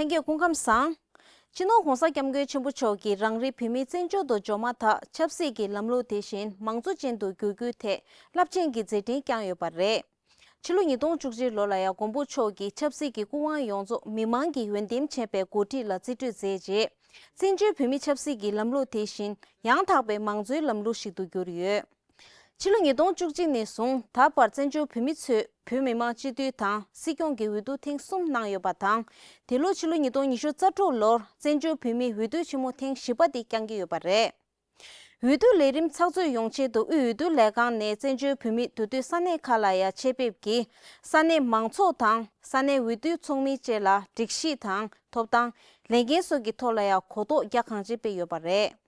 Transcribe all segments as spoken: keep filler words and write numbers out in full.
ལྷན་རྒྱས་སྐུ་ཁམས་བཟང་། སྤྱི་ནོར་༸གོང་ས་༸སྐྱབས་མགོན་ཆེན་པོ་མཆོག་གིས་རང་རེའི་བོད་མི་བཙན་བྱོལ་དུ་འབྱོར་མ་ཐག་ཆབ་སྲིད་ཀྱི་ལམ་ལུགས་དེ་བཞིན་མང་གཙོ་ཅན་དུ་བསྒྱུར་རྒྱུའི་ཐད་རླབས་ཆེན་གྱི་མཛད་འཕྲིན་བསྐྱངས་ཡོད་པ་རེད། ཕྱི་ལོ་ཉིས་སྟོང་བཅུ་གཅིག་ལོ་ལ་ཡང་མགོན་པོ་མཆོག་གིས་ཆབ་སྲིད་ཀྱི་སྐུ་དབང་ཡོངས་རྫོགས་མི་མང་གིས་འོས་འདེམས་བྱས་པའི་འགོ་ཁྲིད་ལ་རྩིས་སྤྲོད་མཛད་རྗེས། བཙན་བྱོལ་བོད་མིའི་ཆབ་སྲིད་ཀྱི་ལམ་ལུགས་དེ་བཞིན་ཡང་དག་པའི་མང་གཙོའི་ལམ་ལུགས་ཤིག་ཏུ་གྱུར་ཡོད། ཕྱི་ལོ་ཉིས་སྟོང་བཅུ་གཅིག་ནས་བཟུང་ད་བར་བཙན་བྱོལ་བོད་མི་ཚོས་བོད་མི་མང་སྤྱི་འཐུས་དང་སྲིད་སྐྱོང་གི་འོས་བསྡུ་ཐེངས་གསུམ་གནང་ཡོད་པ་དང་། དེ་ལོ་ཕྱི་ལོ་ཉིས་སྟོང་ཉི་ཤུ་རྩ་དྲུག་ལོར་བཙན་བྱོལ་བོད་མིའི་འོས་བསྡུ་ཆེན་མོ་ཐེངས་བཞི་པ་དེ་བསྐྱངས་ཀྱི་ཡོད་པ་རེད། འོས་བསྡུ་ལས་རིམ་ཚགས་ཚུད་ཡོང་ཆེད་དུ་དབུས་འོས་བསྡུ་ལས་ཁང་ནས་བཙན་བྱོལ་བོད་མིའི་འདུས་སྡོད་ས་གནས་ཁག་ལ་ཡང་ཆེད་ཕེབས་ཀྱིས་ས་གནས་མང་ཚོགས་དང་ས་གནས་འོས་བསྡུ་ཚོགས་མི་བཅས་ལ་སྒྲིག་གཞི་དང་ཐོབ་ཐང་། ལས་འགན་སོགས་ཀྱི་ཐོག་ལ་ཡང་གོ་རྟོགས་རྒྱ་གང་ཆེ་སྤེལ་ཡོད་པ་རེད།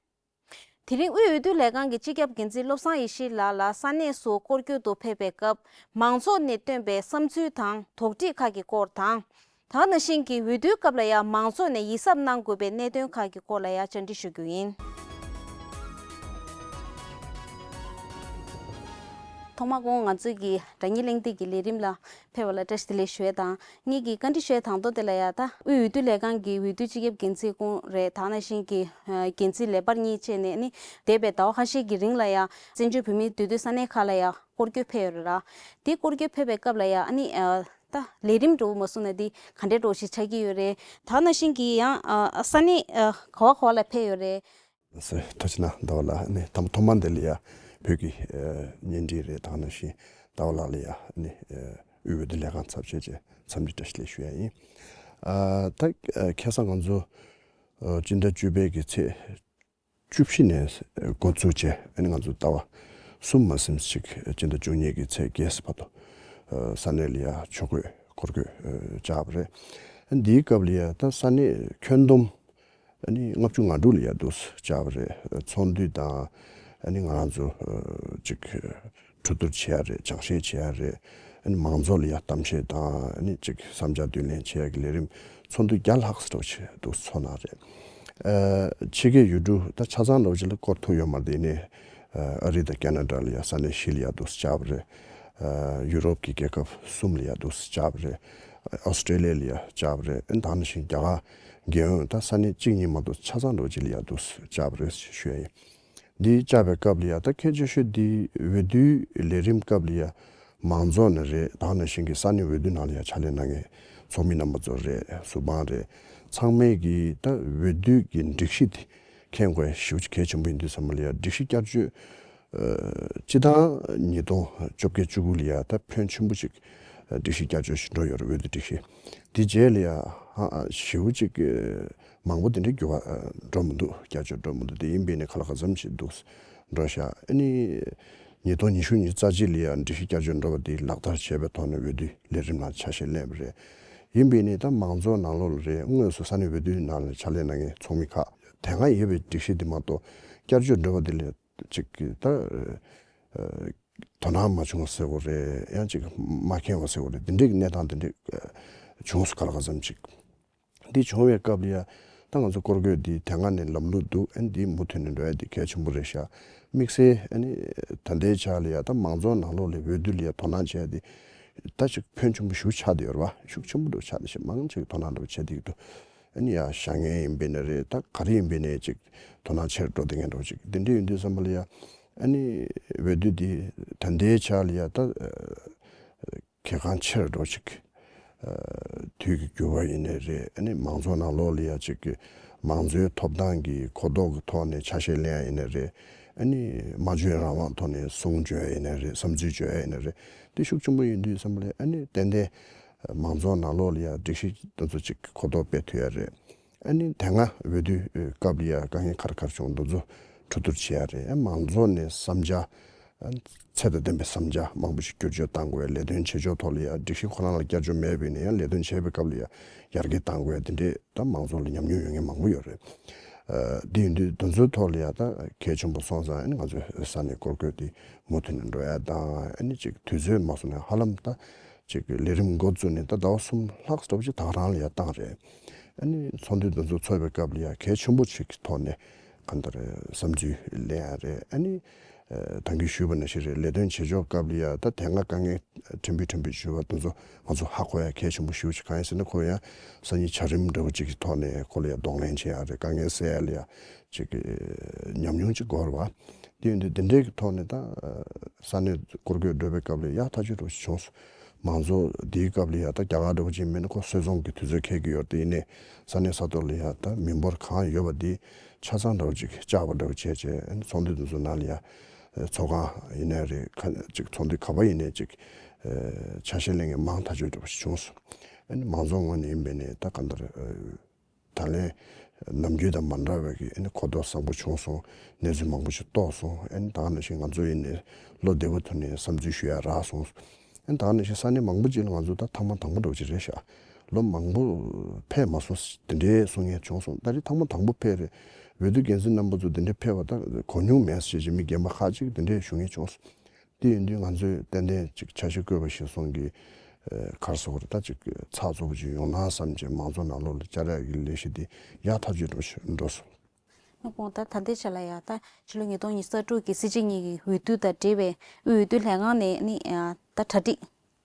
དེ་རིང་དབུས་འོས་བསྡུ་ལས་ཁང་གི་སྤྱི་ཁྱབ་འགན་འཛིན་བློ་བཟང་ཡེ་ཤེས་ལགས་ལ་ས་གནས་སུ་སྐོར་སྐྱོད་དུ་ཕེབས་པའི་སྐབས་མང་ཚོགས་ནས་བཏོན་པའི་བསམ་ཚུལ་དང་དོགས་འདྲི་ཁག་གི་སྐོར་དང་། ད་ག་ནང་བཞིན་གྱི་འོས་བསྡུའི་སྐབས་ལ་ཡང་མང་ཚོགས་ནས་ཡིད་གཟབ་གནང་དགོས་པའི་གནད་དོན་ཁག་གི་སྐོར་ལ་ཡང་བཅར་འདྲི་ཞུ་རྒྱུ་ཡིན། ཐོག་མར་ཁོང་ང་ཚོས་ཀྱི་དྲ་བརྙན་གླེང་སྟེགས་ཀྱི་ལས་རིམ་ལ་ཕེབས་པ་ལ་བཀྲ་ཤིས་བདེ་ལེགས་ཞུ་ཡས་དང་། ངེད་ཀྱི་བཀའ་འདྲི་ཞུ་ཡས་དང་ཐོག་དེ་ལ་ཡང་ད་དབུས་འོས་བསྡུ་ལས་ཁང་གི་འོས་བསྡུ་སྤྱི་ཁྱབ་འགན་འཛིན་ཁོང་རེད། ད་ག་ནང་བཞིན་གྱི་འགན་འཛིན་ལས་འཕར་གཉིས་བཅས་ནས་ནི་འདས་པའི་ཟླ་བ་ཁ་ཤས་ཀྱི་རིང་ལ་ཡང་བཙན་བྱོལ་བོད་མིའི་འདུས་སྡོད་ས་གནས་ཁག་ལ་ཡང་སྐོར་སྐྱོད་ཕེབས་ཡོད་རེད་ལ། དེ་སྐོར་སྐྱོད་ཕེབས་པའི་སྐབས་ལ་ཡང་ཨ་ནི་ད་ལས་རིམ་འདྲ་བོ་མ་སོང་ན་དེ་ག་འདྲའི་འདྲ་བོ་ཞིག་ཆགས་ཀྱི་ཡོད་རེད། ད་ག་ནང་བཞིན་གྱི་ཡང་ས་གནས་ག་བ་ག་བ་ལ་ཕེབས་ཡོད་རེད། ཐུགས་རྗེ་གནང་། ཟླ་བ་ལགས་ནི་ཐོག་མ་ཐོག་མ་འདི་ལ་ཡ་བོད་ཀྱི་བརྙན་འཕྲིན་རེད། ད་ག་ནང་བཞིན་ཟླ་བ་ལགས་ལ་ཡ་ནི་དབུས་འོས་བསྡུ་ལས་ཁང་ཚབ་བྱས་ཀྱི་འཚམས་འདྲི་བཀྲ་ཤིས་བདེ་ལེགས་ཞུ་ཡ་ཡིན། ད་ཁ་སང་ང་ཚོ་སྤྱི་ཟླ་བཅུ་པའི་གི་ཚེས་བཅུ་བཞི་ནས་འགོ་ཚུགས་བྱས་ཨ་ནི་ང་ཚོ་ཟླ་བ་གསུམ་མ་ཟིན་ཅིག་སྤྱི་ཟླ་བཅུ་གཉིས་ཀྱི་ཚེས་བརྒྱད་བར་དུ་ས་གནས་ལ་ཡ་ཆོས་གོས་སྐོར་སྐྱོད་བཅར་བ་རེད། འདིའི་སྐབས་ལ་ཡ་ད་ས་གནས་ཁྱོན་བསྡོམས་ཨ་ནི་ལྔ་བཅུ་ང་དྲུག་ལ་ཡ་འདུག་བཅར་བ་རེད། ཚོགས་འདུ་དང་ཨ་ནི་ང་རང་ཚོ་ཅིག་གྲོས་བསྡུར་བྱེད་ཡ་རེད། སྦྱང་བཤད་བྱེད་ཡ་རེད། ཨ་ནི་མང་ཚོགས་ལ་ཡ་གཏམ་བཤད་དང་ཨ་ནི་ཅིག་བསམ་འཆར་བསྡུ་ལེན་བྱེད་ཡ་གི་ལས་རིམ་ཚོགས་འདུ་བརྒྱ་ལྷག་ཙམ་ཅིག་འདུག་ཚོགས་གནང་རེད། ཕྱི་རྒྱལ་ཡུལ་གྲུ་ད་ཆ་ཚང་འདྲ་བོ་ཅིག་ལ་སྐོར་ཐུབ་ཡོད་མ་རེད། དེ་ནས་ཨ་རི་དང་ཁེ་ན་ཌ་ལ་ཡ་ས་གནས་བཞི་ལ་ཡ་འདུག་བཅར་བ་རེད། ཡུ་རོབ་ཀྱི་རྒྱལ་ཁབ་གསུམ་ལ་ཡ་འདུག་བཅར་བ་རེད། ཨོ་སི་ཀྲེ་ལི་ཡ་ལ་ཡ་བཅར་བ་རེད། ཨ་ནི་ད་ག་ནང་བཞིན་རྒྱ་གར་རྒྱལ་ཡོངས་ད་ས་གནས་གཅིག་གཉིས་མ་གཏོགས་ཆ་ཚང་འདྲ་བོ་ཅིག་ལ་ཡ་འདུག་བཅར་བ་རེད་ཞུ་ཡ་ཡིན། འདི་བཅར་བའི་སྐབས་ལ་ཡ་ད་གལ་ཆེ་ཤོས་འདི་འོས་བསྡུའི་ལས་རིམ་སྐབས་ལ་ཡ་མང་ཚོགས་ནས་རེད། ད་ག་ནང་བཞིན་གྱི་ས་གནས་འོས་བསྡུ་ནང་ལ་ཡ་ཕྱག་ལས་གནང་མཁན་ཚོགས་མི་རྣམ་པ་ཚོ་རེད། གཟུ་དཔང་རེད། ཚང་མས་ཀྱི་ད་འོས་བསྡུ་གི་སྒྲིག་གཞི་འདི་མཁྱེན་དགོས་ཞེ་པོ་ཅིག་གལ་ཆེན་པོ་ཡིན་དུས་ཙམ་པ་ལ་ཡ་སྒྲིག་གཞི་བསྐྱར་བཅོས་སྤྱི་བཏང་ཉིས་སྟོང་བཅོ་བརྒྱད་བཅུ་དགུ་ལ་ཡ་ད་ཕོན་ཆེན་པོ་ཅིག་སྒྲིག་གཞི་བསྐྱར་བཅོས་ཤིག་འགྲོ་ཡོད་རེད། འོས་བསྡུ་སྒྲིག་གཞི་འདི་རྗེས་ལ་ཡ་ཧ་ཞེ་པོ་ཅིག་མང་པོ་དེ་འདྲའི་འགྱུར་བ་འགྲོ་མི་འདུག་བསྐྱར་བཅོས་འགྲོ་མི་འདུག་དེ་ཡིན་པས་ནས་ཁ་ལག་ག་ཙམ་ཞིག་འདུག་འགྲོ་ཤག་ཨ་ནི་ཉིས་སྟོང་ཉི་ཤུ་ཉི་ཤུ་རྩ་གཅིག་ལ་ཡ་སྒྲིག་གཞི་བསྐྱར་བཅོས་འགྲོ་བ་དེ་ལག་བསྟར་བྱས་པའི་ཐོག་ནས་འོས་བསྡུ་ལས་རིམ་ལ་ཆ་ཤས་ལེན་པ་རེད། ཡིན་པས་ནས་ད་མང་ཚོགས་ནང་ལོགས་ལ་རེད། དངོས་སུ་ས་གནས་འོས་བསྡུའི་ནང་ལ་ཕྱག་ལས་གནང་མཁན་ཚོགས་མི་ཁག་དེ་སྔ་ཡོད་པའི་སྒྲིག་གཞི་འདི་མ་གཏོགས་བསྐྱར་བཅོས་འགྲོ་བ་དེ་ལ་ཅིག་གི་ད་དོ་སྣང་མ་བྱུང་བ་ཟེར་དགོས་རེད། ཡང་ཅིག་མ་མཁྱེན་པ་ཟེར་དགོས་རེད། འདི་འདྲའི་གནས་སྟངས་འདི་འདྲའི་བྱུང་སོང་། ཁ་ལག་ག་ཙམ་ཅིག་འདི་བྱུང་བའི་སྐབས་ལ་ཡ་ད་ང་ཚོ་སྐོར་སྐྱོད་འདི་དེ་སྔ་ནས་ལམ་ལུགས་འདུག་ཨ་ནི་འདི་མུ་མཐུད་ནས་འགྲོ་ཡ་འདི་གལ་ཆེན་པོ་རེད་ཤག་དམིགས་བསལ་ཨ་ནི་ད་ལྟའི་ཆ་ལ་ཡ་ད་མང་ཚོགས་ནང་ལོགས་ལ་འོས་བསྡུ་ལ་ཡ་དོ་སྣང་བྱས་ཏེ་ད་ཅིག་ཕོན་ཆེན་པོ་ཞེ་པོ་ཆགས་བསྡད་ཡོད་རེད་པ། ཤུགས་ཆེན་པོ་འདྲ་བོ་ཆགས་བསྡད་ཤག་མང་ཆེ་གིས་དོ་སྣང་འདྲ་བོ་བྱས་བསྡད་ཀྱི་འདུག་ཨ་ནི་ཡ་བྱ་ངན་ཡིན་པས་ན་རེད། ད་ག་རེ་ཡིན་པས་ན་ཅིག་དོ་སྣང་ཆེར་འགྲོ་བསྡད་མཁན་འདྲ་བོ་ཅིག་འདི་འདྲ་ཡིན་དུས་ཙམ་པ་ལ་ཡ་ཨ་ནི་འོས་བསྡུ་འདི་ད་ལྟའི་ཆ་ལ་ཡ་ད་གལ་འགངས་ཆེར་འགྲོ་ཅིག་དུས་ཀྱི་འགྱུར་བ་ཡིན་ནའི་རེད། ཨ་ནི་མང་ཚོགས་ནང་ལོགས་ལ་ཡ་ཅིག་གི་མང་གཙོའི་ཐོབ་ཐང་གི་གོ་རྟོགས་ཀྱི་ཐོག་ནས་ཆ་ཤས་ལེན་ཡ་ཡིན་ནའི་རེད། ཨ་ནི་སྨྲ་བརྗོད་རང་དབང་ཐོག་ནས་གསུང་བརྗོད་ཡ་ཡིན་ནའི་རེད། བསམ་ཚུལ་བརྗོད་ཡ་ཡིན་ནའི་རེད། དེ་ཤུགས་ཆེན་པོ་ཡིན་དུས་ཙམ་པ་ལ་ཨ་ནི་ཏན་ཏན་མང་ཚོགས་ནང་ལོགས་ལ་ཡ་སྒྲིག་གཞི་དེ་ཚོ་ཅིག་གོ་རྟོགས་སྤེལ་ཐུབ་ཡ་རེད། ཨ་ནི་དེ་སྔ་འོས་བསྡུའི་སྐབས་ལ་ཡ་དཀའ་ངལ་ག་རེ་ག་རེ་བྱུང་འདུག་ཚོ་གྲོས་བསྡུར་བྱེད་ཡ་རེད། ཨ་མང་ཚོགས་ནས་བསམ་འཆར་ཚད་དང་ལྡན་པའི་བསམ་འཆར་མང་པོ་ཞིག་བསྒྱུར་བཅོས་གཏང་དགོས། ལས་དོན་བྱེད་ཕྱོགས་ཐོག་ལ་ཡང་སྒྲིག་གཞི་ཁོ་རང་ལ་བསྐྱར་བཅོས་མེད་པས་ན་ཡང་ལས་དོན་བྱེད་པའི་སྐབས་ལ་ཡང་ཡར་རྒྱས་གཏང་དགོས། དེ་འདྲས་ད་མང་ཚོགས་ལ་ཉམས་མྱོང་ཡོད་མཁན་མང་པོ་ཡོད་རེད། ཨ་འདི་ཡིན་དུས་དེ་ཚོའི་ཐོག་ལ་ཡང་ད་གལ་ཆེན་པོ་སོང་ཙང་ཨ་ནི་ང་ཚོའི་ས་གནས་སྐོར་སྐྱོད་དེ་མུ་མཐུད་ནས་འགྲོ་ཡ་དང་། ཨ་ནི་ཅིག་དུས་ཚོད་མ་སོང་ན་ཧ་ལམ་ད་ཅིག་ལས་རིམ་འགོ་བཙུགས་ནས་ད་ཟླ་བ་གསུམ་ལྷག་ཙམ་ཅིག་ད་ག་རང་ལ་ཡང་བཏང་རེད། ཨ་ནི་ཚོགས་འདུ་དེ་ཚོ་ཚོགས་པའི་སྐབས་ལ་ཡང་གལ་ཆེན་པོ་ཅིག་གི་ཐོག་ནས་གང་ལྟར་བསམ་ཚུལ་ལེན་ཡ་རེད། ཨ་ནི་ ད་གིན་ཞུས་པ་ནང་བཞིན་རེད། ལས་དོན་བྱེད་ཕྱོགས་སྐབས་ལ་ཡ་ད་དེ་སྔ་དཀའ་ངལ་ཕྲན་བུ་ཕྲན་བུ་བྱུང་བ་དེ་ཚོ་ང་ཚོ་ཧ་གོ་ཡ་གལ་ཆེན་པོ་ཞེ་པོ་ཅིག་གང་ཡིན་ཟེར་ན། ཁོ་ཡང་སང་ཉིན་འཆར་རིམ་འདྲ་བོ་ཅིག་གི་ཐོག་ནས་ཁོ་ལ་ཡ་གདོང་ལེན་བྱེད་ཡ་རེད། དཀའ་ངལ་སེལ་ཡ་ལ་ཡ་ཅིག་གི་ཉམས་མྱོང་ཅིག་འགོར་བ། དེ་ཡིན་དུས་དེ་འདྲའི་གི་ཐོག་ནས་ད་ས་གནས་སྐོར་སྐྱོད་འགྲོ་བའི་སྐབས་ལ་ཡག་ཐག་ཆོད་འདྲ་བོ་ཞིག་བྱུང་སོང་། མང་ཚོགས་འདིའི་སྐབས་ལ་ཡ་ད་རྒྱ་གར་འདྲ་བོ་ཅིག་མིན་ན་ཁོ་སུད་ཚོང་གི་དུས་ཚོད་འཁེལ་གྱི་ཡོད་རེད། དེ་ཡིན་ནའི་ས་གནས་ས་ཐོག་ལ་ཡ་ད་མི་འབོར་གང་ཡོད་པ་འདི་ཆ་ཚང་འདྲ་བོ་ཅིག་བཅག་པ་འདྲ་བོ་བྱས་བྱས་ཚོགས་འདུ་འདི་ཚོ་ནང་ལ་ཡ་ཚོགས་ཁང་ཡིན་ནའི་རེད། ཁ་ཅིག་ཚོགས་འདུ་ག་པ་ཡིན་ནའི་ཅིག་ཆ་ཤས་ལེན་མཁན་མང་ཐག་ཆོད་འདྲ་བོ་ཞིག་བྱུང་སོང་། ཨ་ནི་མང་ཚོགས་ངོས་ནས་ཡིན་པས་ནས་ད་གང་ལྟར་ད་ལན་ནམ་རྒྱུན་དང་མ་འདྲ་བའི་གི་ཨ་ནི་གོ་རྟོགས་བཟང་པོ་བྱུང་སོང་། གནས་ཚུལ་མང་པོ་ཞིག་རྟོགས་སོང་། ཨ་ནི་ད་ག་ནང་བཞིན་ང་ཚོ་ཡིན་ནའི་བློ་བདེ་པོ་ཐོག་ནས་བསམ་ཚུལ་ཞུ་ཡ་རག་སོང་། ཨ་ནི་ད་ག་ནང་བཞིན་ས་གནས་མང་པོ་ཅིག་ལ་ང་ཚོ་ད་ཐེངས་མ་དང་པོ་འདྲ་བོ་ཅིག་རེད་ཤག་ལོ་མང་པོ་ཕེབས་མ་སོང་དེ་འདྲའི་གསུང་མཁན་བྱུང་སོང་། ད་རེས་ཐེངས་མ་དང་པོ་ཕེབས་རེད། འོས་བསྡུ་འགན་འཛིན་རྣམ་པ་ཚོ་དེ་འདྲའི་ཕེབས་པ་ད་གོ་མྱོང་མེད་ཟེར་བྱས་མི་རྒན་པ་ཁག་ཅིག་དེ་འདྲས་ཞུ་མཁན་བྱུང་སོང་། དེ་ཡིན་དུས་ང་ཚོས་ཏན་ཏན་ཅིག་འཆར་གཞི་བཀོད་པ་གཞིར་བཟུང་གི་ཨ་ག་རེ་ཟེར་དགོས་རེད། ད་ཅིག་ཚགས་ཚུད་པོ་ཅིག་ཡོང་ན་བསམ་བྱས་མང་ཚོགས་ནང་ལོགས་ལ་བཅར་ཡག་གི་ལས་གཞི་འདི་ཡག་ཐག་ཆོད་འགྲོ་ཤི་འགྲོ་སོང་། ཨ་དཔོན་ད་ད་ལྟའི་ཆ་ལ་ཡ་ད་ཕྱི་ལོ་ཉིས་སྟོང་ཉི་ཤུ་རྩ་དྲུག་གི་སྲིད་སྤྱི་གཉིས་ཀྱི་འོས་བསྡུ་དང་འབྲེལ་བའི་དབུས་འོས་བསྡུ་ལྷན་ཁང་ནས་ནི་ཨ་ད་གྲ་སྒྲིག་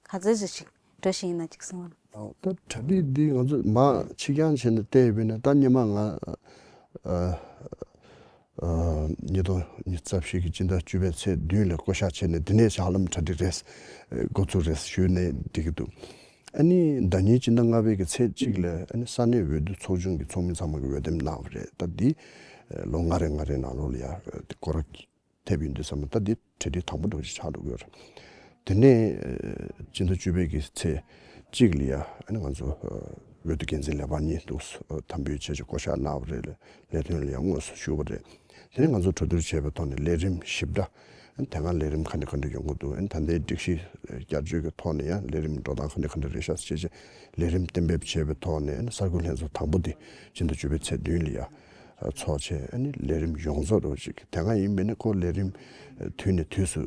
ག་ཚོད་ཅིག་ཅིག་འགྲོ་བཞིན་ཡིན་ན་ཅིག་གསུངས་པ་ལ། ད་གྲ་སྒྲིག་འདི་ང་ཚོ་མ་ཕྱི་རྐྱང་བྱས་ནས་བལྟས་ཡོད་པས་ན། ད་སྔོན་མ་ང་ཨ་ཨ་ཉིས་སྟོང་ཉི་ཤུ་རྩ་བཞི་གི་སྤྱི་ཟླ་བཅུ་པའི་ཚེས་བདུན་ལ་བསྐོ་བཞག་བྱས་ནས་དེ་ནས་ཞག་ལམ་གྲ་སྒྲིག་རེད། འགོ་ཚུགས་རེད་ཞུས་ནས་འགྲིག་གི་འདུག་ཨ་ནི་ཟླ་ཉིན་སྤྱི་ཟླ་ལྔ་པའི་གི་ཚེས་གཅིག་ལ་ཨ་ནི་ས་གནས་འོས་བསྡུ་ཚོགས་ཆུང་གི་ཚོགས་མི་ཚང་མ་གི་འོས་འདེམས་གནང་བ་རེད། ད་འདི་ལོ་ལྔ་རེ་ལྔ་རེའི་ནང་ལོགས་ལ་ཡ་སྐོར་ར་ཐེབས་ཡིན་དུས་ཙམ་པ་ད་འདི་གྲ་སྒྲིག་དང་པོ་འདྲ་བོ་ཞིག་ཆགས་འགྲོ་གི་ཡོད་རེད། དེ་ནས་ཨ་སྤྱི་ཟླ་བཅུ་པའི་གི་ཚེས་གཅིག་ལ་ཡ་ཨ་ནི་ང་ཚོ་ཨ་འོས་བསྡུ་འགན་འཛིན་ལས་འཕར་གཉིས་འདུག་ཨ་དམ་འབུལ་བྱས་བྱས་བསྐོ་བཞག་གནང་བ་རེད། ལས་དོན་ལ་ཡ་དངོས་སུ་ཞུགས་པ་རེད། དེ་ནས་ང་ཚོ་གྲོས་བསྡུར་བྱས་པའི་ཐོག་ནས་ལས་རིམ་ཞིབ་ཕྲ། ཨ་ནི་དེ་སྔ་ལས་རིམ་ག་འདྲ་ག་འདྲ་ཡོང་གི་འདུག་ཨ་ནི་ད་ལྟའི་སྒྲིག་གཞི་བསྐྱར་བཅོས་ཀྱི་ཐོག་ནས་ཡང་ལས་རིམ་འགྲོ་སྟངས་ག་འདྲ་ག་འདྲ་རེད་ཤག་ཅེས་བྱས་ལས་རིམ་གཏན་འབེབས་བྱས་པའི་ཐོག་ནས་ཨ་ནི་གསར་འགོད་ལྷན་ཚོགས་དང་པོ་འདི་སྤྱི་ཟླ་བཅུ་པའི་ཚེས་བདུན་ལ་ཡ་ཚོགས་བྱས། ཨ་ནི་ལས་རིམ་ཡོངས་རྫོགས་འདྲ་བོ་ཅིག་དེ་སྔ་ཡིན་པས་ན་ཁོ་ལས་རིམ་དུས་ནས་དུས་སུ་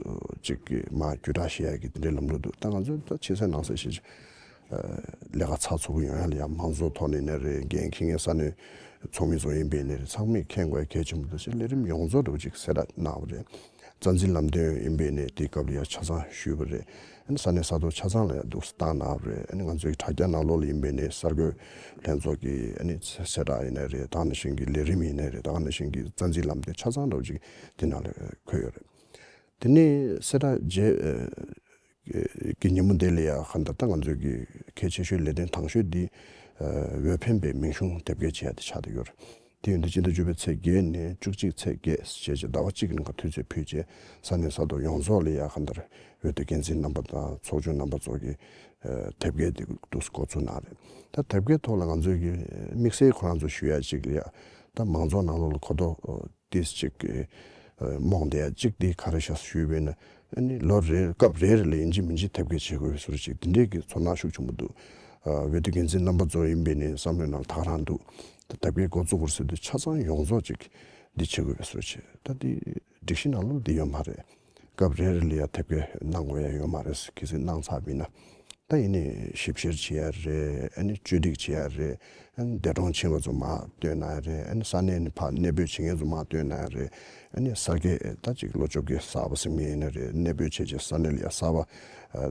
ཅིག་མར་བརྒྱུད་བསྒྲགས་བྱེད་ཡ་གི་དེ་འདྲའི་ལམ་ལུགས་འདུག་ད་ང་ཚོ་ད་ཕྱི་གསལ་ནང་གསལ་བྱས་བྱས། ལས་ཀ་ཚགས་ཚུད་པོ་ཡོང་ཡ་ལ་ཡང་མང་ཚོགས་ཐོག་ནས་ནས་རེད། འགན་འཁྱེར་མཁན་ས་གནས་ཚོགས་མི་ཚོ་ཡིན་པས་ནས་རེད། ཚང་མས་མཁྱེན་དགོས་ཡ་གལ་ཆེན་པོ་འདུག་ཅེས་ལས་རིམ་ཡོངས་རྫོགས་འདྲ་བོ་ཅིག་གསལ་བསྒྲགས་གནང་བ་རེད། རྩ་འཛིན་ལམ་སྟོན་ཡིན་པས་ནས་དེའི་སྐབས་ལ་ཡང་ཆ་ཚང་ཞུས་པ་རེད། ཨ་ནི་ས་གནས་ས་ཐོག་ཆ་ཚང་ལ་ཡང་འདུག་སེ་བཏང་གནང་བ་རེད། ཨ་ནི་ང་ཚོའི་དྲ་རྒྱ་ནང་ལོགས་ལ་ཡིན་པས་ནས་གསར་འགོད་ལྷན་ཚོགས་ཀྱི་ཨ་ནི་གསལ་བསྒྲགས་ཡིན་ནའི་རེད། ད་ག་ནང་བཞིན་གྱི་ལས་རིམ་ཡིན་ནའི་རེད། ད་ག་ནང་བཞིན་གྱི་རྩ་འཛིན་ལམ་སྟོན་ཆ་ཚང་འདྲ་བོ་ཅིག་དེ་ནང་ལ་འཁོད་ཡོད་རེད། དེ་ནས་གསལ་བསྒྲགས་རྗེས་ཀྱི་ཉིན་མོ་དེ་ལ་ཡང་གང་ལྟར་ད་ང་ཚོའི་གི་གལ་ཆེ་ཤོས་ལས་དོན་དང་ཤོས་འདི་འོས་འཕེན་པའི་མིང་གཞུང་དེབ་སྐྱེལ་བྱེད་ཡ་དེ་ཆགས་བསྡད་ཡོད་རེད། དེ་ཡིན་དུས་སྤྱི་ཟླ་བཅུ་པའི་ཚེས་བརྒྱད་ནས་བཅུ་གཅིག་ཚེས་བརྒྱད་ཞེས་བྱས་ཟླ་བ་གཅིག་གི་ནང་ག་དུས་ཚོད་ཕུལ་རྗེས་ས་གནས་ས་ཐོག་ཡོངས་རྫོགས་ལ་ཡང་གང་ལྟར་འོས་བསྡུ་འགན་འཛིན་རྣམ་པ་དང་ཚོགས་ཆུང་རྣམ་པ་ཚོ་གི་དེབ་སྐྱེལ་དེ་འདུག་སེ་འགོ་ཚུགས་གནང་རེད། ད་དེབ་སྐྱེལ་ཐོག་ལ་ང་ཚོས་ཀྱི་དམིགས་བསལ་ཁོ་རང་ཚོ་ཞུ་ཡ་ཅིག་ལ་ཡ་ད་མང་ཚོགས་ནང་ལོགས་ལ་གོ་རྟོགས་ཏིས་ཅིག་གི་རྨོངས་བསྡད་ཡ་གཅིག་དེ་ག་རེ་ཤག་ཞུས་པས་ན། ཨ་ནི་ལོ་རེར་སྐབས་རེ་རེ་ལ་ཡིན་གཅིག་མིན་གཅིག་དེབ་སྐྱེལ་བྱེད་དགོས་པའི་བཟོ་འདྲ་ཅིག་དེ་འདྲའི་གི་ཚོར་སྣང་ཤུགས་ཆེན་པོ་འདུག་འོས་བསྡུ་འགན་འཛིན་རྣམ་པ་ཚོ་ཡིན་པས་ནི་བསམ་བློའི་ནང་ད་ག་རང་འདུག་ད་དེབ་སྐྱེལ་འགོ་བཙུགས་པར་ཟེར་དུས་ཆ་ཚང་ཡོངས་རྫོགས་ཅིག་འདི་བྱེད་དགོས་པའི་བཟོ་འདྲ་ཅིག་ད་འདི་སྒྲིག་གཞི་ནང་ལོགས་འདི་ཡོད་མ་རེད། སྐབས་རེ་རེ་ལ་ཡ་དེབ་སྐྱེལ་གནང་དགོས་ཡ་ཡོད་མ་རེད། གལ་སྲིད་གནང་ཚར་བ་ཡིན་ན། ད་ཡིན་ནའི་ཞིབ་བཤེར་བྱེད་ཡ་རེད། ཨ་ནི་བཅོས་སྒྲིག་བྱེད་ཡ་རེད། ཨ་ནི་འདས་གྲོངས་ཕྱིན་པ་ཚོ་མར་བཏོན་གནང་ཡ་རེད། ཨ་ནི་ས་གནས་ནས་ཕར་གནས་སྤོས་བྱེད་མཁན་ཚོ་མར་བཏོན་གནང་ཡ་རེད། ཨ་ནི་གསར་སྐྱེས་ད་ཅིག་ལོ་བཅོ་བརྒྱད་བསགས་པ་ཟེར་མཁན་ཡིན་ན་རེད། གནས་སྤོས་བྱས་བྱས་ས་གནས་ལ་ཡ་གསར་པ་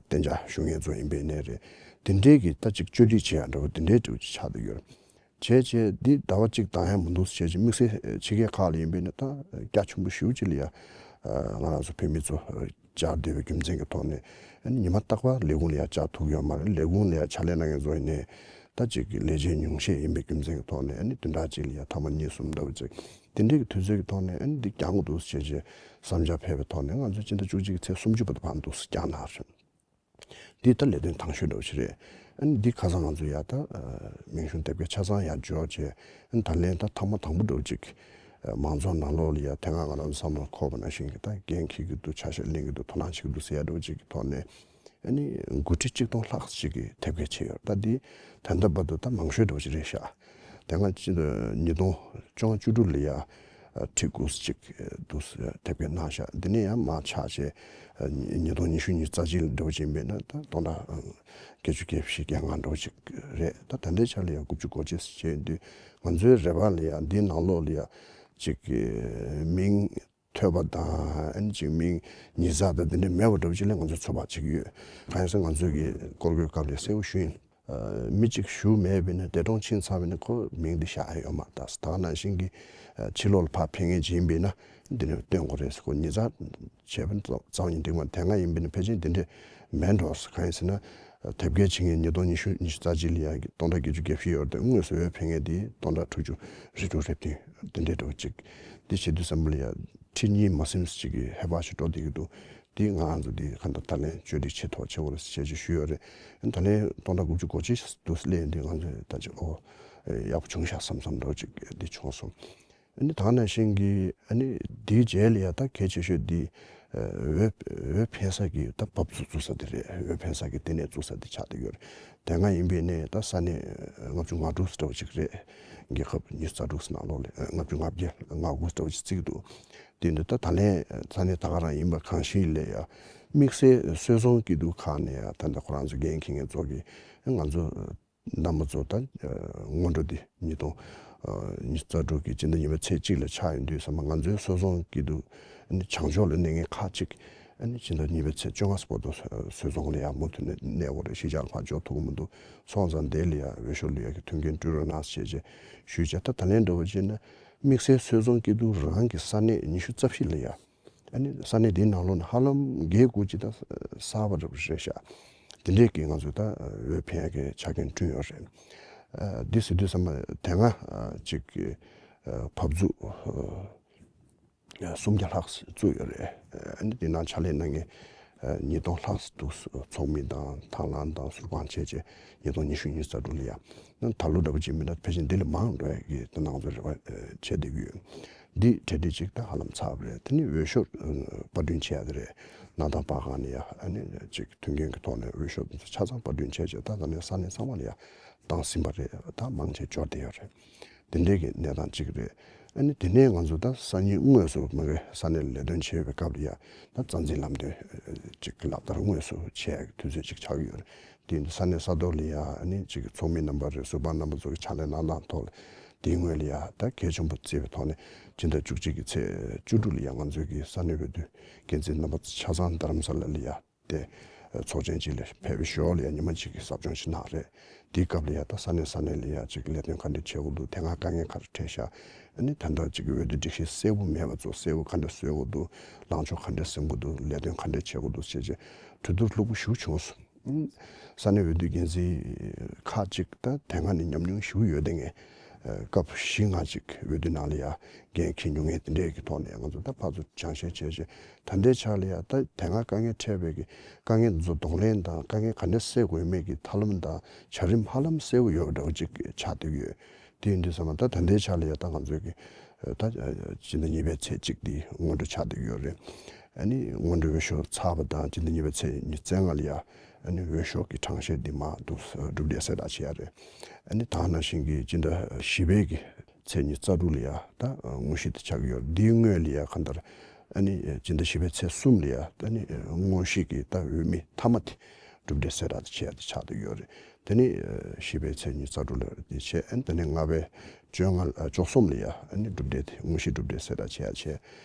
གཏན་འཇགས་ཞུགས་མཁན་ཚོ་ཡིན་པ་ཡིན་ནའི་རེད། དེ་འདྲའི་གི་ད་ཅིག་བཅོས་སྒྲིག་བྱེད་ཡ་འདྲ་བོ་དེ་འདྲའི་འདྲ་བོ་ཅིག་ཆགས་བསྡད་ཡོད་རེད། བྱས་བྱས་འདི་ཟླ་བ་གཅིག་བཏང་ཡ་མི་འདུག་བྱས་བྱས་དམིགས་བསལ་ཕྱི་རྒྱལ་ཁག་ལ་ཡིན་པས་ན་ད་རྒྱ་ཆེན་པོ་ཞེ་པོ་ཅིག་ལ་ཡ་ང་རང་ཚོ་བོད་མི་ཚོ་བཅར་བསྡད་པའི་རྒྱུ་མཚན་གྱི་ཐོག་ནས་ཨ་ནི་ཉི་མ་རྟག་པར་ལས་ཁུངས་ལ་ཡ་བཅར་ཐུབ་ཡོད་མ་རེད། ལས་ཁུངས་ལ་ཡ་ཕྱག་ལས་གནང་མཁན་ཚོ་ཡིན་ནའི་ད་ཅིག་གི་ལས་བྱེད་ཉུང་ཤས་ཡིན་པའི་རྒྱུ་མཚན་གྱི་ཐོག་ནས་ཨ་ནི་བདུན་ཕྲག་གཅིག་ལ་ཡ་ཐེངས་མ་གཉིས་གསུམ་ལྟ་བུ་ཅིག་དེ་འདྲའི་གི་དུས་ཚོད་ཀྱི་ཐོག་ནས་ཨ་ནི་འདི་འགྱངས་དགོས་འདུག་བྱས་བྱས་བསམ་འཆར་ཕེབས་པའི་ཐོག་ནས་ང་ཚོ་སྤྱི་ཟླ་བཅུ་གཅིག་གི་ཚེས་སུམ་ཅུ་བར་དུ་ཕར་འདུག་སེ་བསྐྱངས་གནང་རེད། འདི་ད་ལས་དོན་དང་ཤོས་འདྲ་བོ་ཞིག་རེད། ཨ་ནི་འདི་ཁ་སང་ང་ཚོ་ཡ་ད་མིང་གཞུང་དེབ་སྐྱེལ་ཆ་ཚང་ཡ་འབྱོར་བྱས། ཨ་ནི་ད་ལན་ད་ཐེངས་མ་དང་པོ་འདྲ་བོ་ཅིག་མང་ཚོགས་ནང་ལོགས་ལ་ཡ་དེ་སྔ་ང་རང་ཚོ་བསམ་བློ་འཁོར་བ་ནང་བཞིན་གྱི་ད་འགན་འཁྱེར་གྱི་འདུག་ཆ་ཤས་ལེན་གྱི་འདུག་དོ་སྣང་བྱེད་ཀྱི་འདུག་ཟེར་ཡ་འདྲ་བོ་ཅིག་གི་ཐོག་ནས་ཨ་ནི་དགུ་ཁྲི་གཅིག་སྟོང་ལྷག་ཅིག་གིས་དེབ་སྐྱེལ་བྱས་ཡོད། ད་འདི་ད་ལྟ་བར་དུ་ད་མང་ཤོས་འདྲ་བོ་ཅིག་རེད་ཤག་དེ་སྔ་ཕྱི་ཟླ་ཉིས་སྟོང་བཅོ་ལྔ་བཅུ་དྲུག་ལ་ཡ་ཁྲི་དགུ་ཅིག་འདུག་དེབ་སྐྱེལ་གནང་ཤག་འདི་ནས་ཡང་མར་ཆག་བྱས་ཉིས་སྟོང་ཉི་ཤུ་ཉི་ཤུ་རྩ་གཅིག་ལ་འགྲོ་བཞིན་པས་ན་ད་སྟོང་ཕྲག་བརྒྱད་ཅུ་གྱ་བཞི་གྱ་ལྔ་འགྲོ་ཅིག་རེད། ད་ད་ལྟའི་ཆ་ལ་ཡང་དགུ་བཅུ་གོ་གཅིག་བྱས་དུས་ང་ཚོའི་རེ་བ་ལ་ཡང་འདིའི་ནང་ལོགས་ལ་ཡང་ཅིག་མིང་། ཕོད་པ་དང་ཨ་ནི་ཅིག་མིང་ཉིས་བརྩེགས་དང་དེ་འདྲ་མེད་པ་འདྲ་པོ་ཅིག་ལ་ང་ཚོས་ཚོད་དཔག་བྱེད་ཀྱི་ཡོད། གང་ཡིན་ཟེར་ང་ཚོས་ཀྱི་སྐོར་སྐྱོད་སྐབས་ལ་གསལ་པོ་ཞུས་ཡིན། མི་གཅིག་བཞུགས་མེད་པས་ན་འདས་གྲོངས་ཕྱིན་ཚར་བས་ན་ཁོ་མིང་འདི་བཞག་ཡ་ཡོད་མ་རེད། ད་ནང་བཞིན་གྱི་ཕྱི་ལོགས་ལ་ཕར་ཕེབས་མཁན་ཅིག་ཡིན་པས་ན་འདི་ནས་སྟོན་དགོས་རེད་ཟེར། ཁོ་ཉིས་བརྩེགས་བྱས་པ་ན་རྩ་བ་ཉིད་འགྲིག་མ་རེད། དེ་སྔ་ཡིན་པས་ན་ཕལ་ཆེར་འདི་འདྲས་མེད་འགྲོ་ཟེར། གང་ཡིན་ཟེར་ན་དེབ་སྐྱེལ་བྱེད་མཁན་ཉིས་སྟོང་ཉི་ཤུ་ཉི་ཤུ་རྩ་གཅིག་ལ་ཡ་གི་སྟོང་ཕྲག་བརྒྱད་ཅུ་གྱ་བཞི་ཡོད་རེད་དེ། དངོས་སུ་འོས་འཕེན་མཁན་དེ་སྟོང་ཕྲག་དྲུག་ཅུ་རེ་དྲུག་རེ་བདུན་འདི་འདྲས་འགྲོ་གཅིག་འདི་བྱེད་དུས་ཙམ་པ་ལ་ཡ་ཁྲི་གཉིས་མ་ཟིན་ཅིག་གི་ཧེ་བག་ཞིག་འགྲོ་བསྡད་ཀྱི་འདུག་དེ་ང་རང་ཚོ་དེ་ག་འདྲ་ད་ལན་བཅོས་སྒྲིག་བྱེད་ཐུབ་པ་བྱེད་དགོས་རེད་ཟེར་བྱས་ཅིག་ཞུས་ཡོད་རེད། ད་ལན་སྟོང་ཕྲག་དགུ་བཅུ་གོ་གཅིག་འདུག་སླེབས་ཡོང་དུས་ང་ཚོས་ད་ཅིག་ཨོ་ཡག་པོ་བྱུང་ཤག་བསམ་བསམ་འདྲ་ཅིག་འདི་བྱུང་སོང་། ཨ་ནི་ད་ནང་བཞིན་གྱི་ཨ་ནི་དེའི་རྗེས་ལ་ཡ་ད་གལ་ཆེ་ཤོས་འདི་འོས་འོས་འཕེན་ས་གི་ད་བབས་ཚུགས་ཚུགས་ས་དེ་རེད། འོས་འཕེན་ས་གི་ལྟེ་གནས་བཙུགས་ས་དེ་ཆགས་བསྡད་ཡོད་རེད། དེ་སྔ་ཡིན་པས་ནས་ད་ས་གནས་ལྔ་བཅུ་ང་དྲུག་ཙམ་འདྲ་བོ་ཅིག་རེད། རྒྱལ་ཁབ་ཉི་ཤུ་རྩ་དྲུག་ནང་ལོགས་ལ་ལྔ་བཅུ་ང་བརྒྱད་ང་དགུ་ཙམ་འདྲ་བོ་ཅིག་བརྩིས་འདུག་དེ་འདི་ད་ད་ལན་ས་གནས་ད་ག་རང་ཡིན་པ་གང་ཞིག་ལ་ཡ་དམིགས་བསལ་སོལ་རྫོང་སྐྱིད་སྡུག་ཁག་ནས་ཡ་ད་ལྟ་ཁོ་རང་ཚོ་འགན་འཁྱེར་མཁན་ཚོ་གིས་ང་ཚོ་རྣམ་པ་ཚོ་ད་སྔོན་འགྲོ་འདི་ཉིས་སྟོང་ཉི་ཤུ་རྩ་དྲུག་གི་སྤྱི་ཟླ་གཉིས་པའི་ཚེས་གཅིག་ལ་ཆགས་ཡོང་དུས་ཙམ་པ་ང་ཚོའི་སོལ་རྫོང་སྐྱིད་སྡུག་བྱང་ཕྱོགས་ལ་གནས་མཁན་ཁག་ཅིག་ཨ་ནི་ཕྱི་ཟླ་གཉིས་པའི་ཚེས་བཅོ་ལྔ་བར་དུ་སོལ་རྫོང་ལ་ཡང་མུ་མཐུད་ནས་གནས་དགོས་རེད། གཞིས་ཆགས་ལ་ཕར་འབྱོར་ཐུབ་ཀྱི་མི་འདུག་སོང་ཙང་དེ་ལ་ཡང་འོས་ཤོག་ལ་ཡ་གི་མཐུན་རྐྱེན་བསྐྲུན་རོགས་གནང་ཞེས་བྱས་ཞུས་བྱས། ད་ད་ལན་འདྲ་བོ་བྱས་ན་དམིགས་བསལ་སོལ་རྫོང་སྐྱིད་སྡུག་རང་གི་ས་གནས་ཉི་ཤུ་རྩ་བཞི་ལ་ཡ་ཨ་ནི་ས་གནས་འདིའི་ནང་ལོགས་ན་ཧ་ལམ་བརྒྱད་དགུ་ཅིག་ད་གསར་པ་འདྲ་བོ་རེད་ཤག་དེ་འདྲས་ཀྱི་ང་ཚོས་ད་འོས་འཕེན་ཡ་གི་ཆ་རྐྱེན་བསྐྲུན་ཡོད་རེད། འདི་ཟེར་དུས་ཙམ་པ་དེ་སྔ་ཅིག་བབས་ཚུགས་སུམ་བརྒྱ་ལྷག་བཙུགས་ཡོད་རེད། ཨ་ནི་དེ་ནང་ཕྱག་ལས་གནང་མཁན་ཉིས་སྟོང་ལྷག་འདུག་ཚོགས་མི་དང་དང་བླངས་དང་ཟུར་དཔང་བྱས་བྱས་ཉིས་སྟོང་ཉི་ཤུ་ཉི་ཤུ་རྩ་དྲུག་ལ་ཡ་ད་ད་ལོ་འདྲ་པོ་ཅིག་མིན་ན་ཕལ་ཆེར་འདི་ལས་མང་འགྲོ་ཡ་གི་ད་ང་ཚོ་རེ་བ་བྱས་བསྡད་ཀྱི་ཡོད། འདི་གྲ་སྒྲིག་ཅིག་ད་ཧ་ལམ་ཚར་བ་རེད། དེ་ནི་འོས་ཤོག་ཨ་པར་སྐྲུན་བྱས་ཡ་དེ་རེད། གནང་སྟངས་པར་ཁང་ནས་ཡ་ཨ་ནི་ཅིག་མཐུན་རྐྱེན་གྱི་ཐོག་ནས་འོས་ཤོག་ཆ་ཚང་པར་སྐྲུན་བྱས་བྱས་ད་ད་ནས་ས་གནས་ཚང་མ་ལ་ཡ་བཏང་ཟིན་པ་རེད། ད་མང་ཆེ་འབྱོར་བསྡད་ཡོད་རེད། དེ་འདྲའི་གི་གནས་སྟངས་གཅིག་རེད། ཨ་ནི་དེ་ནས་ང་ཚོ་ད་སང་ཉིན་དངོས་སུ་མ་གི་ས་གནས་ལ་ལས་དོན་བྱེད་པའི་སྐབས་ལ་ཡ་ད་རྩ་འཛིན་ལམ་སྟོན་ཅིག་ལག་བསྟར་དངོས་སུ་བྱེད་ཡ་དུས་ཚོད་ཅིག་ཆགས་ཀྱི་ཡོད་རེད། དེ་ཡིན་དུས་ས་གནས་ས་ཐོག་ལ་ཡ་ཨ་ནི་ཅིག་ཚོགས་མི་རྣམ་པ་རེད། ཟུར་དཔང་རྣམ་པ་ཚོ་གི་ཕྱག་ལས་གནང་སྟངས་ཐོག་ལ་དེའི་སྔོན་ལ་ཡ་ད་གལ་ཆེན་པོ་བརྩིས་པའི་ཐོག་ནས་སྤྱི་ཟླ་བཅུ་གཅིག་གི་ཚེས་བཅུ་དྲུག་ལ་ཡ་ང་ཚོའི་གི་ས་གནས་འོས་བསྡུ་འགན་འཛིན་རྣམ་པ་ཆ་ཚང་རྡ་རམ་ས་ལ་ལ་ཡ་དེ་ཚོགས་ཆེན་གཅིག་ལ་ཕེབས་པའི་ཞོར་ལ་ཡ་ཉི་མ་གཅིག་གི་ཟབ་སྦྱོང་ཞིག་གནང་རེད། དེའི་སྐབས་ལ་ཡ་ད་ས་གནས་ས་གནས་ལ་ཡ་ཅིག་ལས་དོན་ག་འདྲས་བྱེད་དགོས་འདུག་དེ་སྔ་དཀའ་ངལ་ག་རེ་འཕྲད་ཤག་ཨ་ནི་ད་ལྟ་ཅིག་འོས་བསྡུ་སྒྲིག་གཞི་གསལ་པོ་མེད་པ་ཚོ་གསལ་པོ་ག་འདྲས་བཟོ་དགོས་འདུག་ལངས་ཕྱོགས་ག་འདྲས་ཟིན་དགོས་འདུག་ལས་དོན་ག་འདྲས་བྱེད་དགོས་འདུག་ཞེས་ཅིག་གྲོས་བསྡུར་ལྷུག་པོ་ཞིག་བྱུང་སོང་། ས་གནས་འོས་བསྡུ་འགན་འཛིན་ཁག་ཅིག་ད་དེ་སྔ་ནས་ཉམས་མྱོང་ཞེ་པོ་ཡོད་བསྡད་མཁན། སྐབས་བཞི་ལྔ་ཅིག་འོས་བསྡུ་ནང་ལ་ཡ་འགན་འཁྱེར་མྱོང་མཁན་དེ་འདྲས་ཀྱི་ཐོག་ནས་ང་ཚོ་ད་ཕར་ཚུར་སྦྱང་བཤད་བྱས་བྱས་ད་ལྟའི་ཆ་ལ་ཡ་ད་དེ་སྔ་དཀའ་ངལ་འཕྲད་པའི་གི་དཀའ་ངལ་འདི་ཚོ་གདོང་ལེན་དང་དཀའ་ངལ་ག་འདྲས་སེལ་དགོས་མེད་ཀྱི་ཐབས་ལམ་དང་བྱ་རིམ་ཧ་ལམ་གསལ་པོ་ཡོད་པ་འདྲ་བོ་ཅིག་ཆགས་བསྡད་ཀྱི་ཡོད། དེ་ཡིན་དུས་ཙམ་པ་ད་ད་ལྟའི་ཆ་ལ་ཡ་ད་ང་ཚོའི་གི་ད་སྤྱི་ཟླ་གཉིས་པའི་ཚེས་གཅིག་འདི་སྔོན་འགྲོ་ཆགས་བསྡད་ཀྱི་ཡོད་རེད། ཨ་ནི་སྔོན་འགྲོའི་འོས་ཤོག་ཚར་བ་དང་སྤྱི་ཟླ་གཉིས་པའི་ཚེས་ཉི་ཤུ་རྩ་ལྔ་ལ་ཡ་ཨ་ནི་འོས་ཤོག་གི་གྲངས་བཤེར་འདི་མར་འདུག་གྲུབ་འབྲས་གསལ་བསྒྲགས་བྱེད་ཡ་རེད། ཨ་ནི་ད་ནང་བཞིན་གྱི་སྤྱི་ཟླ་བཞི་པའི་གི་ཚེས་ཉི་ཤུ་རྩ་དྲུག་ལ་ཡ་ད་དངོས་གཞི་དེ་ཆགས་ཀྱི་ཡོད་རེད། འདིའི་སྔོན་ལ་ཡ་གང་ལྟར་ཨ་ནི་སྤྱི་ཟླ་བཞི་པའི་ཚེས་གསུམ་ལ་ཡ་ད་ནི་དངོས་གཞི་གི་ད་འོས་མི་མཐའ་མ་དེ་གྲུབ་འབྲས་གསལ་བསྒྲགས་དེ་བྱེད་ཡ་དེ་ཆགས་བསྡད་ཡོད་རེད། དེ་ནི་བཞི་པའི་ཚེས་ཉི་ཤུ་རྩ་དྲུག་ལ་དེ་བྱས། ཨ་ནི་དེ་ནས་ལྔ་པའི་བཅོ་ལྔ་ཨ་བཅུ་གསུམ་ལ་ཡ་ཨ་ནི་གྲུབ་འབྲས་དེ་དངོས་གཞི་གྲུབ་འབྲས་གསལ་བསྒྲགས་བྱེད་ཡ་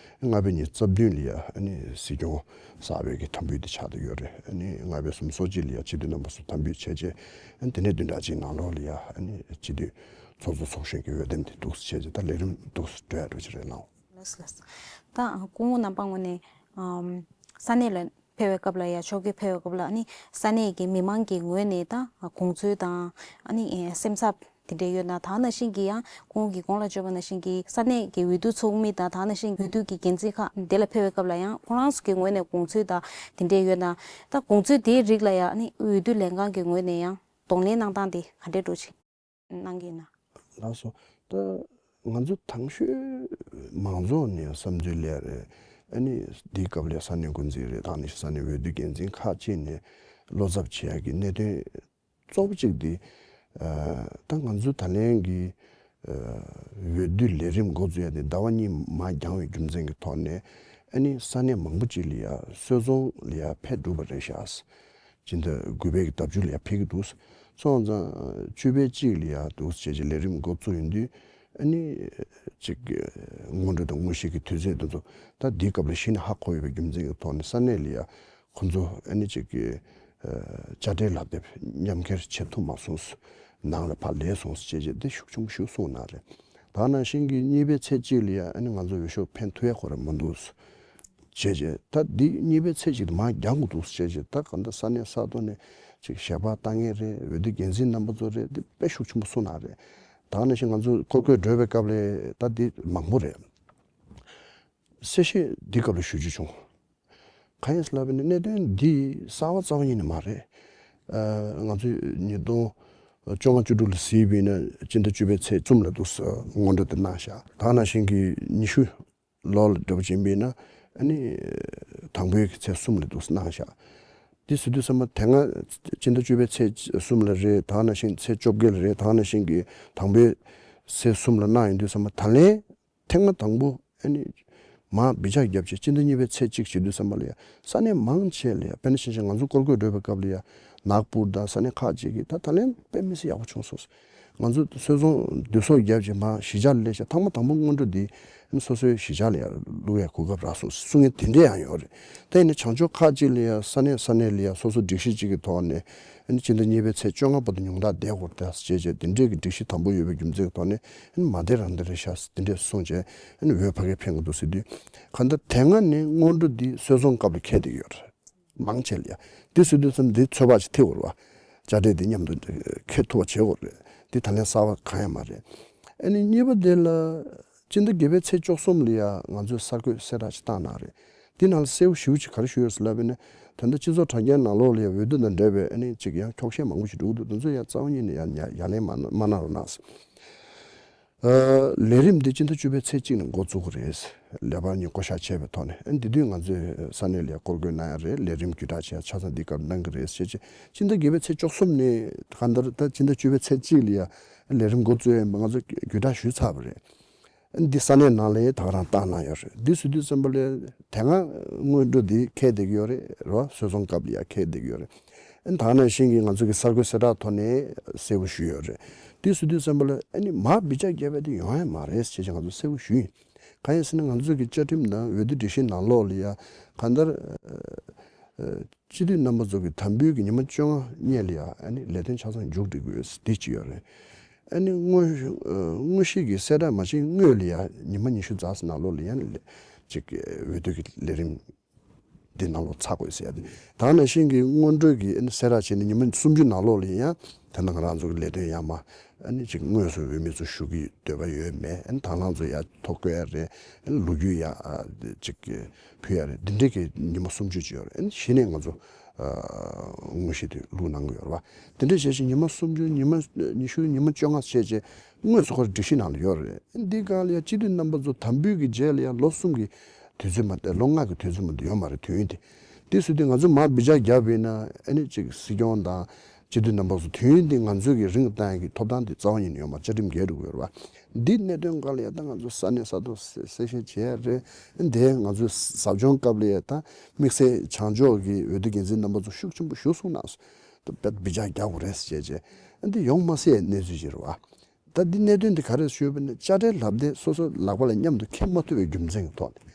བྱས། ལྔ་པའི་ཉི་ཤུ་རྩ་བདུན་ལ་ཡ་ཨ་ནི་སྲིད་སྐྱོང་གསར་པའི་གི་དམ་འབུལ་དེ་ཆགས་བསྡད་ཡོད་རེད། ཨ་ནི་ལྔ་པའི་སུམ་ཅུ་སོ་གཅིག་ལ་ཡ་སྤྱི་འཐུས་རྣམ་པ་ཚོ་དམ་འབུལ་བྱས་རྗེས། ཨ་ནི་དེ་ནས་བདུན་ཕྲག་གཅིག་ནང་ལོགས་ལ་ཡ་ཨ་ནི་སྤྱི་འཐུས་ཚོགས་གཙོ་ཚོགས་གཞོན་གྱི་འོས་འདེམས་དེ་འདུག་སེ་བྱས་རྗེས་ད་ལས་རིམ་འདུག་སེ་འགྲོ་ཡ་འགྲོ་གི་རེད་ལགས། ལགས་སོ་ལགས་སོ། ད་སྐུ་ངོ་རྣམ་པ་ངོས་ནས་ཨམ་ས་གནས་ལ་ཕེབས་པའི་སྐབས་ལ་ཡ་ཕྱོགས་ཀྱི་ཕེབས་པའི་སྐབས་ལ་ཨ་ནི་ས་གནས་ཀྱི་མི་མང་གི་ངོས་ནས་ད་དགོངས་ཚུལ་དང་ཨ་ནི་ཨེ་སེམས་འཚབ་དེ་འདྲ་ཡོད་ན། ད་ནང་བཞིན་གྱི་ཡང་སྐུ་ངོ་གིས་གོང་ལ་བརྗོད་པ་ནང་བཞིན་གྱི་ས་གནས་ཀྱི་འོས་བསྡུ་ཚོགས་མི་དང་ད་ནང་བཞིན་འོས་བསྡུ་གི་འགན་འཛིན་ཁག་དེ་ལ་ཕེབས་པའི་སྐབས་ལ་ཡང་ཁོང་རང་ཚོ་གི་ངོས་ནས་དགོངས་ཚུལ་དང་དེ་འདྲ་ཡོད་ན། ད་དགོངས་ཚུལ་དེའི་རིགས་ལ་ཡང་ཨ་ནི་འོས་བསྡུ་ལས་ཁང་གི་ངོས་ནས་ཡང་གདོང་ལེན་གནང་སྟངས་དེ་ག་འདྲ་འདྲ་ཅིག་གནང་གི་ཡིན་ན། ལགས་སོ། ད་ང་ཚོ་དང་ཤོས་མང་ཚོགས་ནས་བསམ་ཚུལ་ལས་རེད། ཨ་ནི་འདིའི་སྐབས་ལ་ས་གནས་འགོ་འཛིན་རེད། ད་ནི་ས་གནས་འོས་བསྡུ་འགན་འཛིན་ཁག་ཅིག་ནས་བློ་འཚབ་བྱེད་ཡག་གི་གནད་དོན་གཙོ་བོ་གཅིག་འདི། ཨ་ད་ང་ཚོ་ད་ལན་གྱི་ཨ་འོས་བསྡུ་ལས་རིམ་འགོ་འཛུགས་ཡ་དེ་ཟླ་བ་གཉིས་མར་འགྱངས་པའི་རྒྱུ་མཚན་གྱི་ཐོག་ནས་ཨ་ནི་ས་གནས་མང་པོ་ཅིག་ལ་ཡ་སོལ་རྫོང་ལ་ཡ་ཕེབས་གྲུབ་པ་རེད་ཤག་སྤྱི་ཟླ་དགུ་པའི་གི་ཟླ་མཇུག་ལ་ཡ་ཕེབས་ཀྱི་འདུག་སོང་ཙང་བཅུ་པའི་གཅིག་ལ་ཡ་འདུག་བྱས་རྗེས་ལས་རིམ་འགོ་བཙུགས་ཡོང་དུས་ ཨ་ནི་ཅིག་སྔོན་འགྲོ་དང་དངོས་གཞི་གི་དུས་ཚོད་དེ་ཚོ་ད་འདིའི་སྐབས་ལ་གཞི་ནས་ཧ་གོ་ཡོད་པའི་རྒྱུ་མཚན་གྱི་ཐོག་ནས་ས་གནས་ལ་ཡ་ཁོ་ཚོ་ཨ་ནི་ཅིག་གི་དཔྱ་ཁྲལ་ལག་དེབ་མཉམ་འཁྱེར་བྱེད་ཐུབ་མ་སོང་། ནང་ལ་ཕར་ལས་སོང་ཟེར་བྱས་བྱས་དེ་ཤུགས་ཆེན་པོ་ཞིག་གསུངས་གནང་རེད། ད་ནང་བཞིན་གྱི་གཉིས་པའི་ཚེས་གཅིག་ལ་ཡ་ཨ་ནི་ང་ཚོ་འོས་ཤོག་འཕེན་ཐུབ་ཡ་ཁོ་རང་མི་འདུག་བྱས་བྱས་ད་འདི་གཉིས་པའི་ཚེས་གཅིག་དེ་མར་རྒྱག་དགོས་འདུག་བྱས་བྱས་ད་གང་ལྟར་ས་གནས་ས་ཐོག་ནས་ཅིག་ཞལ་པར་བཏང་མཁན་རེད། འོས་བསྡུ་འགན་འཛིན་རྣམ་པ་ཚོ་རེད། འདི་དཔེ་ཤུགས་ཆེན་པོ་གསུངས་གནང་རེད། ད་ནང་བཞིན་ང་ཚོ་སྐོར་སྐོར་བགྲོད་པའི་སྐབས་ལ་ད་འདི་མང་པོ་རེད། གསལ་བཤད་འདི་སྐབས་ལ་ཞུ་རྒྱུ་བྱུང་། གང་ཡིན་ཟེར་ལབ་པ་ཡིན་ན་གནད་དོན་འདི་གསར་པ་རྩ་བ་ཉིད་ནས་མ་རེད། ཨ་ང་ཚོས་ཉིས་སྟོང་བཅོ་ལྔ་བཅུ་དྲུག་ལ་གཟིགས་པ་ཡིན་ན་སྤྱི་ཟླ་བཅུ་པའི་ཚེས་གསུམ་ལ་འདུག་སེ་སྔོན་འགྲོ་དེ་གནང་བཞག་ད་ནང་བཞིན་གྱི་ཉི་ཤུ་ལོ་ལ་འགྲོ་བ་ཅིག་ཡིན་པ་ཡིན་ན་ཨ་ནི་དང་པོའི་གི་ཚེས་གསུམ་ལ་འདུག་སེ་གནང་བཞག་འདི་ཟེར་དུས་ཙམ་པ་དེ་སྔ་སྤྱི་ཟླ་བཅུ་པའི་ཚེས་གསུམ་ལ་རེད། ད་ནང་བཞིན་ཚེས་བཅོ་བརྒྱད་ལ་རེད། ད་ནང་བཞིན་གྱི་དང་པོའི་ཚེས་གསུམ་ལ་གནང་ཡོང་དུས་ཙམ་པ་ད་ལན་ཐེངས་མ་དང་པོ་ཨ་ནི་མར་བི་ཅག་བརྒྱབ་བྱས་སྤྱི་ཟླ་གཉིས་པའི་ཚེས་གཅིག་བྱེད་དུས་ཙམ་པ་ལ་ཡ་ས་གནས་མང་ཆེ་ལ་ཡ་དཔེར་ན་ཆ་བཞག་ང་ཚོ་སྐོར་སྐོར་བགྲོད་པའི་སྐབས་ལ་ཡ་ནག་པུར་དང་ས་གནས་ཁག་ཅིག་གིས་ད་ད་ལན་དཔེ་མི་སྲིད་ཡག་པོ་བྱུང་སོང་། ང་ཚོ་སོ་སོ་འདུ་ཚོགས་བརྒྱབ་བྱས་མར་གཞིས་ཆགས་ལ་སླེབས་བྱས་ཐེངས་མ་དང་པོ་སྔོན་འགྲོ་འདི་ཨ་ནི་སོ་སོའི་གཞིས་ཆགས་ལ་ཡ་བླུག་ཡ་གོ་སྐབས་རག་སོང་གསུང་མཁན་དེ་འདྲས་ཡང་ཡོད་རེད། ད་ཡིན་ན་བྱང་ཕྱོགས་ཁག་ཅིག་ལ་ཡ་ས་གནས་ས་གནས་ལ་ཡ་སོ་སོ་སྒྲིག་གཞི་གཅིག་གི་ཐོག་ནས་ཨ་ནི་སྤྱི་ཟླ་གཉིས་པའི་ཚེས་བཅོ་ལྔ་བར་དུ་ཉུང་མཐའ་བསྡད་དགོས་རེད་ཟེར་བྱས་དེ་འདྲས་ཀྱི་སྒྲིག་གཞི་དམ་པོ་ཡོད་པའི་རྒྱུ་མཚན་གྱི་ཐོག་ནས་ཨ་ནི་མ་བསྡད་རང་བསྡད་རེད་ཤག་དེ་འདྲས་གསུངས་བྱས་ཨ་ནི་འོས་ཕ་གིར་འཕེན་དགོས་འདུག་ཟེར་དུས་གང་ལྟར་དེ་སྔ་ནས་སྔོན་འགྲོ་འདི་སྲོལ་བཟང་སྐབས་ལ་འཁེལ་བསྡད་ཡོད་རེད། མང་ཆེ་ལ་ཡ་འདི་ཟེར་དུས་ཙམ་འདི་ཚོད་དཔག་ཅིག་ཐེབས་ཡོད་རེད་བ། དཔྱ་ཁྲལ་འདི་མཉམ་དུ་འཁེལ་ཐུབ་པ་བྱེད་དགོས་རེད། འདི་ད་ལན་གསར་པ་གང་ཡང་མ་རེད། ཨ་ནི་གཉིས་པ་དེ་ལ་སྤྱི་ཟླ་བརྒྱད་པའི་ཚེས་བཅུ་གསུམ་ལ་ཡ་ང་ཚོས་གསར་འགོད་གསལ་བསྒྲགས་ཅིག་བཏང་གནང་རེད། འདི་ནང་ལ་གསལ་པོ་ཞེ་པོ་ཅིག་ག་རེ་ཞུས་ཡོད་ཟེར་ལབ་པ་ཡིན་ན་ད་ལྟ་སྤྱི་ཚོགས་དྲ་རྒྱའི་ནང་ལོགས་ལ་ཡ་འོས་བསྡུ་དང་འབྲེལ་བའི་ཨ་ནི་ཅིག་ཡང་འཁྱོག་བཤད་མང་པོ་ཞིག་འགྲོ་གི་འདུག་དེ་ཚོ་ཡ་རྩ་བ་ཉིད་ནས་ཡ་ཡ་ཡ་ལན་མ་མ་གནང་རོགས་གནང་ཟེར། ཨ་ལས་རིམ་འདི་སྤྱི་ཟླ་བཅུ་པའི་ཚེས་གཅིག་ནས་འགོ་བཙུགས་ཀྱི་རེད། ལས་པ་གཉིས་བསྐོ་བཞག་བྱས་པའི་ཐོག་ནས་ཨ་འདི་དུས་ང་ཚོས་ས་གནས་ལ་སྐོར་སྐོར་གནང་ཡ་རེད། ལས་རིམ་བརྒྱུད་བསྒྲགས་བྱས་ཆ་ཚང་འདི་སྐབས་གནང་གི་རེད་ཟེར་བྱས་སྤྱི་ཟླ་བརྒྱད་པའི་ཚེས་བཅུ་གསུམ་ནས་གང་ལྟར་ད་སྤྱི་ཟླ་བཅུ་པའི་ཚེས་གཅིག་ལ་ཡ་ལས་རིམ་འགོ་བཙུགས་ཡ་ཡིན་པ་ང་ཚོ་བརྒྱུད་བསྒྲགས་ཞུས་ཚར་བ་རེད། ཨ་འདི་ས་གནས་ནང་ལ་ཡ་ད་ག་རང་བཏང་གནང་ཡོད་རེད། འདི་ཟེར་དུས་ཙམ་པ་ལ་དེ་སྔ་སྔོན་འགྲོ་འདི་འཁེལ་བསྡད་ཀྱི་ཡོད་རེད་རོ། སྲོལ་བཟང་སྐབས་ལ་ཡ་འཁེལ་བསྡད་ཀྱི་ཡོད་རེད། ཨ་ནི་ད་ནང་བཞིན་གྱི་ང་ཚོ་གི་གསར་འགོད་གསལ་བསྒྲགས་ཐོག་ནས་གསལ་པོ་ཞུས་ཡོད་རེད། དེ་ཟེར་དུས་ཙམ་པ་ལ་ཨ་ནི་མར་བི་ཅག་བརྒྱབ་པ་དེ་ཡོང་ཡ་མ་རེད་ཅེས་ང་ཚོ་གསལ་པོ་ཞུས་ཡིན། གང་ཡིན་ཟེར་ན་ང་ཚོ་གི་བཅའ་ཁྲིམས་དང་འོས་བསྡུ་སྒྲིག་གཞི་ནང་ལོགས་ལ་ཡ་གང་ལྟར་ཨ་ཨ་སྤྱི་འཐུས་རྣམ་པ་ཚོ་གི་དམ་འབུལ་གྱི་ཉི་མ་བཅོ་ལྔ་སྔོན་ལ་ཡ་ཨ་ནི་ལས་དོན་ཆ་ཚང་མཇུག་སྒྲིལ་དགོས་དེ་གཅིག་ཡོད་རེད། ཨ་ནི་དངོས་ཨ་དངོས་གཞི་གི་གསལ་བསྒྲགས་མ་བྱས་སྔོན་ལ་ཡ་ཉི་མ་ཉི་ཤུ་རྩ་གཅིག་ནང་ལོགས་ལ་ཡ་ཨ་ནི་ལས་ཅིག་འོས་བསྡུ་གི་ལས་རིམ་འདི་ནང་ལོགས་ཚར་དགོས་ཟེར་ཡ་དེ། ད་ནང་བཞིན་གྱི་སྔོན་འགྲོའི་གི་ཨ་ནི་གསལ་བསྒྲགས་བྱས་ནས་ཉི་མ་སུམ་ཅུ་ནང་ལོགས་ལ་ཡིན་ཡང་ད་ནང་ང་རང་ཚོ་གི་ལས་དོན་ཡར་མར་ཨ་ནི་ཅིག་དངོས་སུ་འོས་མི་ཚོ་ཞུགས་ཀྱི་འདོད་པ་ཡོད་མེད། ཨ་ནི་དང་བླངས་ཚོ་ཡར་ཐོ་བཀོད་ཡ་རེད། ཨ་ནི་ལོ་རྒྱུས་ཡར་ཨ་ཅིག་ཕུལ་ཡ་རེད། འདི་འདྲའི་གི་ཉི་མ་སུམ་ཅུ་ཅིག་ཡོད་རེད། ཨ་ནི་གཞི་ནས་ང་ཚོ་ཨ་དངོས་གཞི་དེ་བླུགས་གནང་གི་ཡོད་རེད་བ། དེ་འདྲ་བྱས་བྱས་ཉི་མ་སུམ་ཅུ་ཉི་མ་ཉི་ཤུ་ཉི་མ་བཅོ་ལྔ་བྱས་བྱས་དངོས་སུ་ཁོ་རང་སྒྲིག་གཞི་ནང་ལ་ཡོད་རེད། འདི་གང་ལ་ཡ་སྤྱི་འཐུས་རྣམ་པ་ཚོ་དམ་འབུལ་གྱི་རྗེས་ལ་ཡ་ལོ་གསུམ་གྱི་དུས་ཚོད་མ་ལོ་ལྔ་གི་དུས་ཚོད་མ་གཏོགས་ཡོད་མ་རེད་དུས་ཡུན་དེ། དེ་སྲིད་དུས་ང་ཚོ་མར་བི་ཅག་བརྒྱབ་པ་ཡིན་ན་ཨ་ནི་ཅིག་སྲིད་སྐྱོང་དང་སྤྱི་འཐུས་རྣམ་པ་ཚོ་དུས་ཡུན་དེ་ང་ཚོ་གི་རིང་བཏང་ཡ་གི་ཐོབ་ཐང་དེ་རྩ་བ་ཉིད་ནས་ཡོད་མ་རེད། བཅའ་ཁྲིམས་འགལ་འགྲོ་གི་ཡོད་རེད་བ། འདི་གནད་དོན་སྒང་ལ་ཡ་ད་ང་ཚོ་ས་གནས་ས་ཐོག་གསལ་བཤད་བྱས་ཡ་རེད། འདི་ང་ཚོའི་ཟབ་སྦྱོང་སྐབས་ལ་ཡ་ད་དམིགས་བསལ་བྱང་ཕྱོགས་ཀྱི་འོས་བསྡུ་འགན་འཛིན་རྣམ་པ་ཚོ་ཤུགས་ཆེན་པོ་ཞུ་གསུངས་གནང་སོང་། ད་དཔེ་བི་ཅག་རྒྱག་དགོས་རེད་ཟེར་བྱས་བྱས་འདི་ཡོང་མ་སྲིད་གནས་ཚུལ་ཅིག་རེད་བ། ད་འདི་གནད་དོན་འདི་ག་རེ་ཞུས་པ་ན་དཔྱ་ཁྲལ་ལག་དེབ་སོ་སོ་ལག་པ་ལ་མཉམ་དུ་འཁྱེར་མ་ཐུབ་པའི་རྒྱུ་མཚན་གྱི་ཐོག་ནས།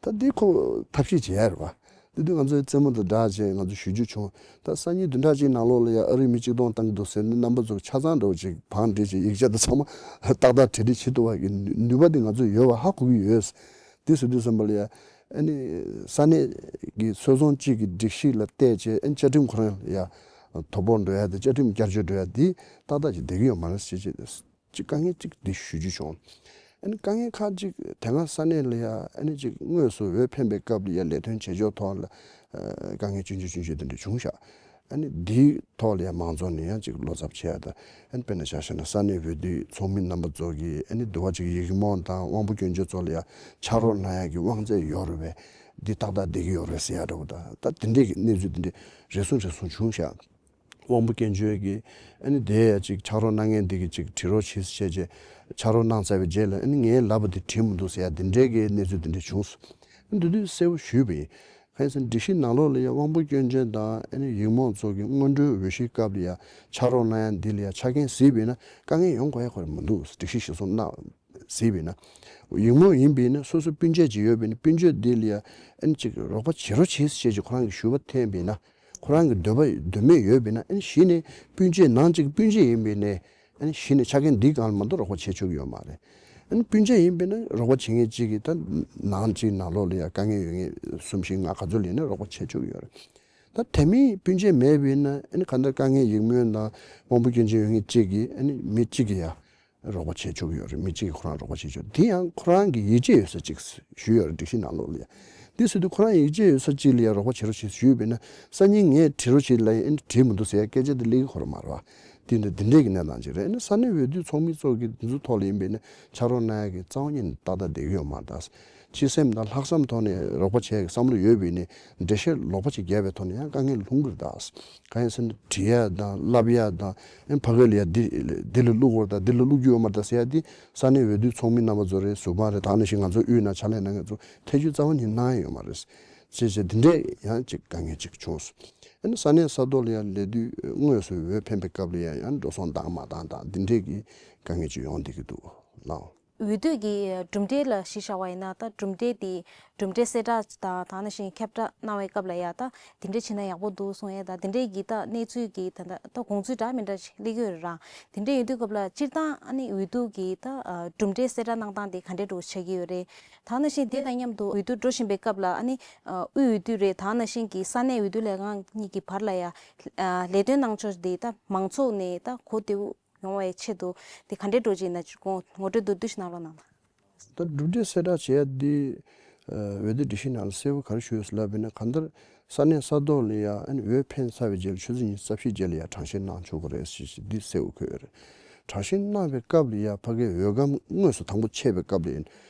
ད་འདི་ཁོ་ཐབས་ཤེས་བྱེད་ཡ་རེད་བ། དེ་དུས་ང་ཚོའི་རྩེད་མོ་དང་སྦྲགས་བྱས་ང་ཚོ་ཞུ་རྒྱུ་བྱུང་། ད་སང་ཉིན་བདུན་ཕྲག་གཅིག་ནང་ལོགས་ལ་ཡ་ཨ་རིའི་མི་གཅིག་སྟོང་བཏང་གི་འདུག་ཟེར་ནས་རྣམ་པ་ཚོ་ཆ་ཚང་འདྲ་བོ་ཅིག་བང་བསྒྲིགས་བྱས་ཡིག་ཆ་དང་ཚང་མ་ཏག་ཏག་གྲ་སྒྲིག་བྱེད་ཐུབ་པ་གི་ནུས་པ་དེ་ང་ཚོ་ཡོད་པ་ཧ་གོ་གི་ཡོད། དེ་ཟེར་དུས་ཙམ་པ་ལ་ཡ་ཨ་ནི་ས་གནས་ཀྱི་སྲོལ་བཟང་གཅིག་གི་སྒྲིག་གཞི་ལ་བལྟས་བྱས་ཨ་ནི་བཅའ་ཁྲིམས་ཁོ་རང་ལ་ཡ་དོ་ཕོག་འགྲོ་ཡ་དེ་བཅའ་ཁྲིམས་བསྐྱར་བཅོས་འགྲོ་ཡ་དེ་ཏག་ཏག་ཅིག་བསྡད་ཀྱི་ཡོད་མ་རེད་ཟེར་བྱས། ཅིག་དཀའ་ངལ་ཅིག་འདི་ཞུ་རྒྱུ་བྱུང་། ཨ་ནི་དཀའ་ངལ་ཁག་ཅིག་དེ་སྔ་ས་གནས་ལ་ཡ་ཨ་ནི་ཅིག་དངོས་སུ་འོས་འཕེན་པའི་སྐབས་ལ་ཡ་ལས་དོན་བྱེད་ཕྱོགས་ཐོག་ལ་ཨ་དཀའ་ངལ་ཆུང་ཆུང་ཆུང་ཆུང་དེ་འདྲ་བྱུང་ཤག་ཨ་ནི་འདིའི་ཐོག་ལ་ཡ་མང་ཚོགས་ནས་ཡང་ཅིག་བློ་འཚབ་བྱེད་ཡ་དང་ཨ་ནི་དཔེར་ན་ཆ་བཞག་ན་ས་གནས་འོས་བསྡུའི་ཚོགས་མི་རྣམ་པ་ཚོ་གིས་ཨ་ནི་འདི་བ་ཅིག་ཡིག་རྨོངས་དང་དབང་པོ་སྐྱོན་བརྗོད་ཚོ་ལ་ཡ་ཕྱག་རོགས་གནང་ཡ་གི་དབང་ཚད་ཡོད་རེད་པས། འདི་ཏག་ཏག་བསྡད་ཀྱི་ཡོད་རེད་ཟེར་ཡ་འདྲ་བོ་དང་ད་དེ་འདྲས་ཀྱི་གནས་ཚུལ་དེ་འདྲས་རེ་ཟུང་རེ་ཟུང་བྱུང་ཤག་དབང་པོ་དཀོན་མཆོག་གིས་ཨ་ནི་དེ་ཡ་ཅིག་ཕྱག་རོགས་གནང་མཁན་འདི་གིས་ཅིག་བྲིས་རོགས་བྱེད་ཟེར་བྱས་ཕྱག་རོགས་གནང་ཚར་བའི་རྗེས་ལ་ཨ་ནི་ངའི་ལབ་པ་དེ་བྲིས་མི་འདུག་ཟེར་ཡ་དེ་འདྲའི་གི་གནས་ཚུལ་དེ་འདྲ་བྱུང་སོང་། ཨ་ནི་འདི་དུས་གསལ་པོ་ཞུས་པ་ཡིན། གང་ཡིན་ཟེར་ན་སྒྲིག་གཞི་ནང་ལོགས་ལ་ཡང་དབང་པོ་སྐྱོན་ཅན་དང་ཨ་ནི་ཡིག་རྨོངས་ཚོ་གི་སྔོན་འགྲོའི་འོས་གཞིའི་སྐབས་ལ་ཡང་ཕྱག་རོགས་གནང་ཡ་འདི་ལ་ཡང་ཆ་རྐྱེན་གཟིགས་པ་ཡིན་ན་དཀའ་ངལ་ཡོང་དགོས་ཡ་ཁོ་རང་མི་འདུག་སྒྲིག་གཞི་གཞིར་བཟུང་གནང་གཟིགས་པ་ཡིན་ན། ཡིག་རྨོངས་ཡིན་པ་ཡིན་ན་སོ་སོ་སྤུན་མཆེད་ཅིག་ཡོད་པ་ཡིན་ན་སྤུན་མཆེད་འདི་ལ་ཡང་ཨ་ནི་ཅིག་རོགས་པ་བྱེད་རོགས་བྱེད་ཟེར་ཅིག་ཁོ་རང་གི་ཞུ་བ་འཐེན་པ་ཡིན་ན། ཁོ་རང་གི་འདོད་པ་འདོད་མོས་ཡོད་པ་ཡིན་ན་ཨ་ནི་གཞི་ནས་སྤུན་མཆེད་ནང་གཅིག་སྤུན་མཆེད་ཡིན་པ་ཡིན་ནའི་ཨ་ནི་གཞི་ནས་ཆ་རྐྱེན་འདིའི་སྒང་ལ་མ་གཏོགས་རོགས་པ་བྱེད་ཆོག་གི་ཡོད་མ་རེད། ཨ་ནི་སྤུན་མཆེད་ཡིན་པ་ཡིན་ན་རོགས་པ་བྱེད་མཁན་གཅིག་གིས་ད་ནང་གཅིག་ནང་ལོགས་ལ་ཡང་དཀའ་ངལ་ཡོད་མཁན་གསུམ་བཞི་ལྔ་ག་ཚོད་ལ་ཡིན་ན་རོགས་པ་བྱེད་ཆོག་གི་ཡོད་རེད། ད་དེ་མིན་སྤུན་མཆེད་མེད་པ་ཡིན་ན་ཨ་ནི་གང་ལྟར་དཀའ་ངལ་ཡིག་རྨོངས་དང་དབང་པོ་སྐྱོན་ཅན་ཡོད་མཁན་གཅིག་གིས་ཨ་ནི་མི་གཅིག་གིས་ཡང་རོགས་པ་བྱེད་ཆོག་གི་ཡོད་རེད། མི་གཅིག་གིས་ཁོ་རང་རོགས་པ་བྱེད་ཆོག་དེ་ཡང་ཁོ་རང་གི་ཡིད་ཆེས་ཡོད་ས་གཅིག་ཞུས་ཡོད་རེད། སྒྲིག་གཞི་ནང་ལོགས་ལ་ཡང་། དེ་ཟེར་དུས་ཁོ་རང་ཡིད་ཆེས་ཡོད་ས་གཅིག་ལ་ཡང་རོགས་པ་བྱེད་རོགས་བྱེད་ཞུས་པ་ཡིན་ན་སང་ཉིན་ངས་བྲིས་རོགས་བྱེད་ལབ་ཡིན་ཨ་ནི་བྲིས་མི་འདུག་ཟེར་ཡ་སྐད་ཆ་དེ་སླེབས་ཀྱི་ཁོ་རང་མ་རེད་བ། དེ་འདྲ་འདི་འདྲས་ཀྱི་གནས་སྟངས་ཅིག་རེད། ཨ་ནི་ས་གནས་འོས་བསྡུ་ཚོགས་མི་ཚོ་གི་འདི་ཚོ་ཐོག་ལ་ཡིན་པ་ཡིན་ན་ཕྱག་རོགས་གནང་ཡ་གི་རྩ་བ་ཉིད་ནས་ཏག་ཏག་བསྡད་ཀྱི་ཡོད་མ་རེད་ད། སྤྱི་སེམས་དང་ལྷག་བསམ་ཐོག་ནས་རོགས་པ་བྱེད་ཡ་གི་བསམ་བློ་ཡོད་པ་ཡིན་ནའི་འགྲེལ་བཤད་ལོག་པ་ཅིག་བརྒྱབ་པའི་ཐོག་ནས་ཡང་དཀའ་ངལ་ལྷུང་གི་རེད་ད། གང་ཡིན་ཟེར་ན་འབྲི་ཡ་དང་བསླབ་ཡ་དང་ཨེ་ཕ་གི་ལ་ཡ་འདི་འདི་ལ་བླུག་དགོས་རེད་ད་འདི་ལ་བླུག་རྒྱུ་ཡོད་མ་རེད་ད་ཟེར་ཡ་འདི་ས་གནས་འོས་བསྡུ་ཚོགས་མི་རྣམ་པ་ཚོ་རེད། ཟུར་དཔང་རེད། ད་ནང་བཞིན་ང་ཚོ་དབུས་ན་ཕྱག་ལས་གནང་མཁན་ཚོ་ཐེ་བྱུས་རྩ་བ་ཉིད་གནང་ཡ་ཡོད་མ་རེད། ཅེས་བྱས་འདི་འདྲས་ཡང་ཅིག་དཀའ་ངལ་ཅིག་བྱུང་སོང་། ཨ་ནི་ས་གནས་ས་ཐོག་ལ་ཡང་ལས་དུས་དངོས་སུ་འོས་འཕེན་པའི་སྐབས་ལ་ཡང་ཡང་འགྲོ་སོང་བཏང་མ་བཏང་དང་འདི་འདྲས་ཀྱི་དཀའ་ངལ་ཅིག་ཡོང་བསྡད་ཀྱི་འདུག་ལགས། འོས་བསྡུ་གི་གྲུབ་འབྲས་ལ་གཞི་བཞག་པ་ཡིན་ན་ད་གྲུབ་འབྲས་དེ་གྲུབ་འབྲས་གསལ་བསྒྲགས་དང་ད་ནང་བཞིན་ཁྱབ་བསྒྲགས་གནང་བའི་སྐབས་ལ་ཡང་ད་དེ་འདྲས་བྱས་ན་ཡག་པོ་འདུག་གསུང་ཡས་དང་དེ་འདྲས་ཀྱི་ད་གནས་ཚུལ་གྱི་ད་ད་ད་དགོངས་ཚུལ་འདྲ་མི་འདྲ་ཞིག་སླེབས་ཀྱི་ཡོད་རེད་ར། དེ་འདྲས་ཡོང་དུས་སྐབས་ལ་སྤྱིར་བཏང་ཨ་ནི་འོས་བསྡུ་གི་ད་གྲུབ་འབྲས་གསལ་བསྒྲགས་གནང་སྟངས་དེ་ག་འདྲས་འདྲ་བོ་ཆགས་ཀྱི་ཡོད་རེད། ད་ནང་བཞིན་དེ་དང་མཉམ་དུ་འོས་བསྡུ་འགྲོ་བཞིན་པའི་སྐབས་ལ་ཨ་ནི་དབུས་འོས་བསྡུ་རེད། ད་ནང་བཞིན་གྱི་ས་གནས་འོས་བསྡུ་ལས་ཁང་གཉིས་ཀྱི་བར་ལ་ཡང་ལས་དོན་གནང་ཕྱོགས་དེ་ད་མང་ཚོགས་ནས་ད་གོ་བདེ་པོ་ཡོང་བའི་ཆེད་དུ་དེ་ག་འདྲས་འགྲོ་གི་ཡིན་ན་ཅིག་ངོ་སྤྲོད་མདོར་བསྡུས་ཤིག་གནང་རོགས་གནང་དང་། ད་གྲུབ་འབྲས་གསལ་བསྒྲགས་བྱེད་ཡ་འདི་འོས་བསྡུ་སྒྲིག་གཞི་ནང་ལ་གསལ་པོ་ག་རེ་ཞུས་ཡོད་ཟེར་ལབ་པ་ཡིན་ན་གང་ལྟར་ས་གནས་ས་ཐོག་ལ་ཡ་ཨ་ནི་འོས་འཕེན་ཚར་བའི་རྗེས་ལ་ཆུ་ཚོད་ཉི་ཤུ་རྩ་བཞིའི་རྗེས་ལ་ཡ་གྲངས་བཤེར་གནང་ཆོག་གི་རེད་ཞེས་ཞེས་འདི་གསལ་པོ་འཁོད་ཡོད་རེད། གྲངས་བཤེར་གནང་བའི་སྐབས་ལ་ཡ་ཕ་གིའི་འོས་སྒམ་དངོས་སུ་དང་པོ་ཕྱེ་བའི་སྐབས་ལ་ཡིན་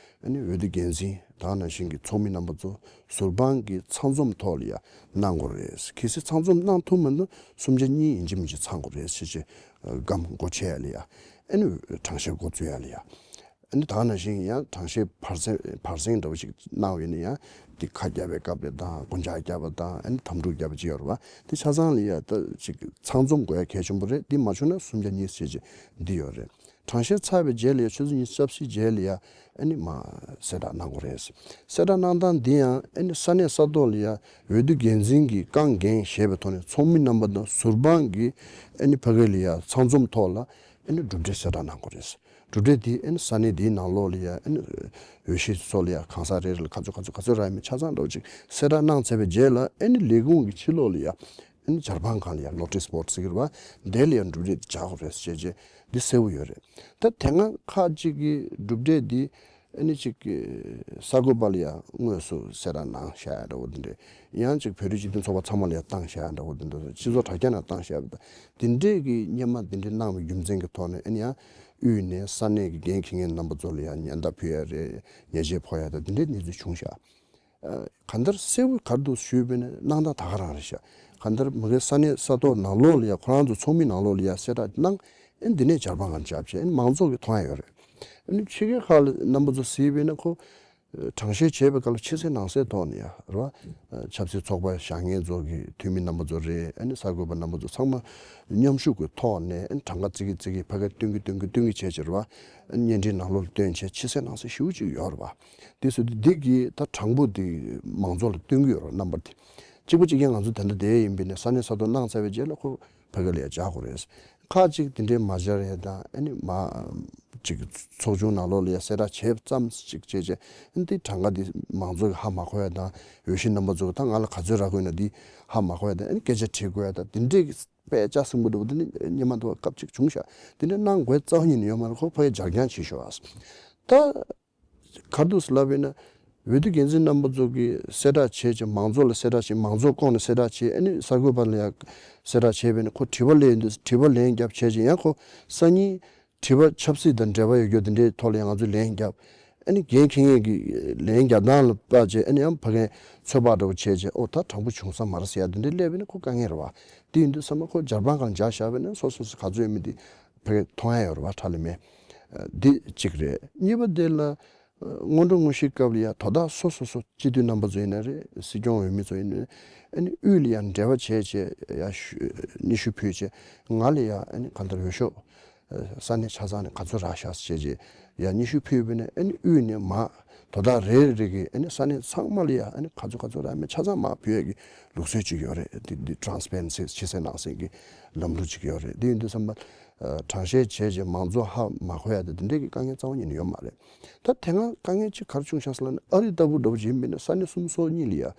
ཨ་ནི་འོས་བསྡུ་འགན་འཛིན་དེ་ནང་བཞིན་གྱི་ཚོགས་མི་རྣམ་པ་ཚོ་ཟུར་དཔང་གི་ཚང་འཛོམས་ཐོག་ལ་ཡ་གནང་དགོས་རེད། གལ་སྲིད་ཚང་འཛོམས་གནང་ཐུབ་མིན་ན་གསུམ་ཆ་གཉིས་ཡིན་གཅིག་མིན་གཅིག་ཚང་དགོས་རེད་ཞེས་ཞེས་སྒམ་སྒོ་ཕྱེ་ཡ་ལ་ཡ་ཨ་ནི་གྲངས་བཤེར་འགོ་འཛུགས་ཡ་ལ་ཡ། ཨ་ནི་ད་ནང་བཞིན་ཡང་གྲངས་བཤེར་བར་གསེང་བར་གསེང་འདྲ་བོ་ཞིག་གནང་བ་ཡིན་ན་ཡང་དེ་ཁ་རྒྱབ་པའི་སྐབས་རེད་དང་རྐུན་ཇག་རྒྱབ་པ་དང་ཨ་ནི་དམ་ཕྲུག་རྒྱབ་པ་ཅིག་ཡོད་རེད་བ། དེ་ཆ་ཚང་ལ་ཡ་ད་ཅིག་ཚང་འཛོམས་དགོས་ཡ་གལ་ཆེན་པོ་རེད། འདི་མ་བྱུང་ན་གསུམ་ཆ་གཉིས་བྱས་ཅིག་འདི་ཡོད་རེད། གྲངས་བཤེར་ཚར་བའི་རྗེས་ལ་ཡ་ཆུ་ཚོད་ཉི་ཤུ་རྩ་བཞིའི་རྗེས་ལ་ཡ་ཨ་ནི་མ་གསལ་བསྒྲགས་གནང་དགོས་རེད། གསལ་བསྒྲགས་གནང་སྟངས་འདི་ཡང་ཨ་ནི་ས་གནས་ས་ཐོག་ལ་ཡ་འོས་བསྡུ་འགན་འཛིན་གྱིས་རྐང་འགན་བཞེས་པའི་ཐོག་ནས་ཚོགས་མི་རྣམ་པ་དང་ཟུར་དཔང་གིས་ཨ་ནི་ཕ་གི་ལ་ཡ་ཚང་འཛོམས་ཐོག་ལ་ཨ་ནི་གྲུབ་འབྲས་གསལ་བསྒྲགས་གནང་དགོས་རེད། གྲུབ་འབྲས་དེ་ཨ་ནི་ས་གནས་དེའི་ནང་ལོགས་ལ་ཡ་ཨ་ནི་འོས་གཞི་སོགས་ལ་ཡ་གང་ཟག་རེ་རེ་ལ་ག་ཚོད་ག་ཚོད་ག་ཚོད་རག་ཡོད་མེད་ཆ་ཚང་འདྲ་བོ་ཅིག་གསལ་བསྒྲགས་གནང་ཚར་བའི་རྗེས་ལ་ཨ་ནི་ལས་ཁུངས་ཀྱི་ཕྱི་ལོགས་ལ་ཡ་ཨ་ནི་ཇ་རི་པན་ཁང་ལ་ཡ་ནོ་ཊིས་བྷོར་ཌི་ཟེར་གྱི་རེད་བ། དེ་ལ་ཡ་གྲུབ་འབྲས་དེ་བཞག་དགོས་རེད་ཟེར་བྱས་འདི་གསལ་པོ་ཡོད་རེད། ད་དེ་སྔ་ཁག་ཅིག་གི་གྲུབ་འབྲས་དེ་ཨ་ནི་ཅིག་གི་གསར་འགོད་པ་ལ་ཡང་དངོས་སུ་གསལ་བསྒྲགས་གནང་བཞག་ཡ་འདྲ་བོ་འདི་འདྲས། ཡང་ཅིག་བོད་རིགས་སྤྱི་མཐུན་ཚོགས་པ་ཚང་མ་ལ་ཡང་བཏང་བཞག་ཡ་འདྲ་བོ་འདི་འདྲས། སྤྱི་ཚོགས་དྲ་རྒྱ་ནང་བཏང་བཞག་ཡ་འདྲ། འདི་འདྲས་ཀྱི་སྔོན་མ་འདི་འདྲས་གནང་བའི་རྒྱུ་མཚན་གྱི་ཐོག་ནས་ཨ་ནི་ཡང་དབུས་ནས་ས་གནས་ཀྱི་འགན་འཁྱེར་མཁན་རྣམ་པ་ཚོ་ལ་ཡང་ཉེན་བརྡ་ཕུལ་ཡ་རེད། ཉེས་ཆད་ཕོག་ཡ་དང་འདི་འདྲས་གནས་ཚུལ་བྱུང་བཞག་གང་ལྟར་གསལ་པོ་ག་རེ་འདུག་ཞུས་པ་ཡིན་ན་གནང་སྟངས་ད་ག་རང་རེད་ཤག་གང་ལྟར་མ་གིའི་ས་གནས་ས་ཐོག་ནང་ལོགས་ལ་ཡ་ཁོ་རང་ཚོ་ཚོགས་མི་ནང་ལོགས་ལ་ཡ་གསལ་བསྒྲགས་གནང་། ཨ་ནི་འདི་ནས་ཇ་རི་པན་ཁང་བརྒྱབ་བྱས་ཨ་ནི་མང་ཚོགས་ཀྱིས་མཐོང་ཡ་ཡོད་རེད། ཨ་ནི་ཕྱི་རྒྱལ་ཁག་ལ་རྣམ་པ་ཚོ་གཟིགས་པ་ཡིན་ན་ཁོ་གྲངས་བཤེར་བྱས་པའི་སྐབས་ལ་ཕྱི་གསལ་ནང་གསལ་ཐོག་ནས་ཡ་རེད་བ། ཆབ་སྲིད་ཚོགས་པ་བཞག་མཁན་ཚོ་གི་འཐུས་མི་རྣམ་པ་ཚོ་རེད། ཨ་ནི་གསར་འགོད་པ་རྣམ་པ་ཚོ་ཚང་མ་མཉམ་ཞུགས་ཀྱི་ཐོག་ནས་ཨ་ནི་གྲངས་ཀ་བརྩི་གི་བརྩི་གི་ཕ་གིར་སྟོན་གི་སྟོན་གི་སྟོན་གི་བྱས་བྱས་རེད་བ། ཨ་ནི་བརྙན་འཕྲིན་ནང་ལོགས་ལ་སྟོན་བྱས་ཕྱི་གསལ་ནང་གསལ་ཞེ་པོ་ཅིག་ཡོད་རེད་བ། དེ་སོ་དེ་གི་ད་གྲངས་འབོར་དེ་མང་ཚོགས་ལ་སྟོན་གི་ཡོད་རེད་རྣམ་པ་དེ། གཅིག་པ་གཅིག་རྐྱང་ང་ཚོ་ད་ལྟ་བསྡད་ཡིན་པས་ནས་ས་གནས་ས་ཐོག་གནང་ཚར་བའི་རྗེས་ལ་ཁོ་ཕ་གི་ལ་ཡ་བཅར་དགོས་རེད། ཁག་ཅིག་དེ་འདྲའི་མ་བཅར་ཡ་དང་ཨ་ནི་མ་ཅིག་ཚོགས་ཆུང་ནང་ལོགས་ལ་ཡ་གསལ་བསྒྲགས་བྱས་ཙམ་ཅིག་བྱས་བྱས་ཨ་ནི་དེ་གྲངས་ཀ་དེ་མང་ཚོགས་ཀྱིས་ཧ་མ་གོ་ཡ་དང་འོས་གཞི་རྣམ་པ་ཚོ་གིས་ད་ང་ལ་ག་ཚོད་རག་གི་ཡོད་ན་དེ་ཧ་མ་གོ་ཡ་དང་ཨ་ནི་སྐད་ཆ་དྲི་དགོས་ཡ་དང་དེ་འདྲའི་གི་དཔེ་ལྕགས་སྲིན་པོ་འདྲ་བོ་དེ་འདྲ་སྔོན་མ་དུ་བ་སྐབས་ཅིག་བྱུང་ཤག་དེ་འདྲ་གནང་དགོས་རྩ་བ་ཉིད་ནས་ཡོད་མ་རེད། ཁོ་ཕ་གིར་བཅར་རྐྱང་བྱེད་ཤོག་ཨ། ད། ག་རེ་འདུག་ཟེར་ལབ་པ་ཡིན་ན། འོས་བསྡུ་འགན་འཛིན་རྣམ་པ་ཚོ་གིས་གསལ་བསྒྲགས་བྱས་བྱས་མང་ཚོགས་ལ་གསལ་བསྒྲགས་བྱས་མང་ཚོགས་ཁོངས་ནས་གསལ་བསྒྲགས་བྱས་ཨ་ནི་གསར་འགོད་པ་ལ་ཡང་གསལ་བསྒྲགས་བྱས་པ་ཡིན་ན་ཁོ་དྲི་བ་སླེབས་ཡོང་དུས་དྲི་བ་ལན་རྒྱབ་བྱས་བྱས་ཡང་ཁོ་སང་ཉིན་དྲི་བ་ཆབ་སྲིད་དང་འབྲེལ་བ་ཡོད་རྒྱུ་དེ་འདྲའི་ཐོག་ལ་ཡང་ང་ཚོས་ལན་རྒྱབ། ཨ་ནི་འགན་འཁྱེར་མཁན་གྱིས་ལན་རྒྱབ་སྟངས་ལ་བལྟས་བྱས་ཨ་ནི་ཡང་ཕ་གིར་ཚོད་དཔག་འདྲ་བོ་བྱས་བྱས་ཨོ་ད་དྲང་པོ་བྱུང་ས་མ་རེད་ཟེར་ཡ་དེ་འདྲ་སླེབས་པ་ཡིན་ན་ཁོ་དཀའ་ངལ་རེད་བ། དེ་ཡིན་དུས་ཚང་མ་ཁོ་ཇ་རི་པན་ཁང་ལ་བཅར་བཞག་པ་ཡིན་ན་སོ་སོ་སོ་ག་ཚོད་ཡོད་མེད་དེ་ཕ་གིར་མཐོང་ཡ་ཡོད་རེད་བ། ཁྲ་ལམ་མེ། འདི་གཅིག་རེད། གཉིས་པ་དེ་ལ། སྔོན་འགྲོ་དངོས་གཞིའི་སྐབས་ལ་ཡ་དོ་བདག་སོ་སོ་སོ་སྤྱི་འཐུས་རྣམ་པ་ཚོ་ཡིན་ན་རེད། སྲིད་སྐྱོང་འོས་མི་ཚོ་ཡིན་ན་རེད། ཨ་ནི་དབུས་ལ་ཡ་འབྲེལ་བ་བྱས་བྱས་ཡ་ཞུ་སྙན་ཞུ་ཕུལ་བྱས་ང་ལ་ཡ་ཨ་ནི་གང་ལྟར་འོས་ཤོག་ས་གནས་ཆ་ཚང་ནས་ག་ཚོད་རག་ཤག་བྱས་བྱས་ཡ་སྙན་ཞུ་ཕུལ་བས་ནས། ཨ་ནི་དབུས་ནས་མ་དོ་བདག་རེ་རེ་གི་ཨ་ནི་ས་གནས་ཚང་མ་ལ་ཡ་ཨ་ནི་ག་ཚོད་ག་ཚོད་རག་མེད་ཆ་ཚང་མ་ཕུལ་ཡས་ཀྱི་ལུགས་སྲོལ་ཅིག་ཡོད་རེད། དེ་འདི་transparency ཕྱི་གསལ་ནང་གསལ་གྱི་ལམ་ལུགས་ཅིག་ཡོད་རེད། དེ་ཡིན་དུས་ཙམ་པ་དྲང་བཤད་བྱས་བྱས་མང་ཚོགས་ཧ་མ་གོ་ཡ་དེ་འདི་འདྲས་ཀྱི་དཀའ་ངལ་རྩ་བ་ཉིད་ནས་ཡོད་མ་རེད། ད་དེ་སྔ་དཀའ་ངལ་ཅིག་ག་རེ་བྱུང་ཤག་ཟེར་ལབ་ན། ཨ་རི་ལྟ་བུ་འདྲ་བོ་ཅིག་ཡིན་པས་ན་ས་གནས་སུམ་ཅུ་སོ་གཉིས་ལ་ཡ་ཨ་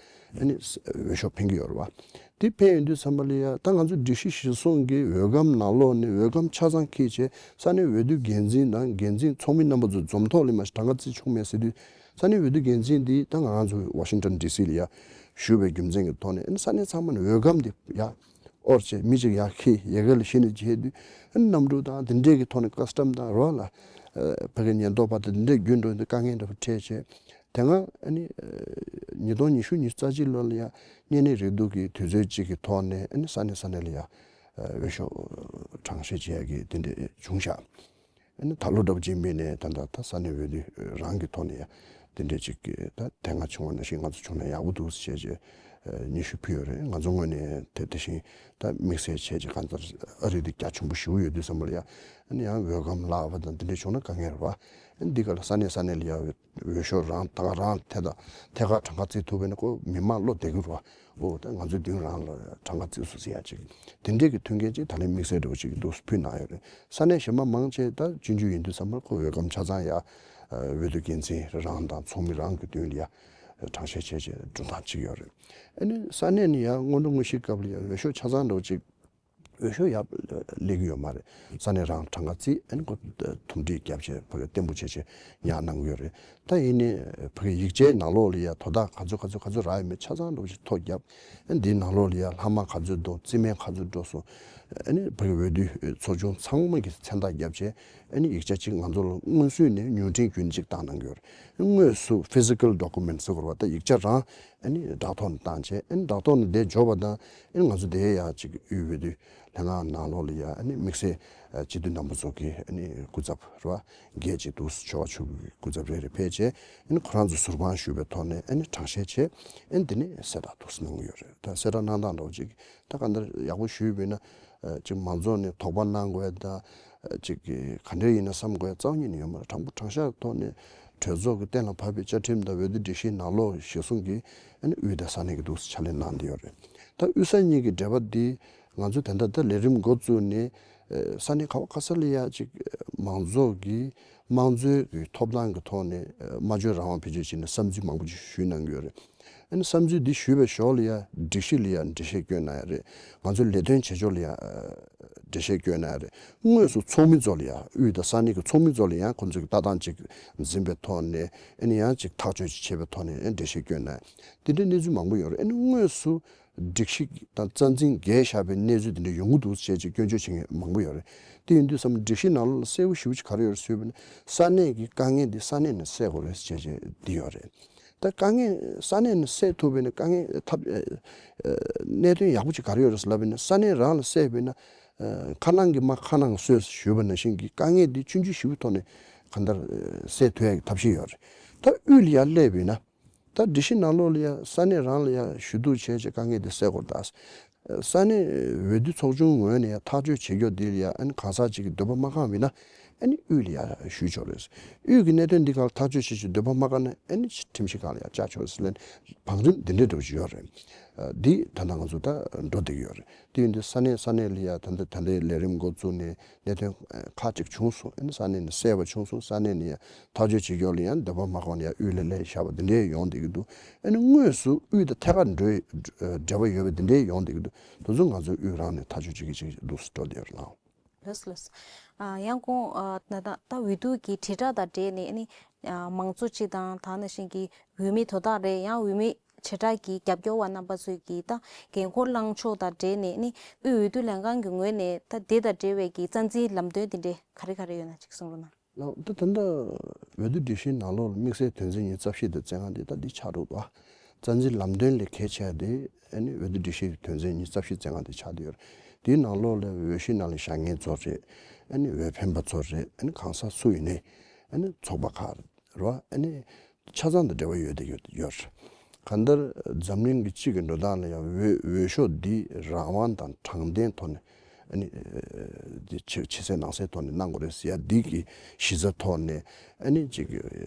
ནི་འོས་ཤོག་འཕེན་གྱི་ཡོད་རེད་བ། དེ་འཕེན་ཡོང་དུས་ཙམ་པ་ལ་ཡ་ད་ང་ཚོ་སྒྲིག་གཞི་གཞིར་བཟུང་གི་འོས་སྒམ་ནང་ལོགས་ནས་འོས་སྒམ་ཆ་ཚང་འཁྱེར་བྱས་ས་གནས་འོས་བསྡུ་འགན་འཛིན་དང་འགན་འཛིན་ཚོགས་མི་རྣམ་པ་ཚོ་འཛོམས་ཐོག་ལ་མ་གཞི་གྲངས་ཀ་བརྩི་ཆོག་མེད་ཟེར་དུས། ས་གནས་འོས་བསྡུ་འགན་འཛིན་འདི་ད་ང་རང་ཚོ་ཝ་ཤིང་ཊོན་ཌི་སི་ལ་ཡ་བཞུགས་པའི་རྒྱུ་མཚན་གྱི་ཐོག་ནས་ཨ་ནི་ས་གནས་ཚང་མ་ནས་འོས་སྒམ་འདི་ཡ་དབོར་བྱས་མི་གཅིག་ཡར་འཁྱེར་ཡ་གི་ལ་གཞི་ནས་བྱས་དུས་ཨ་ནི་གནམ་གྲུ་དང་དེ་འདྲས་ཀྱི་ཐོག་ནས་ཀ་སི་ཊམ་དང་རོ་ལ་ཕ་གི་ཉེན་རྟོག་པ་དང་དེ་འདྲས་བརྒྱུད་འགྲོ་དུས་དཀའ་ངལ་འདྲ་པོ་འཕྲད་བྱས། དེ་སྔ་ཨ་ནི་ཉིས་སྟོང་ཉི་ཤུ་ཉི་ཤུ་རྩ་གཅིག་ལོ་ལ་ཡ་བསྙེན་གནས་རེ་བསྡུ་གི་དུས་ཚོད་གཅིག་གི་ཐོག་ནས་ཨ་ནི་ས་གནས་ས་གནས་ལ་ཡ་འོས་ཤོག་གྲངས་བཤེར་བྱེད་ཡ་གི་དེ་འདྲས་བྱུང་ཤག་ཨ་ནི་ད་ལོ་འདྲ་པོ་ཅིག་མིན་ནས་ད་ལྟ་ད་ས་གནས་འོས་བསྡུ་རང་གི་ཐོག་ནས་ཡ་དེ་འདྲས་ཅིག་གི་ད་དེ་སྔ་བྱུང་བ་ནང་བཞིན་ང་ཚོ་བྱུང་ན་ཡག་པོ་འདུག་ཟེར་བྱས་བྱས་སྙན་ཞུ་ཕུལ་ཡོད་རེད། ང་ཚོ་ངོས་ནས་དེ་དེ་བཞིན་ད་དམིགས་བསལ་བྱས་བྱས་གང་ལྟར་ཨ་རི་དེ་རྒྱ་ཆེན་པོ་ཞེ་པོ་ཡོད་དུས་ཙམ་པ་ལ་ཡ་ཨ་ནི་ཡང་འོས་སྒམ་བརླག་པ་དང་དེ་འདྲས་བྱུང་ན་དཀའ་ངལ་རེད་བ། ཨ་ནི་འདི་ག་ལ་ས་གནས་ས་གནས་ལ་ཡ་འོས་ཤོག་རང་ད་ག་རང་ཐད་ཐད་ཀར་གྲངས་ཀ་བརྩི་ཐུབ་པས་ན་ཁོ་མི་མང་བློ་བདེ་གི་རེད་བ། འོ་ད་ང་ཚོའི་མདུན་རང་ལ་གྲངས་ཀ་བརྩིས་སོང་ཟེར་ཡ་ཅིག་དེ་འདྲས་ཀྱི་མཐུན་རྐྱེན་ཅིག་ད་ལན་དམིགས་བསལ་འདྲ་བོ་ཅིག་འདུག་ཕུལ་གནང་ཡོད་རེད། ས་གནས་གཞན་པ་མང་ཆེ་ད་སྤྱི་འཐུས་ཡིན་དུས་ཙམ་པར་ཁོ་འོས་སྒམ་ཆ་ཚང་ཡ་འོས་བསྡུ་འགན་འཛིན་རང་དང་ཚོགས་མི་རང་གི་མདུན་ལ་ཡ་གྲངས་བཤེར་བྱས་བྱས་འགྲོ་སྟངས་ཅིག་ཡོད་རེད། ཨ་ནི་ས་གནས་ནས་ཡ་སྔོན་འགྲོ་དངོས་གཞིའི་སྐབས་ལ་ཡ་འོས་ཤོག་ཆ་ཚང་འདྲ་བོ་ཅིག་འོས་ཤོག་ཡར་སླེབས་ཀྱི་ཡོད་མ་རེད། ས་གནས་རང་གྲངས་ཀ་བརྩིས་ཨ་ནི་ཁོ་དུམ་སྒྲིལ་བརྒྱབ་བྱས་ཕ་གི་བརྟན་པོ་བྱས་བྱས་ཡར་གནང་གི་ཡོད་རེད། ད་ཡིན་ནའི་ཕ་གི་ཡིག་ཆའི་ནང་ལོགས་ལ་ཡ་དོ་བདག་ག་ཚོད་ག་ཚོད་ག་ཚོད་རག་ཡོད་མེད་ཆ་ཚང་འདྲ་བོ་ཞིག་ཐོ་བརྒྱབ། ཨ་ནི་འདིའི་ནང་ལོགས་ལ་ཡ་ལྷག་མ་ག་ཚོད་འདུག་རྩིས་མེད་ག་ཚོད་འགྲོ་སོང་། ཨ་ནི་ཕ་གི་འོས་བསྡུ་ཚོགས་ཆུང་ཚང་མ་གི་མཚན་རྟགས་བརྒྱབ་བྱས་ཨ་ནི་ཡིག་ཆ་གཅིག་ང་ཚོ་ལ་སྔོན་སྲོལ་ནས་ཉུང་འཕྲི་རྒྱུན་གཅིག་བཏང་གནང་གི་ཡོད་རེད། དངོས་སུ་physical document ཟེར་དགོས་རེད་བ། ད་ཡིག་ཆ་རང་ཨ་ནི་བྲག་ཐོག་ནས་བཏང་བྱས་ཨ་ནི་བྲག་ཐོག་ནས་འདིར་འབྱོར་བ་དང་ཨ་ནི་ང་ཚོ་འདིར་ཡ་གཅིག་དབུས་འོས་བསྡུ་ལྷན་ཁང་ནང་ལོགས་ལ་ཡ་ཨ་ནི་དམིགས་བསལ་སྤྱི་འཐུས་རྣམ་པ་ཚོ་གི་ཨ་ནི་སྐུ་ཚབ་རེད་བ། འགན་གཅིག་འདུག་ཆོ་ག་ཆུ་གི་སྐུ་ཚབ་རེ་རེ་ཕེབས་བྱས་ཨ་ནི་ཁོ་རང་ཚོ་ཟུར་དཔང་ཞུས་པའི་ཐོག་ནས་ཨ་ནི་གྲངས་བཤེར་བྱས་ཨ་ནི་འདི་ནས་གསལ་བསྒྲགས་འདུག་གནང་གི་ཡོད་རེད། ད་གསལ་བསྒྲགས་གནང་སྟངས་འདྲ་བོ་ཅིག་ད་ག་འདྲ་ཡག་པོ་ཞུས་པ་ཡིན་ན་ཅིག་མང་ཚོགས་ནས་དོགས་པ་གནང་དགོས་ཡ་ད་ཅིག་ག་འདྲ་ཡིན་ན་བསམ་དགོས་ཡ་རྩ་བ་ཉིད་ནས་ཡོད་མ་རེད། དྲང་པོ་དྲང་བཞག་གི་ཐོག་ནས་གྲོས་ཚོགས་ཀྱི་གཏན་ལ་ཕབ་པའི་བཅའ་ཁྲིམས་དང་འོས་བསྡུ་སྒྲིག་གཞིའི་ནང་ལོགས་གཞིར་བཟུང་གིས་ཨ་ནི་དབུས་དང་ས་གནས་ཀྱི་འདུག་ཕྱག་ལས་གནང་བསྡད་ཡོད་རེད། ད་དབུས་ས་གཉིས་ཀྱི་འབྲེལ་བ་འདི་ང་ཚོ་ད་ལྟ་ད་ལས་རིམ་འགོ་བཙུགས་ནས་ས་གནས་ག་བ་ག་ས་ལ་ཡ་ཅིག་མང་ཚོགས་ཀྱི་དམངས་གཙོའི་གི་ཐོབ་ཐང་གི་ཐོག་ནས་སྨྲ་བརྗོད་རང་དབང་བེད་སྤྱོད་བྱས་ནས་བསམ་ཚུལ་མང་པོ་ཅིག་ཞུས་གནང་གི་ཡོད་རེད། ཨ་ནི་བསམ་ཚུལ་འདི་ཞུས་པའི་ཞོར་ལ་ཡ་སྒྲིག་གཞི་ལ་ཡ་འགྲེལ་བཤད་བསྐྱོན་གནང་ཡ་རེད། ང་ཚོའི་ལས་དོན་བྱེད་ཕྱོགས་ལ་ཡ་འགྲེལ་བཤད་བསྐྱོན་གནང་ཡ་རེད། དངོས་སུ་ཚོགས་མི་ཚོ་ལ་ཡ་དབུས་དང་ས་གནས་ཀྱི་ཚོགས་མི་ཚོ་ལ་ཡང་ཁོང་ཚོས་ཀྱི་ལྟ་སྟངས་ཅིག་འཛིན་པའི་ཐོག་ནས་ཨ་ནི་ཡང་ཅིག་ཐག་གཅོད་ཅིག་བྱེད་པའི་ཐོག་ནས་ཨ་ནི་འགྲེལ་བཤད་བསྐྱོན་གནང་ཡ་དེ་འདྲའི་གནས་ཚུལ་མང་པོ་ཡོད་རེད། ཨ་ནི་དངོས་སུ་སྒྲིག་གཞི་དང་རྩ་འཛིན་འགལ་བཞག་པའི་གནས་ཚུལ་དེ་འདྲ་ཡོང་གི་འདུག་ཅེས་ཀྱི་སྐྱོན་བརྗོད་བྱེད་མཁན་མང་པོ་ཡོད་རེད། དེ་ཡིན་དུས་ཙམ་སྒྲིག་གཞི་ནང་ལོགས་ལ་གསལ་པོ་ཞེ་པོ་ཅིག་ག་རེ་ཡོད་རེད་ཟེར་བ་ན་ས་གནས་ཀྱི་དཀའ་ངལ་འདི་ས་གནས་ནས་སེལ་དགོས་རེད་ཅེས་ཀྱི་འདི་ཡོད་རེད། ད་དཀའ་ངལ་ས་གནས་ནས་སེལ་ཐུབ་པ་ཡིན་ན་དཀའ་ངལ་ཐབས་གནད་དོན་ཡག་པོ་ཅིག་ག་རེ་ཡོད་རེད་ཟེར་ལབ་པ་ཡིན་ན་ས་གནས་རང་ལ་སེལ་བ་ཡིན་ན་ཁ་ནང་གི་མ་ཁ་ནང་སོས་ཞུས་པ་ནང་བཞིན་གྱི་དཀའ་ངལ་འདི་ཆུང་ཆུང་ཞེ་པོའི་ཐོག་ནས་གང་ལྟར་སེལ་ཐུབ་ཡག་གི་ཐབས་ཤེས་ཡོད་རེད། ད་དབུས་ལ་ཡར་སླེབས་པ་ཡིན་ན། ད་སྒྲིག་གཞི་ནང་ལོགས་ལ་ཡ་ས་གནས་རང་ལ་ཡ་ཞུ་གཏུག་བྱས་བྱས་དཀའ་ངལ་དེ་སེལ་དགོས་རེད་ད། ས་གནས་འོས་བསྡུ་ཚོགས་ཆུང་ངོས་ནས་ཡ་ཐག་གཅོད་བྱེད་རྒྱུ་དེ་ལ་ཡ་ཨ་ནི་གང་ཟག་ཅིག་གི་འདོད་པ་མ་ཁེངས་པ་ཡིན་ན་ཨ་ནི་དབུས་ལ་ཡ་ཞུ་ཆོག་རེད། དབུས་ཀྱི་གནད་དོན་འདི་ག་ལ་ཐག་གཅོད་བྱེད་ཆོག་འདོད་པ་མ་ཁེངས་ན་ཨ་ནི་ཁྲིམས་ཞིབ་ཁང་ལ་ཡ་བཅར་ཆོག་རེད་ཟེར་ལན་བང་རིམ་འདི་འདྲའི་འགྲོ་བཞིན་ཡོད་རེད། འདི་ད་ལྟ་ང་ཚོ་ད་འགྲོ་བསྡད་ཀྱི་ཡོད་རེད། དེ་ཡིན་དུས་ས་གནས་ས་གནས་ལ་ཡ་ད་ལྟ་ད་ལྟའི་ལས་རིམ་འགོ་བཙུགས་ནས་གནད་དོན་ཁག་ཅིག་བྱུང་སོང་། ཨ་ནི་ས་གནས་ནས་སེལ་བ་བྱུང་སོང་། ས་གནས་ནས་ཡ་ཐག་གཅོད་བྱེད་རྒྱུ་ལ་ཡང་འདོད་པ་མ་ཁེངས་ནས་ཡ་དབུས་ལ་སླེབས་བཞག་པ་འདི་འདྲའི་ཡོང་བསྡད་ཀྱི་འདུག་ཨ་ནི་དངོས་སུ་དབུས་དང་ཐད་ཀར་འབྲེལ་འབྲེལ་བ་ཡོད་པ་འདི་འདྲའི་ཡོང་བསྡད་ཀྱི་འདུག་དེ་ཚོ་ང་ཚོ་དབུས་རང་ནས་ཐག་གཅོད་བྱེད་ཀྱི་ཅིག་འདུག་སེ་འགྲོ་བསྡད་ཡོད་རེད་ལགས། ལགས་ལགས། ཨ་ཡང་གོང་ཨ་ད་ད་ད་འོས་བསྡུ་གི་དྲིལ་བསྒྲགས་དང་འབྲེལ་ནས་ཨ་ནི་ཨ་མང་གཙོ་སྤྱི་དང་དེ་ནང་བཞིན་གྱི་འོས་མི་དོ་བདག་རེད། ཡང་འོས་མི་བྱེ་བྲག་གི་རྒྱབ་སྐྱོར་བ་རྣམ་པ་ཚོས་ཀྱིས་ད་འགན་འཁུར་བླངས་ཕྱོགས་དང་འབྲེལ་ནས་ནི་དབུས་འོས་བསྡུ་ལྷན་ཁང་གི་ངོས་ནས་ད་དེ་དང་འབྲེལ་བའི་གི་རྩ་འཛིན་ལམ་སྟོན་དེ་འདྲས་ག་རེ་ག་རེ་ཡོད་ན་ཅིག་གསུང་རོགས་གནང་། ལགས། ད་ད་ལྟ་འོས་བསྡུ་སྒྲིག་གཞིའི་ནང་ལོགས་ལ་དམིགས་བསལ་དོན་ཚན་ཉི་ཤུ་རྩ་བཞི་དང་རྩ་ལྔ་འདི་ད་འདི་ཆགས་འགྲོ་འདུག་རྩ་འཛིན་ལམ་སྟོན་ལས་གལ་ཆེ་བ་དེ་ཨ་ནི་འོས་བསྡུ་སྒྲིག་གཞིའི་དོན་ཚན་ཉི་ཤུ་རྩ་བཞི་རྩ་ལྔ་དེ་ཆགས་བསྡད་ཡོད་རེད། དེའི་ནང་ལོགས་ལ་འོས་གཞི་ནང་ལ་བཞེངས་མཁན་ཚོ་རེད། ཨ་ནི་འོས་འཕེན་པ་ཚོ་རེད། ཨ་ནི་གང་ཟག་སུ་ཡིན་ནའི་ཨ་ནི་ཚོགས་པ་ཁག་ རེད་བ། ཨ་ནི་ཆ་ཚང་དང་འབྲེལ་བ་ཡོད་དེ་ཡོད་ཡོད་རེད། གང་ལྟར་འཛམ་གླིང་གི་སྤྱི་གི་འགྲོ་སྟངས་ལ་ཡང་འོས་འོས་ཤོག་འདི་རང་དབང་དང་དྲང་བདེན་ཐོག་ནས་ཨ་ནི་འདི་ཕྱི་ཕྱི་གསལ་ནང་གསལ་ཐོག་ནས་གནང་དགོས་རེད་ཟེར་ཡ་འདི་གི་གཞི་རྩ་ཐོག་ནས་ཨ་ནི་ཅིག་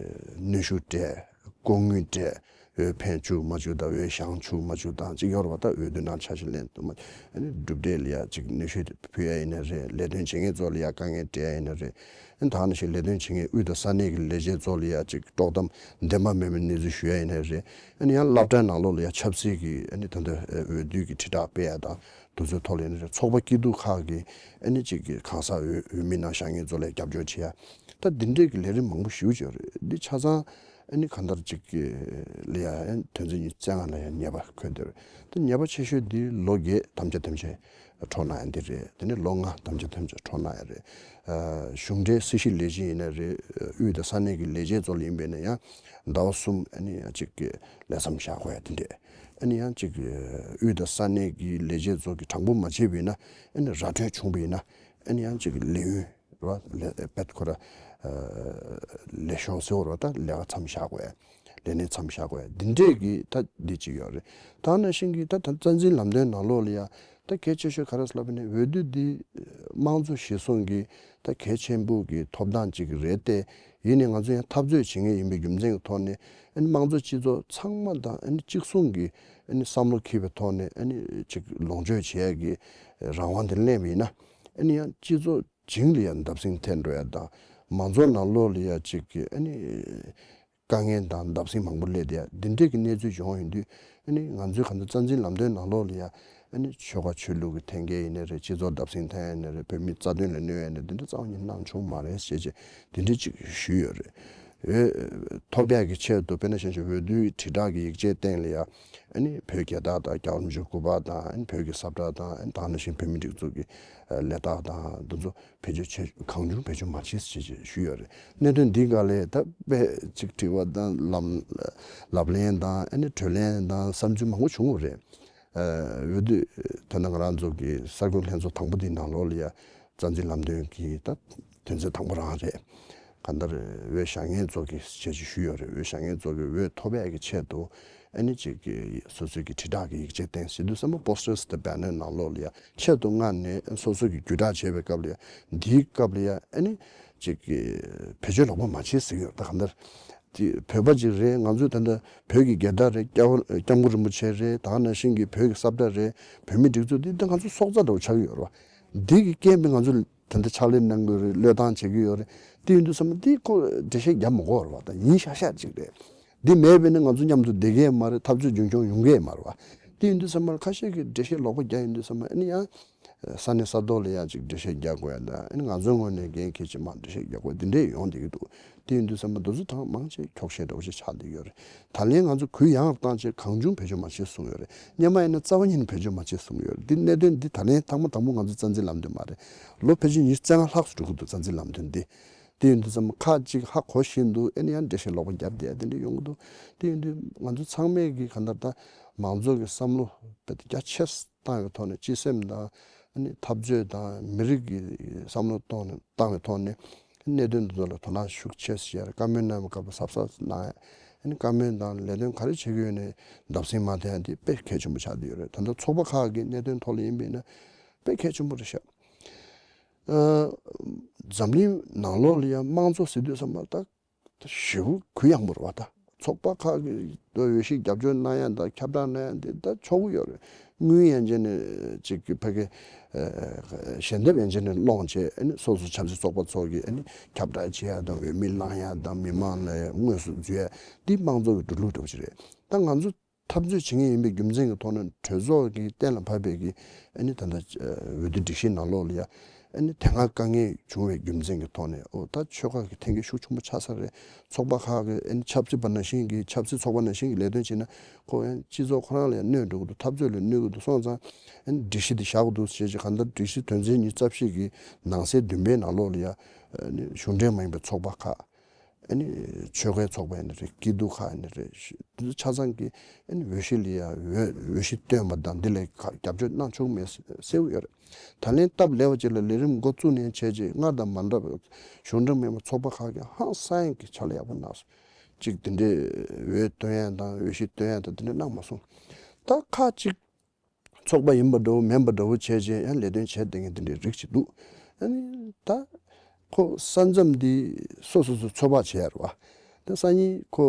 གནོན་ཤུགས་སྤྲད། ལྐོག་དངུལ་སྤྲད། འོས་འཕེན་བཅུག་མ་བཅུག་དང་འོས་བཞེངས་བཅུག་མ་བཅུག་དང་ཅིག་ཡོད་རེད་བ། ད་འོས་བསྡུ་ནང་ཆ་ཞིག་ལེན་ཐུབ་མ། ཨ་ནི་གྲུབ་འབྲས་ལ་ཡ་ཅིག་གནོན་ཤུགས་ཕུལ་ཡ་ཡིན་ན་རེད། ལས་དོན་བྱེད་མཁན་ཚོ་ལ་ཡ་དཀའ་ངལ་སྤྲད་ཡ་ཡིན་ན་རེད། ཨ་ནི་ད་ནང་བཞིན་ལས་དོན་བྱེད་མཁན་དབུས་དང་ས་གནས་ཀྱི་ལས་བྱེད་ཚོ་ལ་ཡ་ཅིག་དཀྲོག་གཏམ་བདེན་པ་མེད་པའི་གནས་ཚུལ་ཞུ་ཡ་ཡིན་ན་རེད། ཨ་ནི་ཡང་སློབ་གྲྭའི་ནང་ལོགས་ལ་ཡ་ཆབ་སྲིད་ཀྱི་ཨ་ནི་ད་ལྟ་འོས་བསྡུ་གི་དྲིལ་བསྒྲགས་སྤེལ་ཡ་དང་དེ་ཚོའི་ཐོག་ལ་ཡིན་ན་རེད། ཚོགས་པ་སྐྱིད་སྡུག་ཁག་གི་ཨ་ནི་ཅིག་གི་གང་ཟག་འོས་འོས་མི་ནང་བཞེངས་མཁན་ཚོ་ལ་ཡ་རྒྱབ་སྐྱོར་བྱེད་ཡ། ད་འདི་འདྲས་ཀྱི་ལས་རིམ་མང་པོ་ཞེ་པོ་ཅིག་ཡོད་རེད། འདི་ཆ་ཚང་ཨ་ནི་གང་ལྟར་ཅིག་ལ་ཡ་ཨ་ནི་དོན་ཚན་ཉི་ཤུ་རྩ་ལྔ་ལ་ཡ་ཉེས་པ་འཁོད་བསྡད་རེད། ད་ཉེས་པ་ཆེ་ཤོས་འདི་ལོ་བརྒྱད་དམ་བཅའ་དེམ་ཆེ་འཕྲོག་གནང་ཡ་འདི་རེད། དེ་ནས་ལོ་ལྔ་དམ་བཅའ་དེམ་ཆེ་འཕྲོག་གནང་ཡ་རེད། ཨ་གཞུང་འབྲེལ་སྲིད་ཞི་ལས་བྱེད་ཡིན་ན་རེད། དབུས་དང་ས་གནས་ཀྱི་ལས་བྱེད་ཚོ་ལ་ཡིན་པས་ན་ཡང་ཟླ་བ་གསུམ་ཨ་ནི་ཡང་ཅིག་ལས་མཚམས་བཞག་དགོས་ཡ་འདི་འདྲས། ཨ་ནི་ཡང་ཅིག་དབུས་དང་ས་གནས་ཀྱི་ལས་བྱེད་ཚོ་གི་དྲང་པོ་མ་བྱས་པ་ཡིན་ན། ཨ་ནི་ར་སྤྲོད་བྱུང་བ་ཡིན་ན་ཨ་ནི་ཡང་ཅིག་ལས་ཡུན་རེད་བ། ལས་པད་ཁོ་ར་ལས་ཤོག་ཟེར་བ་རེད་བ། ད་ལས་ཀ་མཚམས་བཞག་དགོས་ཡ། ལས་གནས་མཚམས་བཞག་དགོས་ཡ་འདི་འདྲས་ཀྱི་ད་འདི་ཅིག་ཡོད་རེད། ད་ནང་བཞིན་གྱི་ད་ད་རྩ་འཛིན་ལམ་སྟོན་ནང་ལོགས་ལ་ཡ་ད་གལ་ཆེ་ཤོས་ག་རེ་ལབ་ན། འོས་བསྡུ་འདི་དམངས་གཙོ་གཞིར་བཟུང་གི་ད་གལ་ཆེན་པོ་གི་ཐོབ་ཐང་ཅིག་རེད་དེ། ཡིན་ནའི་ང་ཚོ་ཡང་འཐབ་རྩོད་བྱེད་མཁན་ཡིན་པའི་རྒྱུ་མཚན་གྱི་ཐོག་ནས་ཨ་ནི་དམངས་གཙོ་སྤྱི་ཚོགས་ཚང་མ་དང་ཨ་ནི་གཅིག་མཚུངས་ཀྱི་ཨ་ནི་བསམ་བློ་འཁྱེར་བའི་ཐོག་ནས་ཨ་ནི་ཅིག་ལོངས་སྤྱོད་བྱེད་ཡ་གི་རང་དབང་དེ་ལེན་པ་ཡིན་ན། ཨ་ནི་ཡང་སྤྱི་ཚོགས་བྱིངས་ལ་ཡང་བརྡབ་གསིག་ཐེབས་འགྲོ་ཡ་དང་། མང་ཚོགས་ནང་ལོགས་ལ་ཡ་ཅིག་གི་ཨ་ནི་དཀའ་ངལ་དང་བརྡབ་གསིག་མང་པོ་སླེབས་བསྡད་ཡ་འདི་འདྲས་ཀྱི་གནས་ཚུལ་བྱུང་ཡོང་དུས། ཨ་ནི་ང་ཚོའི་གང་ལྟར་རྩ་འཛིན་ལམ་སྟོན་ནང་ལོགས་ལ་ཡ་ཨ་ནི་ཆོལ་ཁ་ཆོས་ལུགས་ཀྱི་འཐེན་འཁྱེར་ཡིན་ནའི་རེད། སྤྱི་ཚོགས་བརྡབ་གསིག་ཐེབས་ཡིན་ནའི་རེད། བོད་མི་རྩ་དོན་ལ་གནོད་ཡིན་ནའི་འདི་འདྲ་རྩ་བ་ཉིད་གནང་བྱུང་མ་རེད་ཞེས་བྱས་འདི་འདྲས་ཅིག་ཞུས་ཡོད་རེད། འོས་ཐོབ་ཡག་གི་ཆེད་དུ་དཔེར་ན་ཞུ་ན་འོས་བསྡུའི་དྲིལ་བསྒྲགས་ཀྱི་ཡིག་ཆའི་སྟེང་ལ་ཡ་ཨ་ནི་བོད་རྒྱལ་དར་དང་རྒྱལ་བ་རིན་པོ་ཆེའི་སྐུ་པར་དང་། ཨ་ནི་བོད་ཀྱི་ས་བཀྲ་དང་། ཨ་ནི་ད་ག་ནང་བཞིན་བོད་མིའི་སྒྲིག་འཛུགས་ཀྱི་ལས་རྟགས་དང་འདི་ཚོ་བེད་སྤྱོད་བྱེད་གང་བྱུང་བེད་སྤྱོད་མ་བྱེད་ཅེས་ཞུས་ཡོད་རེད། གནད་དོན་འདིའི་སྒང་ལ་ད་དཔེ་ཅིག་དྲི་བ་དང་ལམ་ལབ་གླེང་དང་། ཨ་ནི་གྲོས་གླེང་དང་བསམ་ཚུལ་མང་པོ་བྱུང་ཡོད་རེད། འོས་བསྡུ་ད་ལྟ་ང་རང་ཚོ་གི་གསར་འགོད་ལྷན་ཚོགས་དང་པོ་འདིའི་ནང་ལོགས་ལ་ཡ་རྩ་འཛིན་ལམ་སྟོན་གྱི་ད་དོན་ཚན་དང་པོ་རང་རེད། གང་ལྟར་འོས་བཞེངས་མཁན་ཚོ་གི་ཞེས་ཅིག་ཞུས་ཡོད་རེད། འོས་བཞེངས་མཁན་ཚོ་གི་འོས་ཐོབ་ཡག་གི་ཆེད་དུ་ཨ་ནི་ཅིག་གི་སོ་སོའི་གི་དྲིལ་བསྒྲགས་ཀྱི་ཡིག་ཆའི་སྟེང་ཟེར་དུས་ཙམ་པ་པོ་སི་ཊར་དང་བྷེ་ནར་ནང་ལོགས་ལ་ཡ་ཆེད་དུ་མངགས་ནས་སོ་སོ་གི་བརྒྱུད་བསྒྲགས་བྱེད་པའི་སྐབས་ལ་ཡ་འདིའི་སྐབས་ལ་ཡ་ཨ་ནི་ཅིག་གི་བེད་སྤྱོད་ལོག་པ་མ་བྱེད་ཟེར་གྱི་ཡོད་རེད། ད་གང་ལྟར་དེ་བོད་པ་ཅིག་རེད། ང་ཚོས་ད་ལྟ་བོད་ཀྱི་རྒྱལ་དར་རེད། སྐྱབས་སྐྱབས་མགོན་རིན་པོ་ཆེ་རེད། ད་ག་ནང་བཞིན་གྱི་བོད་ཀྱི་ས་བཀྲ་རེད། བོད་མིའི་སྒྲིག་འཛུགས་འདི་འདི་ང་ཚོ་སྲོག་རྩ་འདྲ་བོ་ཆགས་ཀྱི་ཡོད་རེད་བ། འདི་གི་རྐྱེན་པས་ང་ཚོ་ད་ལྟ་ཕྱག་ལས་གནང་གི་ཡོད་རེད། བློས་བཏང་བྱེད་ཀྱི་ཡོད་རེད། དེ་ཡིན་དུས་ཙམ་པ་འདི་ཁོ་འགྲེལ་བཤད་རྒྱབ་མི་དགོས་རེད་བ། ད་ཡིན་ཤག་ཤག་ཅིག་རེད། འདི་མེད་པས་ན་ང་ཚོ་མཉམ་དུ་བསྡད་ཀྱི་ཡང་མ་རེད། འཐབ་རྩོད་རྒྱུན་འཁྱོངས་ཡོང་གི་ཡང་མ་རེད་བ། དེ་ཡིན་དུས་ཙམ་པར་ཁ་ཤས་ཀྱིས་འགྲེལ་བཤད་ལོག་པ་རྒྱག་ཡོང་དུས་ཙམ་པ་ཨ་ནི་ཡང་ས་གནས་ས་ཐོག་ལ་ཡང་ཅིག་འགྲེལ་བཤད་རྒྱག་དགོས་ཡ་དང་། ཨ་ནི་ང་ཚོའི་ངོས་ནས་འགན་འཁྱེར་ཅིག་མར་འགྲེལ་བཤད་རྒྱག་དགོས་འདི་འདྲས་ཡོང་བསྡད་ཀྱི་འདུག་དེ་ཡིན་དུས་ཙམ་པ་འདི་ཚོ་གྲངས་མང་ཆེ་འཁྱོག་བཤད་འདྲ་བོ་ཞིག་ཆགས་བསྡད་ཡོད་རེད། ད་ལན་ང་ཚོ་གུ་ཡངས་བཏང་བྱས་གང་བྱུང་བེད་སྤྱོད་མ་བྱེད་གསུངས་ཡོད་རེད། སྔོན་མ་ཡིན་ན་རྩ་བ་ཉིད་ནས་བེད་སྤྱོད་མ་བྱེད་གསུངས་ཡོད་རེད། འདི་གནད་དོན་འདི་ད་ལན་ཐེངས་མ་དང་པོ་ང་ཚོ་རྩ་འཛིན་ལམ་སྟོན་མ་རེད། ལོ་ཕལ་ཆེར་ཉི་ཤུ་རྩ་ལྔ་ལྷག་ཙམ་འགྲོ་གི་འདུག་རྩ་འཛིན་ལམ་སྟོན་འདི། དེ་ཡིན་དུས་ཙམ་ཁག་ཅིག་ཧ་གོ་བཞིན་དུ་ཨ་ནི་ཡང་འགྲེལ་བཤད་ལོག་པ་བརྒྱབ་བསྡད་དེ་འདྲ་ཡོང་གི་འདུག་དེ་ཡིན་དུས་ང་ཚོ་ཚང་མས་ཀྱི་གང་ལྟར་ད་མང་ཚོགས་ཀྱི་བསམ་བློ་དཔེ་རྒྱ་ཆེ་བཏང་བའི་ཐོག་ནས་སྤྱི་སེམས་དང་ཨ་ནི་འཐབ་རྩོད་དང་མི་རིགས་ཀྱི་བསམ་བློ་གཏོང་ནས་བཏང་བའི་ཐོག་ནས་གནད་དོན་འདི་ཚོ་ལ་དོ་སྣང་ཤུགས་ཆེ་བྱས། བཀའ་མོལ་གནང་བའི་སྐབས་ལ་གཟབ་གཟབ་གནང་ཡ། ཨ་ནི་བཀའ་མོལ་དང་ལས་དོན་ག་རེ་བྱེད་ཀྱི་ཡོད་ནས་བརྡབ་གསིག་མ་ཐེབས་ཡ་འདི་དཔེ་གལ་ཆེན་པོ་ཆགས་བསྡད་ཡོད་རེད། ད་ལྟ་ཚོགས་པ་ཁག་གི་གནད་དོན་ཐོག་ལ་ཡིན་པ་ཡིན་ན་དཔེ་གལ་ཆེན་པོ་རེད་ཤག་ཨ། འཛམ་གླིང་ནང་ལོགས་ལ་ཡང་དམངས་གཙོ་ཟེར་དུས་ཙམ་པ་ད་ཞེ་པོ་གུ་ཡངས་པོ་རེད་བ། ད་ཚོགས་པ་ཁག་གིས་འོས་ཤིག་རྒྱབ་སྐྱོར་གནང་ཡ་དང་ཁྱབ་བསྒྲགས་གནང་ཡ་འདི་ད་ཆོག་གི་ཡོད་རེད། དངུལ་ཡན་ཆད་ནས་ཅིག་གི་ཕ་གི་ཨ་ཞལ་འདེབས་ཡན་ཆད་ནས་སློང་བྱས། ཨ་ནི་སོ་སོ་ཆབ་སྲིད་ཚོགས་པ་ཚོ་གིས་ཨ་ནི་ཁྱབ་བསྒྲགས་བྱེད་ཡ་དང་འོས་མི་བླང་ཡ་དང་མི་མང་ལ་དངོས་སུ་འཛུལ་ཡ་འདི་དམངས་གཙོ་གི་འགྲོ་ལུགས་འདྲ་བོ་ཞིག་རེད། ད་ང་ཚོ་འཐབ་རྩོད་བྱེད་མཁན་ཡིན་པའི་རྒྱུ་མཚན་གྱི་ཐོག་ནས་གྲོས་ཚོགས་ཀྱིས་གཏན་ལ་ཕབ་པའི་གི་ཨ་ནི་ད་ལྟ་འོས་བསྡུ་སྒྲིག་གཞིའི་ནང་ལོགས་ལ་ཡ་ཨ་ནི་དེ་སྔ་དཀའ་ངལ་བྱུང་བའི་རྒྱུ་མཚན་གྱི་ཐོག་ནས། ཨོ་ད་ཆོལ་ཁ་གི་འཐེན་འཁྱེར་ཤུགས་ཆེན་པོ་ཆགས་ས་རེད། ཚོགས་པ་ཁག་གི་ཨ་ནི་ཆབ་སྲིད་པ་ནང་བཞིན་གྱི་ཆབ་སྲིད་ཚོགས་པ་ནང་བཞིན་གྱི་ལས་དོན་བྱས་ན་ཁོ་ཡང་སྤྱི་ཚོགས་ཁོ་རང་ལ་ཡང་གནོད་འགྲོ་གི་འདུག་འཐབ་རྩོད་ལ་གནོད་གི་འདུག་སོང་ཙང་ཨ་ནི་སྒྲིག་གཞི་འདི་བཞག་གི་འདུག་ཞེས་བྱས་གང་ལྟར་སྒྲིག་གཞི་དོན་ཚན་ཉི་ཤུ་རྩ་བཞི་གི་ནང་གསེས་བདུན་པའི་ནང་ལོགས་ལ་ཡ་ཨ་ནི་གཞུང་འབྲེལ་མ་ཡིན་པའི་ཚོགས་པ་ཁག་ཨ་ནི་ཆོལ་ཁའི་ཚོགས་པ་ཡིན་ནི་རེད། སྐྱིད་སྡུག་ཁག་ཡིན་ནི་རེད། དེ་ཚོ་ཆ་ཚང་གིས་ཨ་ནི་འོས་གཞི་ལ་ཡ་འོས་འོས་གཞི་བཏོན་པ་དང་འདི་ལ་ཁ་རྒྱབ་སྐྱོར་གནང་ཆོག་མེད་གསལ་པོ་ཡོད་རེད། ད་ལན་སྟབས་ལེགས་པ་ཅིག་ལ་ལས་རིམ་འགོ་བཙུགས་ནས་བྱས་རྗེས་སྔར་དང་མ་འདྲ་བའི་གཞུང་འབྲེལ་མིན་པའི་ཚོགས་པ་ཁག་གིས་ཧང་སང་གི་ཕྱག་ལས་ཡག་པོ་གནང་སོང་། གཅིག་དེ་འདྲའི་འོས་བཏོན་ཡ་དང་འོས་གཞི་བཏོན་ཡ་དང་དེ་འདྲ་གནང་མ་སོང་། ད་ཁག་གཅིག་ཚོགས་པ་ཡིན་པ་འདྲ་བོ་མིན་པ་འདྲ་བོ་བྱས་རྗེས་ཡང་ལས་དོན་བྱས་བསྡད་མཁན་དེ་འདྲའི་རིགས་ཅིག་འདུག་ཨ་ནི་ད་ཁོ་ས་མཚམས་འདི་སོ་སོ་སོ་ཚོད་དཔག་བྱས་རེད་བ། ད་སང་ཉིན་ཁོ་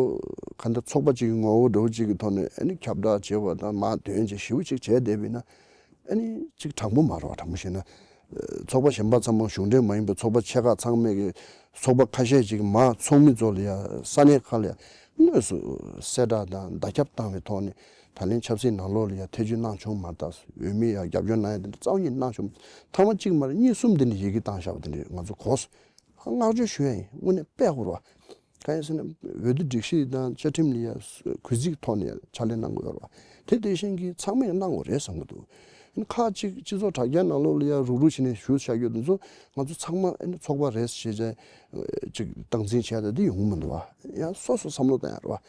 ག་འདྲ་ཚོགས་པ་གཅིག་གི་ངོ་བོ་འདྲ་བོ་གཅིག་གི་ཐོག་ནས་ཨ་ནི་ཁྱབ་བསྒྲགས་བྱས་པ་དང་མར་འདོན་བྱས་ཞེ་པོ་གཅིག་བྱས་བསྡད་པ་ཡིན་ན། ཨ་ནི་གཅིག་དྲང་པོ་མ་རེད་བ། དྲང་པོ་བཤད་ན། ཚོགས་པ་གཞན་པ་ཚང་མ་གཞུང་འབྲེལ་མ་ཡིན་པའི་ཚོགས་པ་ཆེ་ཁག་ཚང་མས་ཀྱི་ཚོགས་པ་ཁ་ཤས་ཅིག་མར་ཚོགས་མི་ཚོ་ལ་ཡ་ས་གནས་ཁག་ལ་ཡ་དངོས་སུ་གསལ་བསྒྲགས་དང་བརྡ་ཁྱབ་བཏང་བའི་ཐོག་ནས་ད་ལན་ཆབ་སྲིད་ནང་ལོགས་ལ་ཡ་ཐེ་བྱུས་གནང་བྱུང་མ་རེད། འོས་མི་ཡ་རྒྱབ་སྐྱོར་གནང་ཡ་དེ་འདྲ་རྩ་བ་ཉིད་གནང་བྱུང་། ཐེངས་མ་གཅིག་མ་རེད། གཉིས་གསུམ་དེ་འདྲ་ཡི་གེ་བཏང་བཞག་པ་དེ་འདྲ་ང་ཚོ་གོ་སོང་། བསྔགས་བརྗོད་ཞུ་ཡ་ཡིན། དངོས་གནས་དཔེ་ཡག་པོ་རེད་བ། གང་ཡིན་ཟེར་ན་འོས་བསྡུ་སྒྲིག་གཞི་དང་བཅའ་ཁྲིམས་ལ་ཡ་གུས་བརྩི་གི་ཐོག་ནས་ཡ་ཕྱག་ལས་གནང་དགོས་ཡོད་རེད་བ། དེ་དེ་བཞིན་གྱི་ཚང་མས་ཡང་གནང་དགོས་རེད་བསམ་གྱི་འདུག་ཁག་ཅིག་སྤྱི་ཚོགས་དྲ་རྒྱ་ནང་ལོགས་ལ་ཡ་རུག་རུག་བྱས་ནས་ཞུ་བཞག་ཡོད་དེ་ཚོ་ང་ཚོ་ཚང་མ་ཨ་ནི་ཚོགས་པ་རེད་ཟེར་བྱས་ཅིག་སྟངས་འཛིན་བྱས་ད་དེ་ཡོང་གི་མི་འདུག་བ། ཡང་སོ་སོ་བསམ་བློ་བཏང་ཡ་རེད་བ།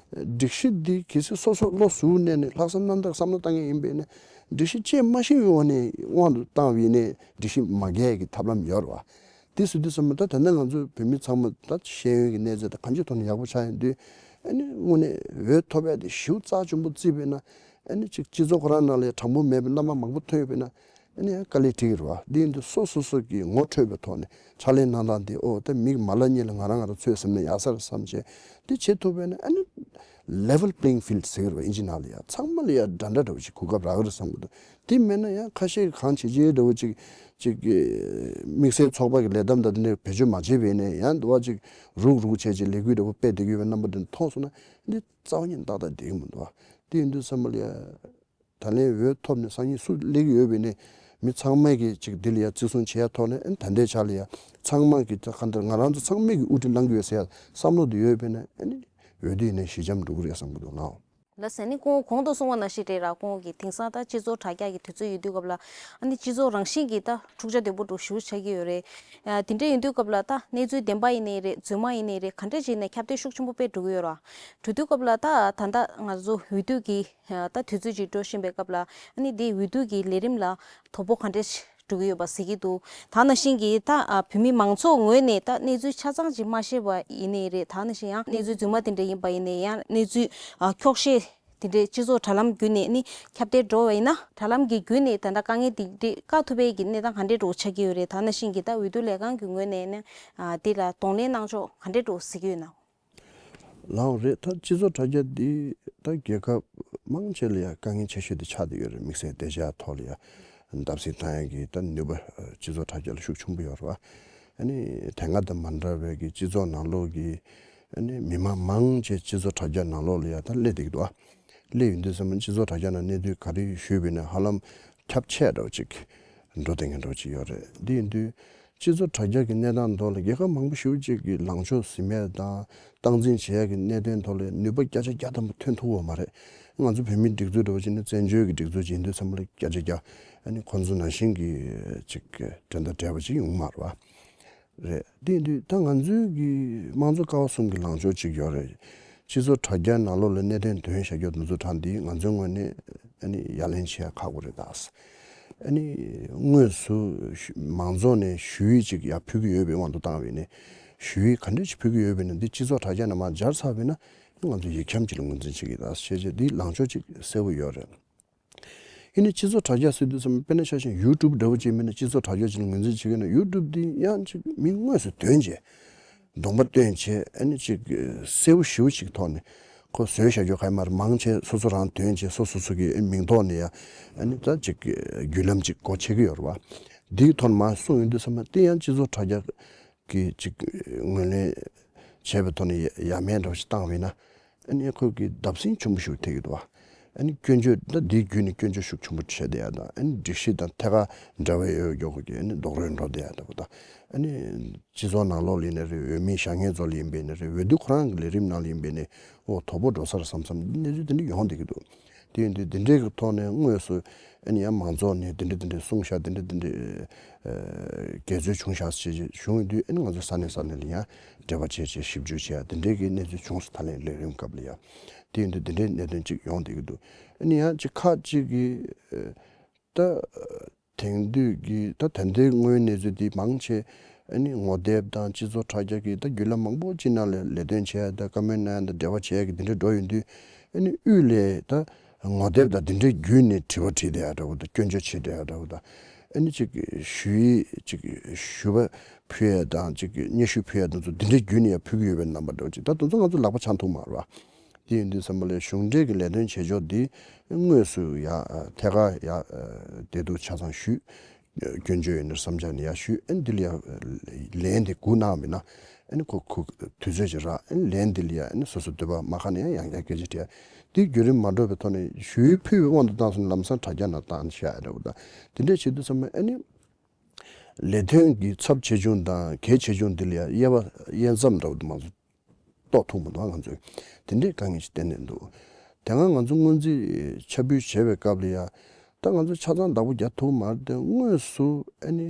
སྒྲིག་གཞི་འདི་གལ་སྲིད་སོ་སོ་བློ་གཟུ་བོར་གནས་ནས་ལྷག་བསམ་རྣམ་དག་བསམ་བློ་བཏང་མཁན་ཡིན་པས་ན་སྒྲིག་གཞི་བཅས་མ་ཤེས་པའི་འོག་ནས་དབང་དུ་བཏང་བ་ཡིན་ནའི་སྒྲིག་གཞི་མ་འགལ་གྱི་ཐབས་ལམ་ཡོད་རེད་བ། དེ་སུ་དུས་ཙམ་ད་ད་ནང་ང་ཚོ་བོད་མི་ཚང་མ་ད་ཤེས་ཡོན་གྱི་གནས་ཚད་དང་གང་ཅིའི་ཐོག་ནས་ཡག་པོ་ཆགས་ཡོང་དུས། ཨ་ནི་དངོས་གནས་འོས་ཐོབ་ཡ་དེ་ཞེ་པོ་རྩ་ཆེན་པོ་བརྩིས་པས་ན། ཨ་ནི་ཅིག་སྤྱི་ཚོགས་ཁོ་རང་ནང་ལ་དྲང་པོ་མེད་པའི་རྣམ་པ་མང་པོ་ཐོན་ཡོད་པས་ན། ཨ་ནི་ཡང་དཀའ་ལས་འཕྲད་ཀྱི་རེད་བ། འདི་ཡིན་དུས་སོ་སོ་སོ་གི་ངོ་འཕྲོད་པའི་ཐོག་ནས་ཕྱག་ལས་གནང་སྟངས་དེ་ཨོ་ད་མིག་མ་ལ་གཉིས་ལ་ང་རང་ང་རང་ཚོད་ཟིན་ན་ཡག་ས་རེད་བསམ་བྱས་འདི་བྱེད་ཐུབ་པས་ན། ཨ་ནི་level playing field ཟེར་གྱི་རེད་བ། ཨིན་ཇི་ནང་ལ་ཡ་ཚང་མ་ལ་ཡ་འདྲ་འདྲ་འདྲ་བོ་ཅིག་གོ་སྐབས་རག་གི་རེད་བསམ་གྱི་འདུག་དེ་མེད་ན་ཡང་ཁ་ཤས་ཀྱིས་གང་བྱེད་ཅེས་འདྲ་བོ་ཅིག་ཅིག་གི་དམིགས་བསལ་ཚོགས་པ་གི་ལས་བསྡོམས་དང་དེ་འདྲ་བེད་སྤྱོད་མ་བྱས་པས་ནས་ཡང་འདུག་བ། ཅིག་རུག་རུག་བྱས་ཅིག་ལས་འགུལ་འདྲ་བོ་སྤེལ་བསྡད་ཀྱི་ཡོད་པའི་རྣམ་པ་དེ་མཐོང་སོང་ན་འདི་རྩ་བ་ཉིད་ཏག་ཏག་བསྡད་ཀྱི་མི་འདུག་བ། དེ་ཡིན་དུས་ཙམ་པ་ལ་ཡ་ད་ལན་འོས་ཐོབ་ནས་སང་ཉིན་སུ་སླེབས་ཀྱི་ཡོད་པས་ནས་མི་ཚང་མས་ཀྱི་ཅིག་འདི་ལ་ཡ་བརྩི་སྲུང་བྱེད་ཡ་ཐོག་ནས་ཨ་ནི་ད་ལྟའི་ཆ་ལ་ཡ་ཚང་མ་གི་ད་ག་འདིར་ང་རང་ཚོ་ཚང་མས་ཀྱི་དབུ་ཁྲིད་གནང་གི་ཡོད་ཟེར་ཡ་བསམ་བློ་དེ་ཡོད་པས་ན་ཨ་ནི་འོས་བསྡུ་ཡིན་ནའི་ཞི་འཇམ་འགྲོ་གི་རེད་བསམ་གྱི་འདུག་ལགས། ལགས་སོ། ཨ་ནི་ཁོང་གོང་དུ་གསུངས་པ་ནང་བཞིན་རེད་ར། ཁོང་གིས་དེང་སང་ད་སྤྱི་ཚོགས་དྲ་རྒྱ་གི་དུས་ཚོད་ཡོད་དུས་སྐབས་ལ་ཨ་ནི་སྤྱི་ཚོགས་རང་བཞིན་གྱིས་ད་འཁྲུག་ཆ་དོད་པོ་འགྲོ་ཞེ་པོ་ཆགས་ཀྱི་ཡོད་རེད། ཨ་དེ་འདྲ་ཡིན་དུས་སྐབས་ལ་ད་གནས་ཚུལ་བདེན་པ་ཡིན་ནའི་རེད། རྫུན་མ་ཡིན་ནའི་རེད། ག་འདྲ་བྱས་ནས་ཁྱབ་གདལ་ཤུགས་ཆེན་པོ་སྤེལ་འགྲོ་གི་ཡོད་ར། འགྲོ་དུས་སྐབས་ལ་ད་ད་ལྟ་ང་ཚོ་འོས་བསྡུ་གི་ད་དུས་ཚོད་ཅིག་འགྲོ་བཞིན་པའི་སྐབས་ལ་ཨ་ནི་དེ་འོས་བསྡུ་གི་ལས་རིམ་ལ་དོ་ཕོག་ག་འདྲ་འགྲོ་གི་ཡོད་པ་གཟིགས་ཀྱི་འདུག་ད་ནང་བཞིན་གྱི་ད་ཨ་བོད་མི་མང་ཚོགས་ངོས་ནས་ད་གནས་ཚུལ་ཆ་ཚང་ཅིག་མ་ཤེས་པ་ཡིན་ནའི་རེད། ད་ནང་བཞིན་ཡང་གནས་ཚུལ་རྫུན་མ་དེ་འདྲ་ཡིན་པ་ཡིན་ནའི་ཡང་གནས་ཚུལ་ཨ་འཁྱོག་བཤད་དེ་འདྲའི་སྤྱི་ཚོགས་དྲ་ལམ་བརྒྱུད་ནས་ནི་ཁྱབ་གདལ་འགྲོ་བ་ཡིན་ན་དྲ་ལམ་གྱི་བརྒྱུད་ནས་ད་ལྟ་དཀའ་ངལ་དེ་འདྲ་བཀག་ཐུབ་པའི་གི་གནས་སྟངས་ག་འདྲའི་འགྲོ་ཆགས་ཀྱི་ཡོད་རེད། ད་ནང་བཞིན་གྱི་ད་འོས་བསྡུ་ལས་ཁང་གི་ངོས་ནས་ནི་ཨ་དེ་ལ་གདོང་ལེན་གནང་ཕྱོགས་ག་འདྲའི་འགྲོ་གཟིགས་ཀྱི་ཡོད་ན། ལགས་རེད། ད་སྤྱི་ཚོགས་དྲ་རྒྱ་འདི་ད་རྒྱལ་ཁབ་མང་ཆེ་ལ་ཡ་དཀའ་ངལ་ཆེ་ཤོས་དེ་ཆགས་བསྡད་ཡོད་རེད། དམིགས་བསལ་བདེ་འཇགས་ཐོག་ལ་ཡ་བརྡབ་གསིག་བཏང་ཡ་གི་ད་ནུས་པ་སྤྱི་ཚོགས་དྲ་རྒྱ་ལ་ཤུགས་ཆེན་པོ་ཡོད་རེད་བ། ཨ་ནི་དེ་སྔ་དང་མ་འདྲ་བའི་གི་སྤྱི་ཚོགས་ནང་ལོགས་ཀྱི་ཨ་ནི་མི་མང་མང་ཆེ་སྤྱི་ཚོགས་དྲ་རྒྱ་ནང་ལོགས་ལ་ཡ་ད་སླེབས་བསྡད་ཀྱི་འདུག་ཨ། སླེབས་ཡོང་དུས་ཙམ་པ་སྤྱི་ཚོགས་དྲ་རྒྱ་ནང་གནས་ཚུལ་ག་རེ་ཞུས་པ་ཡིན་ན་ཧ་ལམ་ཁྱབ་ཆེ་འདྲ་བོ་ཅིག་འགྲོ་བསྡད་མཁན་འདྲ་བོ་ཅིག་ཡོད་རེད། འདི་ཡིན་དུས་སྤྱི་ཚོགས་དྲ་རྒྱ་གི་གནས་སྟངས་ཐོག་ལ་རྒྱལ་ཁབ་མང་པོ་ཞེ་པོ་ཅིག་གི་ལངས་ཕྱོགས་ཟིན་མེད་དང་སྟངས་འཛིན་བྱེད་ཡག་གི་གནད་དོན་ཐོག་ལ་ནུས་པ་བརྒྱ་ཆ་བརྒྱ་ཐམ་པ་ཐོན་ཐུབ་ཡོད་མ་རེད། ང་ཚོ་བོད་མིའི་སྒྲིག་འཛུགས་འདྲ་བོ་ཅིག་ནི་བཙན་བྱོལ་གྱི་སྒྲིག་འཛུགས་ཅིག་ཡིན་དུས་ཙམ་པ་ལ་བརྒྱ་ཆ་བརྒྱ་ཨ་ནི་ཁོང་ཚོ་ནང་བཞིན་གྱི་ཅིག་འགྲན་ཟླ་བྲལ་བ་ཅིག་ཡོང་མ་རེད་བ། རེད། དེ་ཡིན་དུས་ད་ང་ཚོའི་གི་དམངས་གཙོ་ཀ་བ་གསུམ་གྱི་ལངས་ཕྱོགས་གཅིག་ཡོད་རེད། སྤྱི་ཚོགས་དྲ་རྒྱ་ནང་ལོགས་ལ་གནད་དོན་འདོན་བཞག་རྒྱུ་དེ་ཚོ་དྲངས་ཏེ་ང་ཚོའི་ངོས་ནས་ཨ་ནི་ཡ་ལན་བྱེད་ཡ་ཁག་པོ་རེད་ད། ཨ་ནི་དངོས་སུ་ཞུ་མང་ཚོགས་ནས་ཞུ་ཡིག་ཅིག་ཡར་ཕུལ་གྱི་ཡོད་པའི་དབང་དུ་བཏང་བས་ནས་ཞུ་ཡིག་ག་འདྲ་ཞིག་ཕུལ་གྱི་ཡོད་པས་ནས་འདི་སྤྱི་ཚོགས་དྲ་རྒྱ་ནང་མར་སྦྱར་ཚར་བས་ན་ང་ཚོ་ཡིག་འཁྱམ་ཅིག་ལ་ངོས་འཛིན་བྱེད་ཀྱི་ད་བྱས་རྗེས་འདི་ལངས་ཕྱོགས་ཅིག་གསལ་པོ་ཡོད་རེད། ཡིན་ནའི་སྤྱི་ཚོགས་དྲ་རྒྱ་ཟེར་དུས་ཙམ་དཔེར་ན་ཆ་བཞག་ཡུ་ཊུབ་འདྲ་བོ་ཅིག་མིན་ན་སྤྱི་ཚོགས་དྲ་རྒྱ་ཅིག་ལ་ངོས་འཛིན་བྱེད་ཀྱི་ན་ཡུ་ཊུབ་འདི་ཡང་ཅིག་མི་དངོས་སུ་ཐོན་བྱས་གདོང་པ་སྟོན་བྱས་ཨ་ནི་ཅིག་གསལ་པོ་ཞེ་པོ་ཅིག་ཐོག་ནས་ཁོ་བཟོས་བཞག་རྒྱུ་ག་ཡི་མ་རེད། མང་ཆེ་སོ་སོ་རང་ཐོན་བྱས་སོ་སོ་སོ་གི་མིང་ཐོག་ནས་ཡ་ཨ་ནི་ད་ཅིག་བརྒྱུད་ལམ་ཅིག་སྒོ་ཕྱེ་གི་ཡོད་རེད་བ། འདིའི་ཐོག་ནས་མར་གསུངས་ཡོང་དུས་ཙམ་པ་དེ་ཡང་སྤྱི་ཚོགས་དྲ་རྒྱ་གི་ཅིག་ངོས་ལེན་བྱས་པའི་ཐོག་ནས་ཡ་ཡ་མེད་འདྲ་བོ་ཞིག་བཏང་བས་ན་ཨ་ནི་ཁོས་ཀྱི་བརྡབ་གསིག་ཆེན་པོ་ཞིག་ཐེབས་ཀྱི་འདུག་བ། ཨ་ནི་སྐྱོན་བརྗོད་ད་འདིའི་བརྒྱུད་ནས་སྐྱོན་བརྗོད་ཤུགས་ཆེན་པོ་བྱས་བསྡད་ཡ་དང་ཨ་ནི་སྒྲིག་གཞི་དང་ཐད་ཀར་འབྲེལ་བ་ཡོད་ཡོད་ཀྱི་ཨ་ནི་རྡོག་རོལ་འགྲོ་བསྡད་ཡ་འདྲ་བོ་དང་ཨ་ནི་སྤྱི་ཚོགས་ནང་ལོགས་ལ་ཡིན་ནའི་རེད། འོས་མི་བཞེངས་མཁན་ཚོ་ལ་ཡིན་པས་ནའི་རེད། འོས་བསྡུ་ཁོ་རང་གི་ལས་རིམ་ནང་ལ་ཡིན་པས་ནའི་ཨོ་དོ་ཕོག་འགྲོ་ས་རེད་བསམ་བསམ་གནས་ཚུལ་དེ་འདྲ་ཡོང་བསྡད་ཀྱི་འདུག་དེ་ཡིན་དུས་དེ་འདྲའི་གི་ཐོག་ནས་དངོས་སུ་ ཨ་ནི་ཡང་མང་ཚོགས་ནས་འདི་འདྲ་འདི་འདྲ་གསུངས་ཤག་འདི་འདྲ་འདི་འདྲ་ཨ་འགལ་འཛོལ་བྱུང་ཤག་ཅེས་བྱུང་ཡོང་དུས། ཨ་ནི་ང་ཚོ་ས་གནས་ས་གནས་ལ་ཡང་འབྲེལ་བ་བྱས་བྱས་ཞིབ་འཇུག་བྱས། འདི་འདྲའི་གི་གནས་ཚུལ་བྱུང་སོང་། ད་ལན་ལས་རིམ་སྐབས་ལ་ཡང་དེ་ཡིན་དུས་འདི་འདྲའི་གནད་དོན་ཅིག་ཡོང་བསྡད་ཀྱི་འདུག་ཨ་ནི་ཡང་ཅིག་ཁག་ཅིག་གིས་ཨ་ད་དེང་དུས་ཀྱི་ད་ད་ལྟའི་དངོས་ཡོད་གནས་ཚུལ་འདི་མང་ཆེ་ཨ་ནི་ངོ་དེབ་དང་སྤྱི་ཚོགས་དྲ་རྒྱ་གི་ད་བརྒྱུད་ལམ་མང་པོ་ཅིག་ནང་ལ་ལས་དོན་བྱས། ད་བཀའ་མོལ་གནང་ཡ་དང་འབྲེལ་བ་བྱས་ཀྱི་འདི་འདྲ་འགྲོ་ཡོང་དུས། ཨ་ནི་དབུས་ལས་ད་ངོ་དེབ་དང་འདི་འདྲའི་བརྒྱུད་ནས་དྲི་བ་དྲིས་བསྡད་ཡ་འདྲ་བོ་དང་། སྐྱོན་བརྗོད་བྱེད་བསྡད་ཡ་འདྲ་བོ་དང་། ཨ་ནི་ཅིག་ཞུ་ཡིག་ཅིག་ཞུ་བ་ཕུལ་ཡ་དང་། ཅིག་སྙན་ཞུ་ཕུལ་ཡ་དང་ཚོ་འདི་འདྲའི་བརྒྱུད་ནས་ཡ་ཕུལ་གྱི་ཡོད་པའི་རྣམ་པ་འདྲ་བོ་ཅིག་ད་དེ་ཚོ་ང་ཚོ་ལག་པ་འཆང་ཐུབ་མ་རེད་བ། དེ་ཡིན་དུས་ཙམ་པ་ལ་གཞུང་འབྲེལ་གྱི་ལས་དོན་བྱེད་ཕྱོགས་འདི་དངོས་སུ་ཡ་ཐད་ཀར་ཡ་བདེ་སྡུག་ཆ་ཚང་ཞུས། སྐྱོན་བརྗོད་ཡིན་ན་བསམ་འཆར་ནི་ཡར་ཞུས། ཨ་ནི་འདི་ལ་ཡང་ལན་དེ་སྒུག་གནང་བ་ཡིན་ན། ཨ་ནི་ཁོ་ཁོ་དུས་ཚོད་ཅིག་རག་ཨ་ནི་ལན་འདི་ལ་ཡང་ཨ་ནི་སོ་སོ་འདོད་པ་མ་ཁ་ནས་ཡང་ཡང་བསྐྱར་སྐད་ཆ་དྲིས། དེ་བརྒྱུད་རིམ་མ་འགྲོ་བའི་ཐོག་ནས་ཞུ་ཡིག་ཕུལ་བའི་དབང་དུ་བཏང་སོང་ན་ལམ་སང་དྲ་རྒྱ་ནང་བཏང་བཞག་འདྲ་བོ་དང་། དེ་འདྲས་བྱེད་དུས་ཙམ་པ་ཨ་ནི་ལས་དོན་གྱི་ཚབས་ཆེ་ཆུང་དང་གལ་ཆེ་ཆུང་འདི་ལ་ཡང་དབྱེ་བ་དབྱེ་མཚམས་འདྲ་བོ་དེ་མ་གཏོགས་རྟོགས་ཐུབ་མི་འདུག་ང་ཚོས་དེ་འདྲའི་དཀའ་ངལ་ཞིག་གཏན་ནས་འདུག་དེ་སྔ་ང་ཚོ་སྔོན་རྩིས་ཆ་འབུལ་བྱེད་པའི་སྐབས་ལ་ཡ། ད་ང་ཚོ་ཆ་ཚང་བདག་པོ་རྒྱག་ཐུབ་མ་རེད་དེ། དངོས་སུ་ཨ་ནི་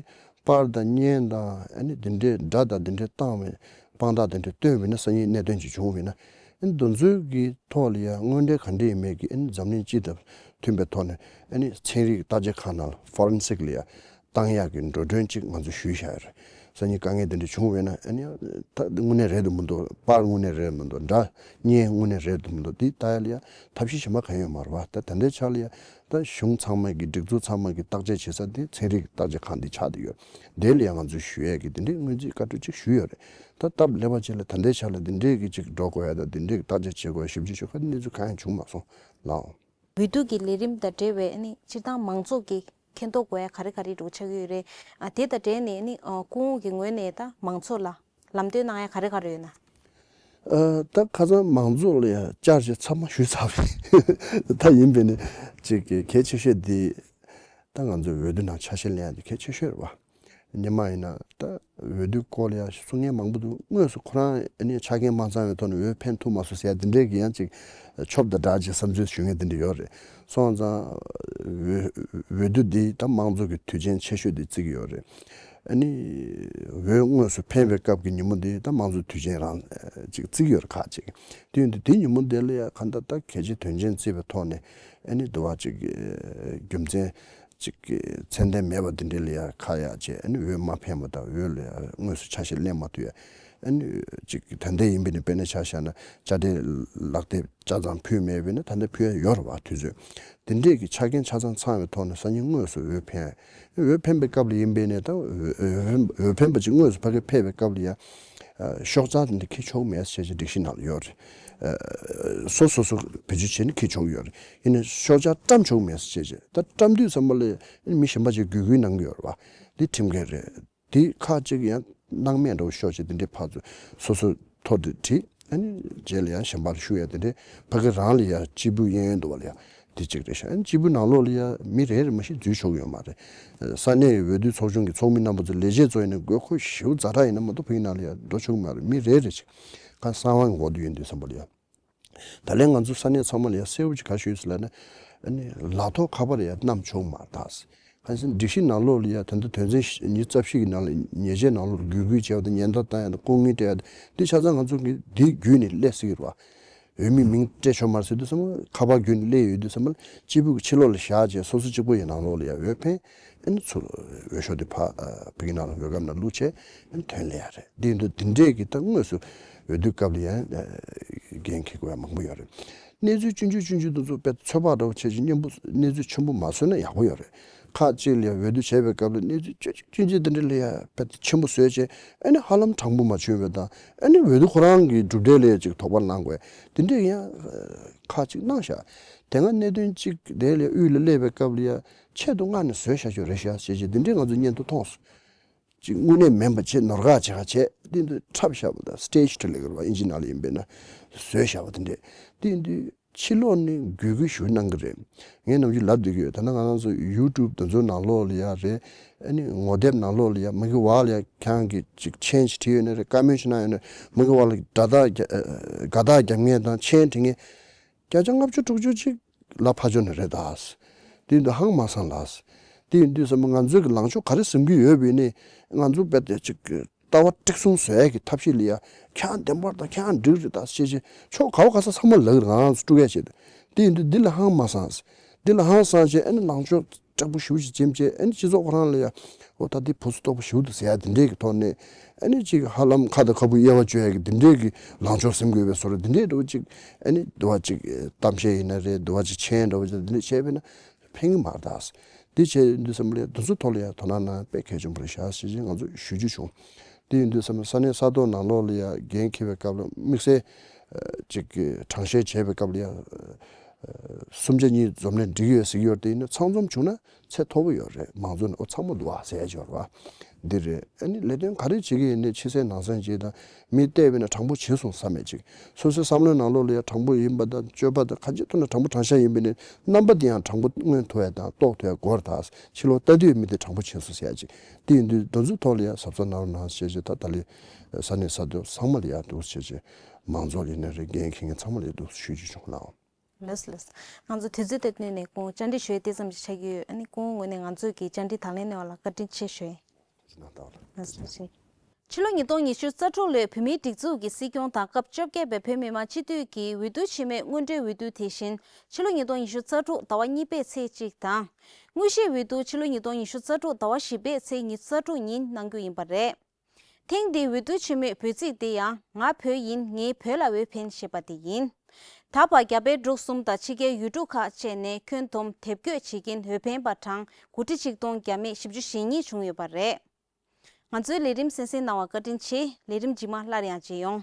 པར་དང་བརྙན་དང་། ཨ་ནི་དེ་འདྲའི་སྒྲ་དང་དེ་འདྲའི་བཏང་བའི་དཔང་རྟགས་དེ་འདྲ་བཏོན་པ་ཡིན་ན། སང་ཉིན་གནད་དོན་ཅིག་བྱུང་བ་ཡིན་ན། ཨ་ནི་དེ་ཚོའི་གི་ཐོག་ལ་ཡ་དངོས་འབྲེལ་ག་འདྲ་ཡིན་མིན་གྱི་ཨ་ནི་འཛམ་གླིང་སྤྱི་དང་མཐུན་པའི་ཐོག་ནས་ཨ་ནི་ཚན་རིག་བརྟག་དཔྱད་ཁང་ནང་ལ་ཕོ་རེན་སིག་ལ་ཡ་བཏང་ཡག་གི་འགྲོ་གྲོན་ཅིག་ང་ཚོས་ཞུས་བཞག་ཡོད་རེད། སང་ཉིན་དཀའ་ངལ་དེ་འདྲ་བྱུང་བས་ན། ཨ་ནི་ད་དངོས་གནས་རེད་འདུག་མི་འདུག་པར་དངོས་གནས་རེད་མི་འདུག་སྒྲ་བརྙན་དངོས་གནས་རེད་འདུག་མི་འདུག་འདི་ལྟ་ཡ་ལ་ཡ་ཐབས་ཤེས་གཞན་པ་གང་ཡང་ཡོད་མ་རེད་བ། ད་ད་ལྟའི་ཆ་ལ་ཡ་ད་གཞུང་ཚང་མ་གི་སྒྲིག་འཛུགས་ཚང་མ་གི་བརྟག་དཔྱད་བྱེད་ས་དེ་ཚན་རིག་བརྟག་དཔྱད་ཁང་འདི་ཆགས་བསྡད་ཡོད། དེ་ལ་ཡ་ང་ཚོས་ཞུ་ཡས་ཀྱི་དེ་འདྲའི་སྔོན་རྩིས་བཀའ་འཁྲོལ་ཅིག་ཞུས་ཡོད་རེད། ད་སྟབས་ལེགས་པ་ཅིག་ལ་ད་ལྟའི་ཆ་ལ་དེ་འདྲའི་གི་ཅིག་འགྲོ་དགོས་ཡ་དང་། དེ་འདྲའི་གི་བརྟག་དཔྱད་བྱེད་དགོས་ཡ། ཞིབ་འཇུག་བྱེད་དགོས་ཡ། དེ་འདྲའི་ཚོ་གང་ཡང་བྱུང་མ་སོང་ལགས། འོས་བསྡུ་གི་ལས་རིམ་དང་འབྲེལ་བའི་ཨ་ནི་སྤྱིར་བཏང་མང་ཚོགས་ཀྱིས་མཁྱེན་རྟོགས་དགོས་ཡ་ག་རེ་ག་རེ་འདྲ་བོ་ཆགས་ཀྱི་ཡོད་རེད། ཨ་དེ་དང་འབྲེལ་ནས་ཨ་ནི་ཨ་སྐུ་ངོ་གི་ངོས་ནས་ད་མང་ཚོགས་ལ་ལམ་སྟོན་གནང་ཡ་ག་རེ་ག་རེ་ཡོད་ན། ཨ་ད་ཁ་སང་མང་ཚོགས་ལ་ཡ་བཅར་བྱས་ཚང་མ་ཞུས་ཚར་བ་རེད། ད་ཡིན་པས་ནི་ཅིག་གལ་ཆེ་ཤོས་འདི་ད་ང་ཚོའི་འོས་བསྡུ་ནང་ཆ་ཤས་ལེན་ཡ་འདི་གལ་ཆེ་ཤོས་རེད་བ། སྔོན་མ་ཡིན་ན་ད་འོས་བསྡུ་སྐོར་ལ་ཡང་གསུང་མཁན་མང་པོ་འདུག་དངོས་སུ་ཁོ་རང་ཨ་ནི་ཆ་རྐྱེན་མ་ཚང་བའི་ཐོག་ནས་འོས་འཕེན་ཐུབ་མ་སོང་ཟེར་ཡ་འདི་འདྲའི་གི་ཡང་ཅིག་ཆོབ་དང་སྦྲགས་ཅིག་བསམ་ཚུལ་ཞུ་མཁན་འདི་འདྲ་ཡོད་རེད། སོང་ཙང་འོས་འོས་བསྡུ་འདི་ད་དམངས་གཙོ་གི་དུས་ཆེན་ཆེ་ཤོས་འདི་བརྩི་གི་ཡོད་རེད། ཨ་ནི་འོས་དངོས་སུ་འཕེན་པའི་སྐབས་ཀྱི་ཉིན་མོ་འདི་ད་དམངས་གཙོ་དུས་ཆེན་རང་ཅིག་བརྩི་གི་ཡོད་རེད། ཁག་ཅིག་དེ་ཡིན་དུས་དེ་ཉིན་མོ་འདི་ལ་ཡང་གང་ལྟར་ད་གལ་ཆེ་དོན་ཆེན་བརྩིས་པའི་ཐོག་ནས་ཨ་ནི་འདུ་བ་ཅིག་རྒྱུ་མཚན་ཅིག་གི་ཚད་ལྡན་མེད་པ་འདི་འདྲ་ལ་ཡང་ཁ་ཡ་བྱས། ཨ་ནི་འོས་མ་འཕེན་པ་དང་འོས་ལ་ཡང་དངོས་སུ་ཆ་ཤས་ལེན་མ་ཐུབ་ཡ། ཨ་ནི་ཅིག་ད་ལྟ་ཡིན་པས་ནི་དཔེར་ན་ཆ་བཞག་ན་དཔྱ་ཁྲལ་ལག་དེབ་ཆ་ཚང་ཕུལ་མེད་པས་ན་ད་ལྟ་ཕུལ་ཡ་ཡོད་རེད་བ། དུས་ཚོད་འདི་འདྲས་ཀྱི་ཆ་རྐྱེན་ཆ་ཚང་ཚང་བའི་ཐོག་ནས་སང་ཉིན་དངོས་སུ་འོས་འཕེན། འོས་འཕེན་པའི་སྐབས་ལ་ཡིན་པས་ནི་ད་འོས་འོས་འཕེན་པ་ཅིག་དངོས་སུ་ཕ་གིར་ཕེབས་པའི་སྐབས་ལ་ཡང་ཤོག་ཆག་འདི་འཁྱེར་ཆོག་མེད་ཟེར་བྱས་སྒྲིག་གཞི་ནང་ལ་ཡོད་རེད། ཨ་སོ་སོ་སོ་བེད་སྤྱོད་བྱས་ནས་འཁྱེར་ཆོག་གི་ཡོད་རེད། ཡིན་ནའི་ཤོག་ཆག་བཀྲམ་ཆོག་མེད་ཟེར་བྱས། ད་བཀྲམ་དུས་ཙམ་པ་ལ་མི་གཞན་པ་ཅིག་གུས་བཀུར་གནང་གི་ཡོད་རེད་བ། འདི་ཁྲིམས་འགལ་རེད། འདི་ཁག་ཅིག་ཡང་སྣང་མེད་འདྲ་བོ་ཤོར་བྱས་འདི་འདྲའི་ཕར་ཚུར་སོ་སོའི་ཐོ་འདི་བྲིས། ཨ་ནི་རྗེས་ལ་ཡང་གཞན་པར་ཞུ་ཡ་འདི་འདྲའི་ཕ་གི་རང་ལ་ཡང་སྤྱིལ་བུ་གཡས་གཡོན་འདུག་བ་ལ་ཡ། འདི་གཅིག་རེད་ཤག་ཨ་ནི་སྤྱིལ་བུ་ནང་ལོགས་ལ་ཡ་མི་རེ་རེ་མ་གཏོགས་འཛུལ་ཆོག་གི་ཡོད་མ་རེད། ས་གནས་ཀྱི་འོས་བསྡུ་ཚོགས་ཆུང་གི་ཚོགས་མི་རྣམ་པ་ཚོ་ལས་བྱེད་ཚོ་ཡིན་ན་དགོས་མཁོ་ཞེ་པོ་ཛ་དྲག་ཡིན་ན་མ་གཏོགས་ཕ་གི་ནང་ལ་ཡ་འགྲོ་ཆོག་གི་མ་རེད། མི་རེ་རེ་ཅིག་གང་གསང་བའི་འོག་ཏུ་ཡོད་དུས་ཙམ་པ་ལ་ཡ། ད་ལན་ང་ཚོ་ས་གནས་ཚང་མ་ལ་ཡ་གསལ་པོ་ཅིག་ག་ཞུས་ཟེར་ལབ་ན། ཨ་ནི་ལག་ཐོག་ཁ་པར་ཡ་བསྣམས་ཆོག་མ་རེད་ད། གང་ཟེར་སྒྲིག་གཞི་ནང་ལོགས་ལ་ཡ་ད་ལྟ་དོན་ཚན་ཉི་ཤུ་རྩ་བཞི་གི་ནང་ལ་ཉེས་ཆད་ནང་ལོགས་ལ་གུས་བཀུར་བྱས་པ་དང་ཉེན་བརྡ་བཏང་ཡ་དང་ལྐོག་རྔན་སྤྲད་ཡ་དང་འདི་ཆ་ཚང་ང་ཚོ་གི་འདི་བརྒྱུད་ནས་སླེབས་སྲིད་ཀྱི་རེད་བ། འོས་མི་མིང་སྤྲད་ཆོག་མ་རེད་ཟེར་དུས་ཙམ་པ་ཁ་པར་བརྒྱུད་ནས་སླེབས་ཡོད་དུས་ཙམ་པ་སྤྱིལ་བུ་གི་ཕྱི་ལོགས་ལ་བཞག་བྱས་སོ་སོ་གཅིག་པོ་ཡི་ནང་ལོགས་ལ་ཡ་འོས་འཕེན། ཨ་ནི་ཚུར་འོས་ཤོག་དེ་ཕ་ཕ་གི་ནང་ལ་འོས་སྒམ་ནང་བླུགས་བྱས་ཨ་ནི་ཐོན་སླེབས་ཡ་རེད། འདི་ཡིན་དུས་འདི་འདྲས་ཀྱི་ད་དངོས་སུ་འོས་བསྡུ་སྐབས་ལ་ཡང་འགན་འཁྱེར་དགོས་ཡ་མང་པོ་ཡོད་རེད། གནས་ཚུལ་ཆུང་ཆུང་ཆུང་ཆུང་དེ་ཚོ་དཔེ་ཚོད་དཔག་འདྲ་བོ་བྱས་ཅིག་སྙན་པོ་གནས་ཚུལ་ཆེན་པོ་མ་བཟོས་ན་ཡག་པོ་ཡོད་རེད། ཁག་ཅིག་ལ་ཡང་འོས་བསྡུ་བྱས་པའི་སྐབས་ལ་གནས་ཚུལ་ཆུང་ཆུང་ཆུང་ཆུང་དེ་འདྲ་ལ་ཡང་དཔེ་ཆེན་པོ་བཟོས་བྱས་ཨ་ནི་ཧ་ལམ་དྲང་པོ་མ་བྱུང་བ་དང་། ཨ་ནི་འོས་བསྡུ་ཁོ་རང་གི་གྲུབ་འབྲས་ལ་ཡང་ཅིག་དོགས་པ་གནང་དགོས་དེ་འདྲས་ཡང་ཁག་ཅིག་གནང་ཤག་དེ་སྔ་གནད་དོན་གཅིག་དེ་ལ་དབུས་ལ་སླེབས་པའི་སྐབས་ལ་ཡང་ཆེད་དུ་མངགས་ནས་བཟོས་བཞག་ཅིག་རེད་ཤག་ཅེས་ཅིག་འདི་འདྲའི་ང་ཚོ་སྙན་ཐོ་མཐོང་སོང་། ཅིག་དངོས་གནས་མིན་པ་བྱས་ནོར་འགག་བྱེད་ཁ་བྱས་འདི་འདི་འཁྲབ་བཞག་པ་དང་སི་ཊེ་ཇི་ཊི་ལབ་ཀྱི་རེད་བ། ཨིན་ཇི་ནང་ལ་ཡིན་པས་ན་བཟོས་བཞག་པ་དེ་འདྲས་འདི་འདི་ཕྱི་ལོགས་ནས་གུས་བཀུར་ཞུ་གནང་གི་རེད། ངས་ནམ་རྒྱུན་ལབ་བསྡད་ཀྱི་ཡོད། ད་ལྟ་ང་རང་ཚོ་ཡུ་ཊུབ་དེ་ཚོའི་ནང་ལོགས་ལ་ཡ་རེད། ཨ་ནི་ངོ་དེབ་ནང་ལོགས་ལ་ཡ་མ་གི་བ་ལ་ཡ་ཁྱེད་རང་གིས་ཅིག་མཆན་ཞིག་བྲིས་ཡོད་ན་རེད། བཀའ་མོལ་ཞིག་གནང་ཡོད་ན་རེད། མ་གི་བ་ལ་དགའ་རྟགས་རྒྱ་དགའ་རྟགས་རྒྱབ་མཁན་དང་མཆན་བྲིས་མཁན་བརྒྱ་ཆ་ལྔ་བཅུ་དྲུག་ཅུ་ཅིག་ལ་ཕར་ཕྱོགས་ནས་རེད་ད། དེ་ཡིན་དུས་ཧང་མ་སང་ལགས། དེ་ཡིན་དུས་ཙམ་པ་ང་ཚོའི་གི་ལངས་ཕྱོགས་ག་རེ་ཟིན་གྱི་ཡོད་པ་ཡིན་ནའི་ང་ཚོ་རྦད་དེ་ཅིག་ལྟ་བ་དཀྲུག་སོང་བཟོ་ཡ་གི་ཐབས་ཤེས་ལ་ཡ་ཁྱེད་རང་བདེན་པར་དང་ཁྱེད་རང་འགྲིག་རེད་ད་ཅེས་བྱས་ཕྱོགས་ག་བ་ག་ས་ཚང་མ་ལབ་རང་ཚོ་དཀྲུག་ཡ་བྱས། དེ་ཡིན་དུས་འདི་ལ་ཧང་མ་སང་། འདི་ལ་ཧང་སང་བྱས་ཨ་ནི་ལངས་ཕྱོགས་དྲག་པོ་ཞེ་པོ་ཅིག་འཛིན་བྱས་ཨ་ནི་སྤྱི་ཚོགས་ཁོ་རང་ལ་ཡ་འོ་ད་འདི་བུ་ཚོ་སྟོབས་པོ་ཞེ་པོ་འདུག་ཟེར་ཡ་འདི་འདྲས་ཀྱི་ཐོག་ནས་ཨ་ནི་ཅིག་ཧ་ལམ་ཁ་དང་ཁ་སྤུ་དབྱེ་བ་གཅོད་ཡ་གི་འདི་འདྲས་ཀྱི་ལངས་ཕྱོགས་ཟིན་དགོས་པའི་བཟོ་འདྲ་འདི་འདྲས་འདྲ་བོ་ཅིག་ཨ་ནི་འདི་བ་ཅིག་གཏམ་བཤད་ཡིན་ན་རེད། འདི་བ་ཅིག་མཆན་འདྲ་བོ་ཅིག་འདི་འདྲས་བྱས་པས་ན་ཕན་གྱི་མ་རེད་ད། འདི་བྱས་ཡིན་དུས་ཙམ་པ་ལ་འདི་ཚོ་ཐོག་ལ་ཡ་དོ་སྣང་གནང་དཔེ་གལ་ཆེན་པོ་རེད་ཤག་ཞེས་ང་ཚོས་ཞུ་རྒྱུ་བྱུང་། དེ་ཡིན་དུས་ཙམ་པ་ས་གནས་ས་ཐོག་ནང་ལོགས་ལ་ཡ་འགན་འཁྱེར་བའི་སྐབས་ལ་དམིགས་བསལ་ཅིག་གི་དྲང་བཤད་བྱས་པའི་སྐབས་ལ་ཡ། སུམ་ཆ་གཉིས་འཛོམས་ནས་འགྲིག་ཡོད་ཟེར་གྱི་ཡོད་རེད། དེ་ཡིན་ན་ཚང་འཛོམས་བྱུང་ན་ཚད་མཐོ་པོ་ཡོད་རེད། མང་ཚོགས་ནས་ཨོ་ཚང་མ་འདུག་ཨ་ཟེར་ཡ་ཅིག་ཡོད་རེད་བ། འདི་རེད། ཨ་ནི་ལས་དོན་ག་རེ་བྱེད་ཀྱི་ཡིན་ནའི་ཕྱི་གསལ་ནང་གསལ་བྱེད་དང་མི་བལྟས་པས་ན་དྲང་པོ་བྱེད་སོང་བསམ་མེད་ཅིག་སོ་སོའི་བསམ་བློའི་ནང་ལོགས་ལ་ཡ་དྲང་པོ་ཡིན་པ་དང་སྤྱོད་པ་དང་གང་ཅི་ཐུབ་ན་དྲང་པོ་དྲང་བཞག་ཡིན་པས་ནི་རྣམ་པ་འདི་ཡང་དྲང་པོ་མངོན་ཐུབ་ཡ་དང་རྟོགས་ཐུབ་ཡ་དགོས་རེད་ད། ཕྱི་ལོགས་ལྟ་དུས་མི་དེ་དྲང་པོ་བྱེད་སོང་ཟེར་ཡ་ཅིག་དེ་ཡིན་དུས་འདི་ཚོའི་ཐོག་ལ་ཡ་གཟབ་གཟབ་གནང་རོགས་གནང་ཞེས་བྱས་ད་ད་ལས་ས་གནས་ས་ཐོག་ཚང་མ་ལ་ཡ་འདུག་ཞེས་བྱས་མང་ཚོགས་ཡིན་ན་རེད། འགན་འཁྱེར་མཁན་ཚང་མ་ལ་ཡ་འདུག་ཞུ་རྒྱུ་བྱུང་ལགས། ལགས་ལགས། ང་ཚོ་དུས་ཚོད་དེ་བཏོན་ནས་ཁོང་བཅར་འདྲི་ཞུ་ཡས་དེ་ཙམ་ཞིག་ཆགས་ཀྱི་ཡོད། ཨ་ནི་ཁོང་ངོས་ནས་ང་ཚོས་ཀྱི་བཅར་འདྲི་དང་ལེན་གནང་བ་ལ་བཀའ་དྲིན་ཆེ་ཞུ་ཡས། ལགས་ལགས་ཆེ། ཕྱི་ལོ་ཉིས་སྟོང་ཉི་ཤུ་རྩ་དྲུག་ལོའི་བོད་མིའི་སྒྲིག་འཛུགས་ཀྱི་སྲིད་སྐྱོང་དང་སྐབས་བཅོ་བརྒྱད་པའི་བོད་མི་མང་སྤྱི་འཐུས་ཀྱི་འོས་བསྡུ་ཆེན་མོའི་སྔོན་འགྲོའི་འོས་བསྡུ་དེ་བཞིན་ཕྱི་ལོ་ཉིས་སྟོང་ཉི་ཤུ་རྩ་དྲུག་ཟླ་བ་གཉིས་པའི་ཚེས་གཅིག་དང་། དངོས་གཞིའི་འོས་བསྡུ་ཕྱི་ལོ་ཉིས་སྟོང་ཉི་ཤུ་རྩ་དྲུག་ཟླ་བ་བཞི་པའི་ཚེས་ཉི་ཤུ་རྩ་དྲུག་ཉིན་གནང་རྒྱུ་ཡིན་པ་རེད། ཐེངས་འདིའི་འོས་བསྡུ་ཆེན་མོའི་འབོད་ཚིག་དེ་ཡང་ང་བོད་ཡིན། ངས་བོད་ལ་འོས་འཕེན་ཞེས་པ་དེ་ཡིན། ད་བར་རྒྱ་བལ་འབྲུག་གསུམ་དང་ཕྱི་རྒྱལ་ཡུལ་གྲུ་ཁག་བཅས་ནས་ཁྱོན་བསྡོམས་དེབ་འགོད་བྱེད་མཁན་འོས་འཕེན་པ་གྲངས་དགུ་ཁྲི་ཆིག་སྟོང་བརྒྱ་མེད་བཞི་བཅུ་ཞེ་གཉིས་བྱུང་ཡོད་པ་རེད། ང་ཚོའི་ལས་རིམ་གསན་གཟིགས་གནང་བར་བཀའ་དྲིན་ཆེ། ལས་རིམ་རྗེས་མ་སླར་ཡང་མཇལ་ཡོང་།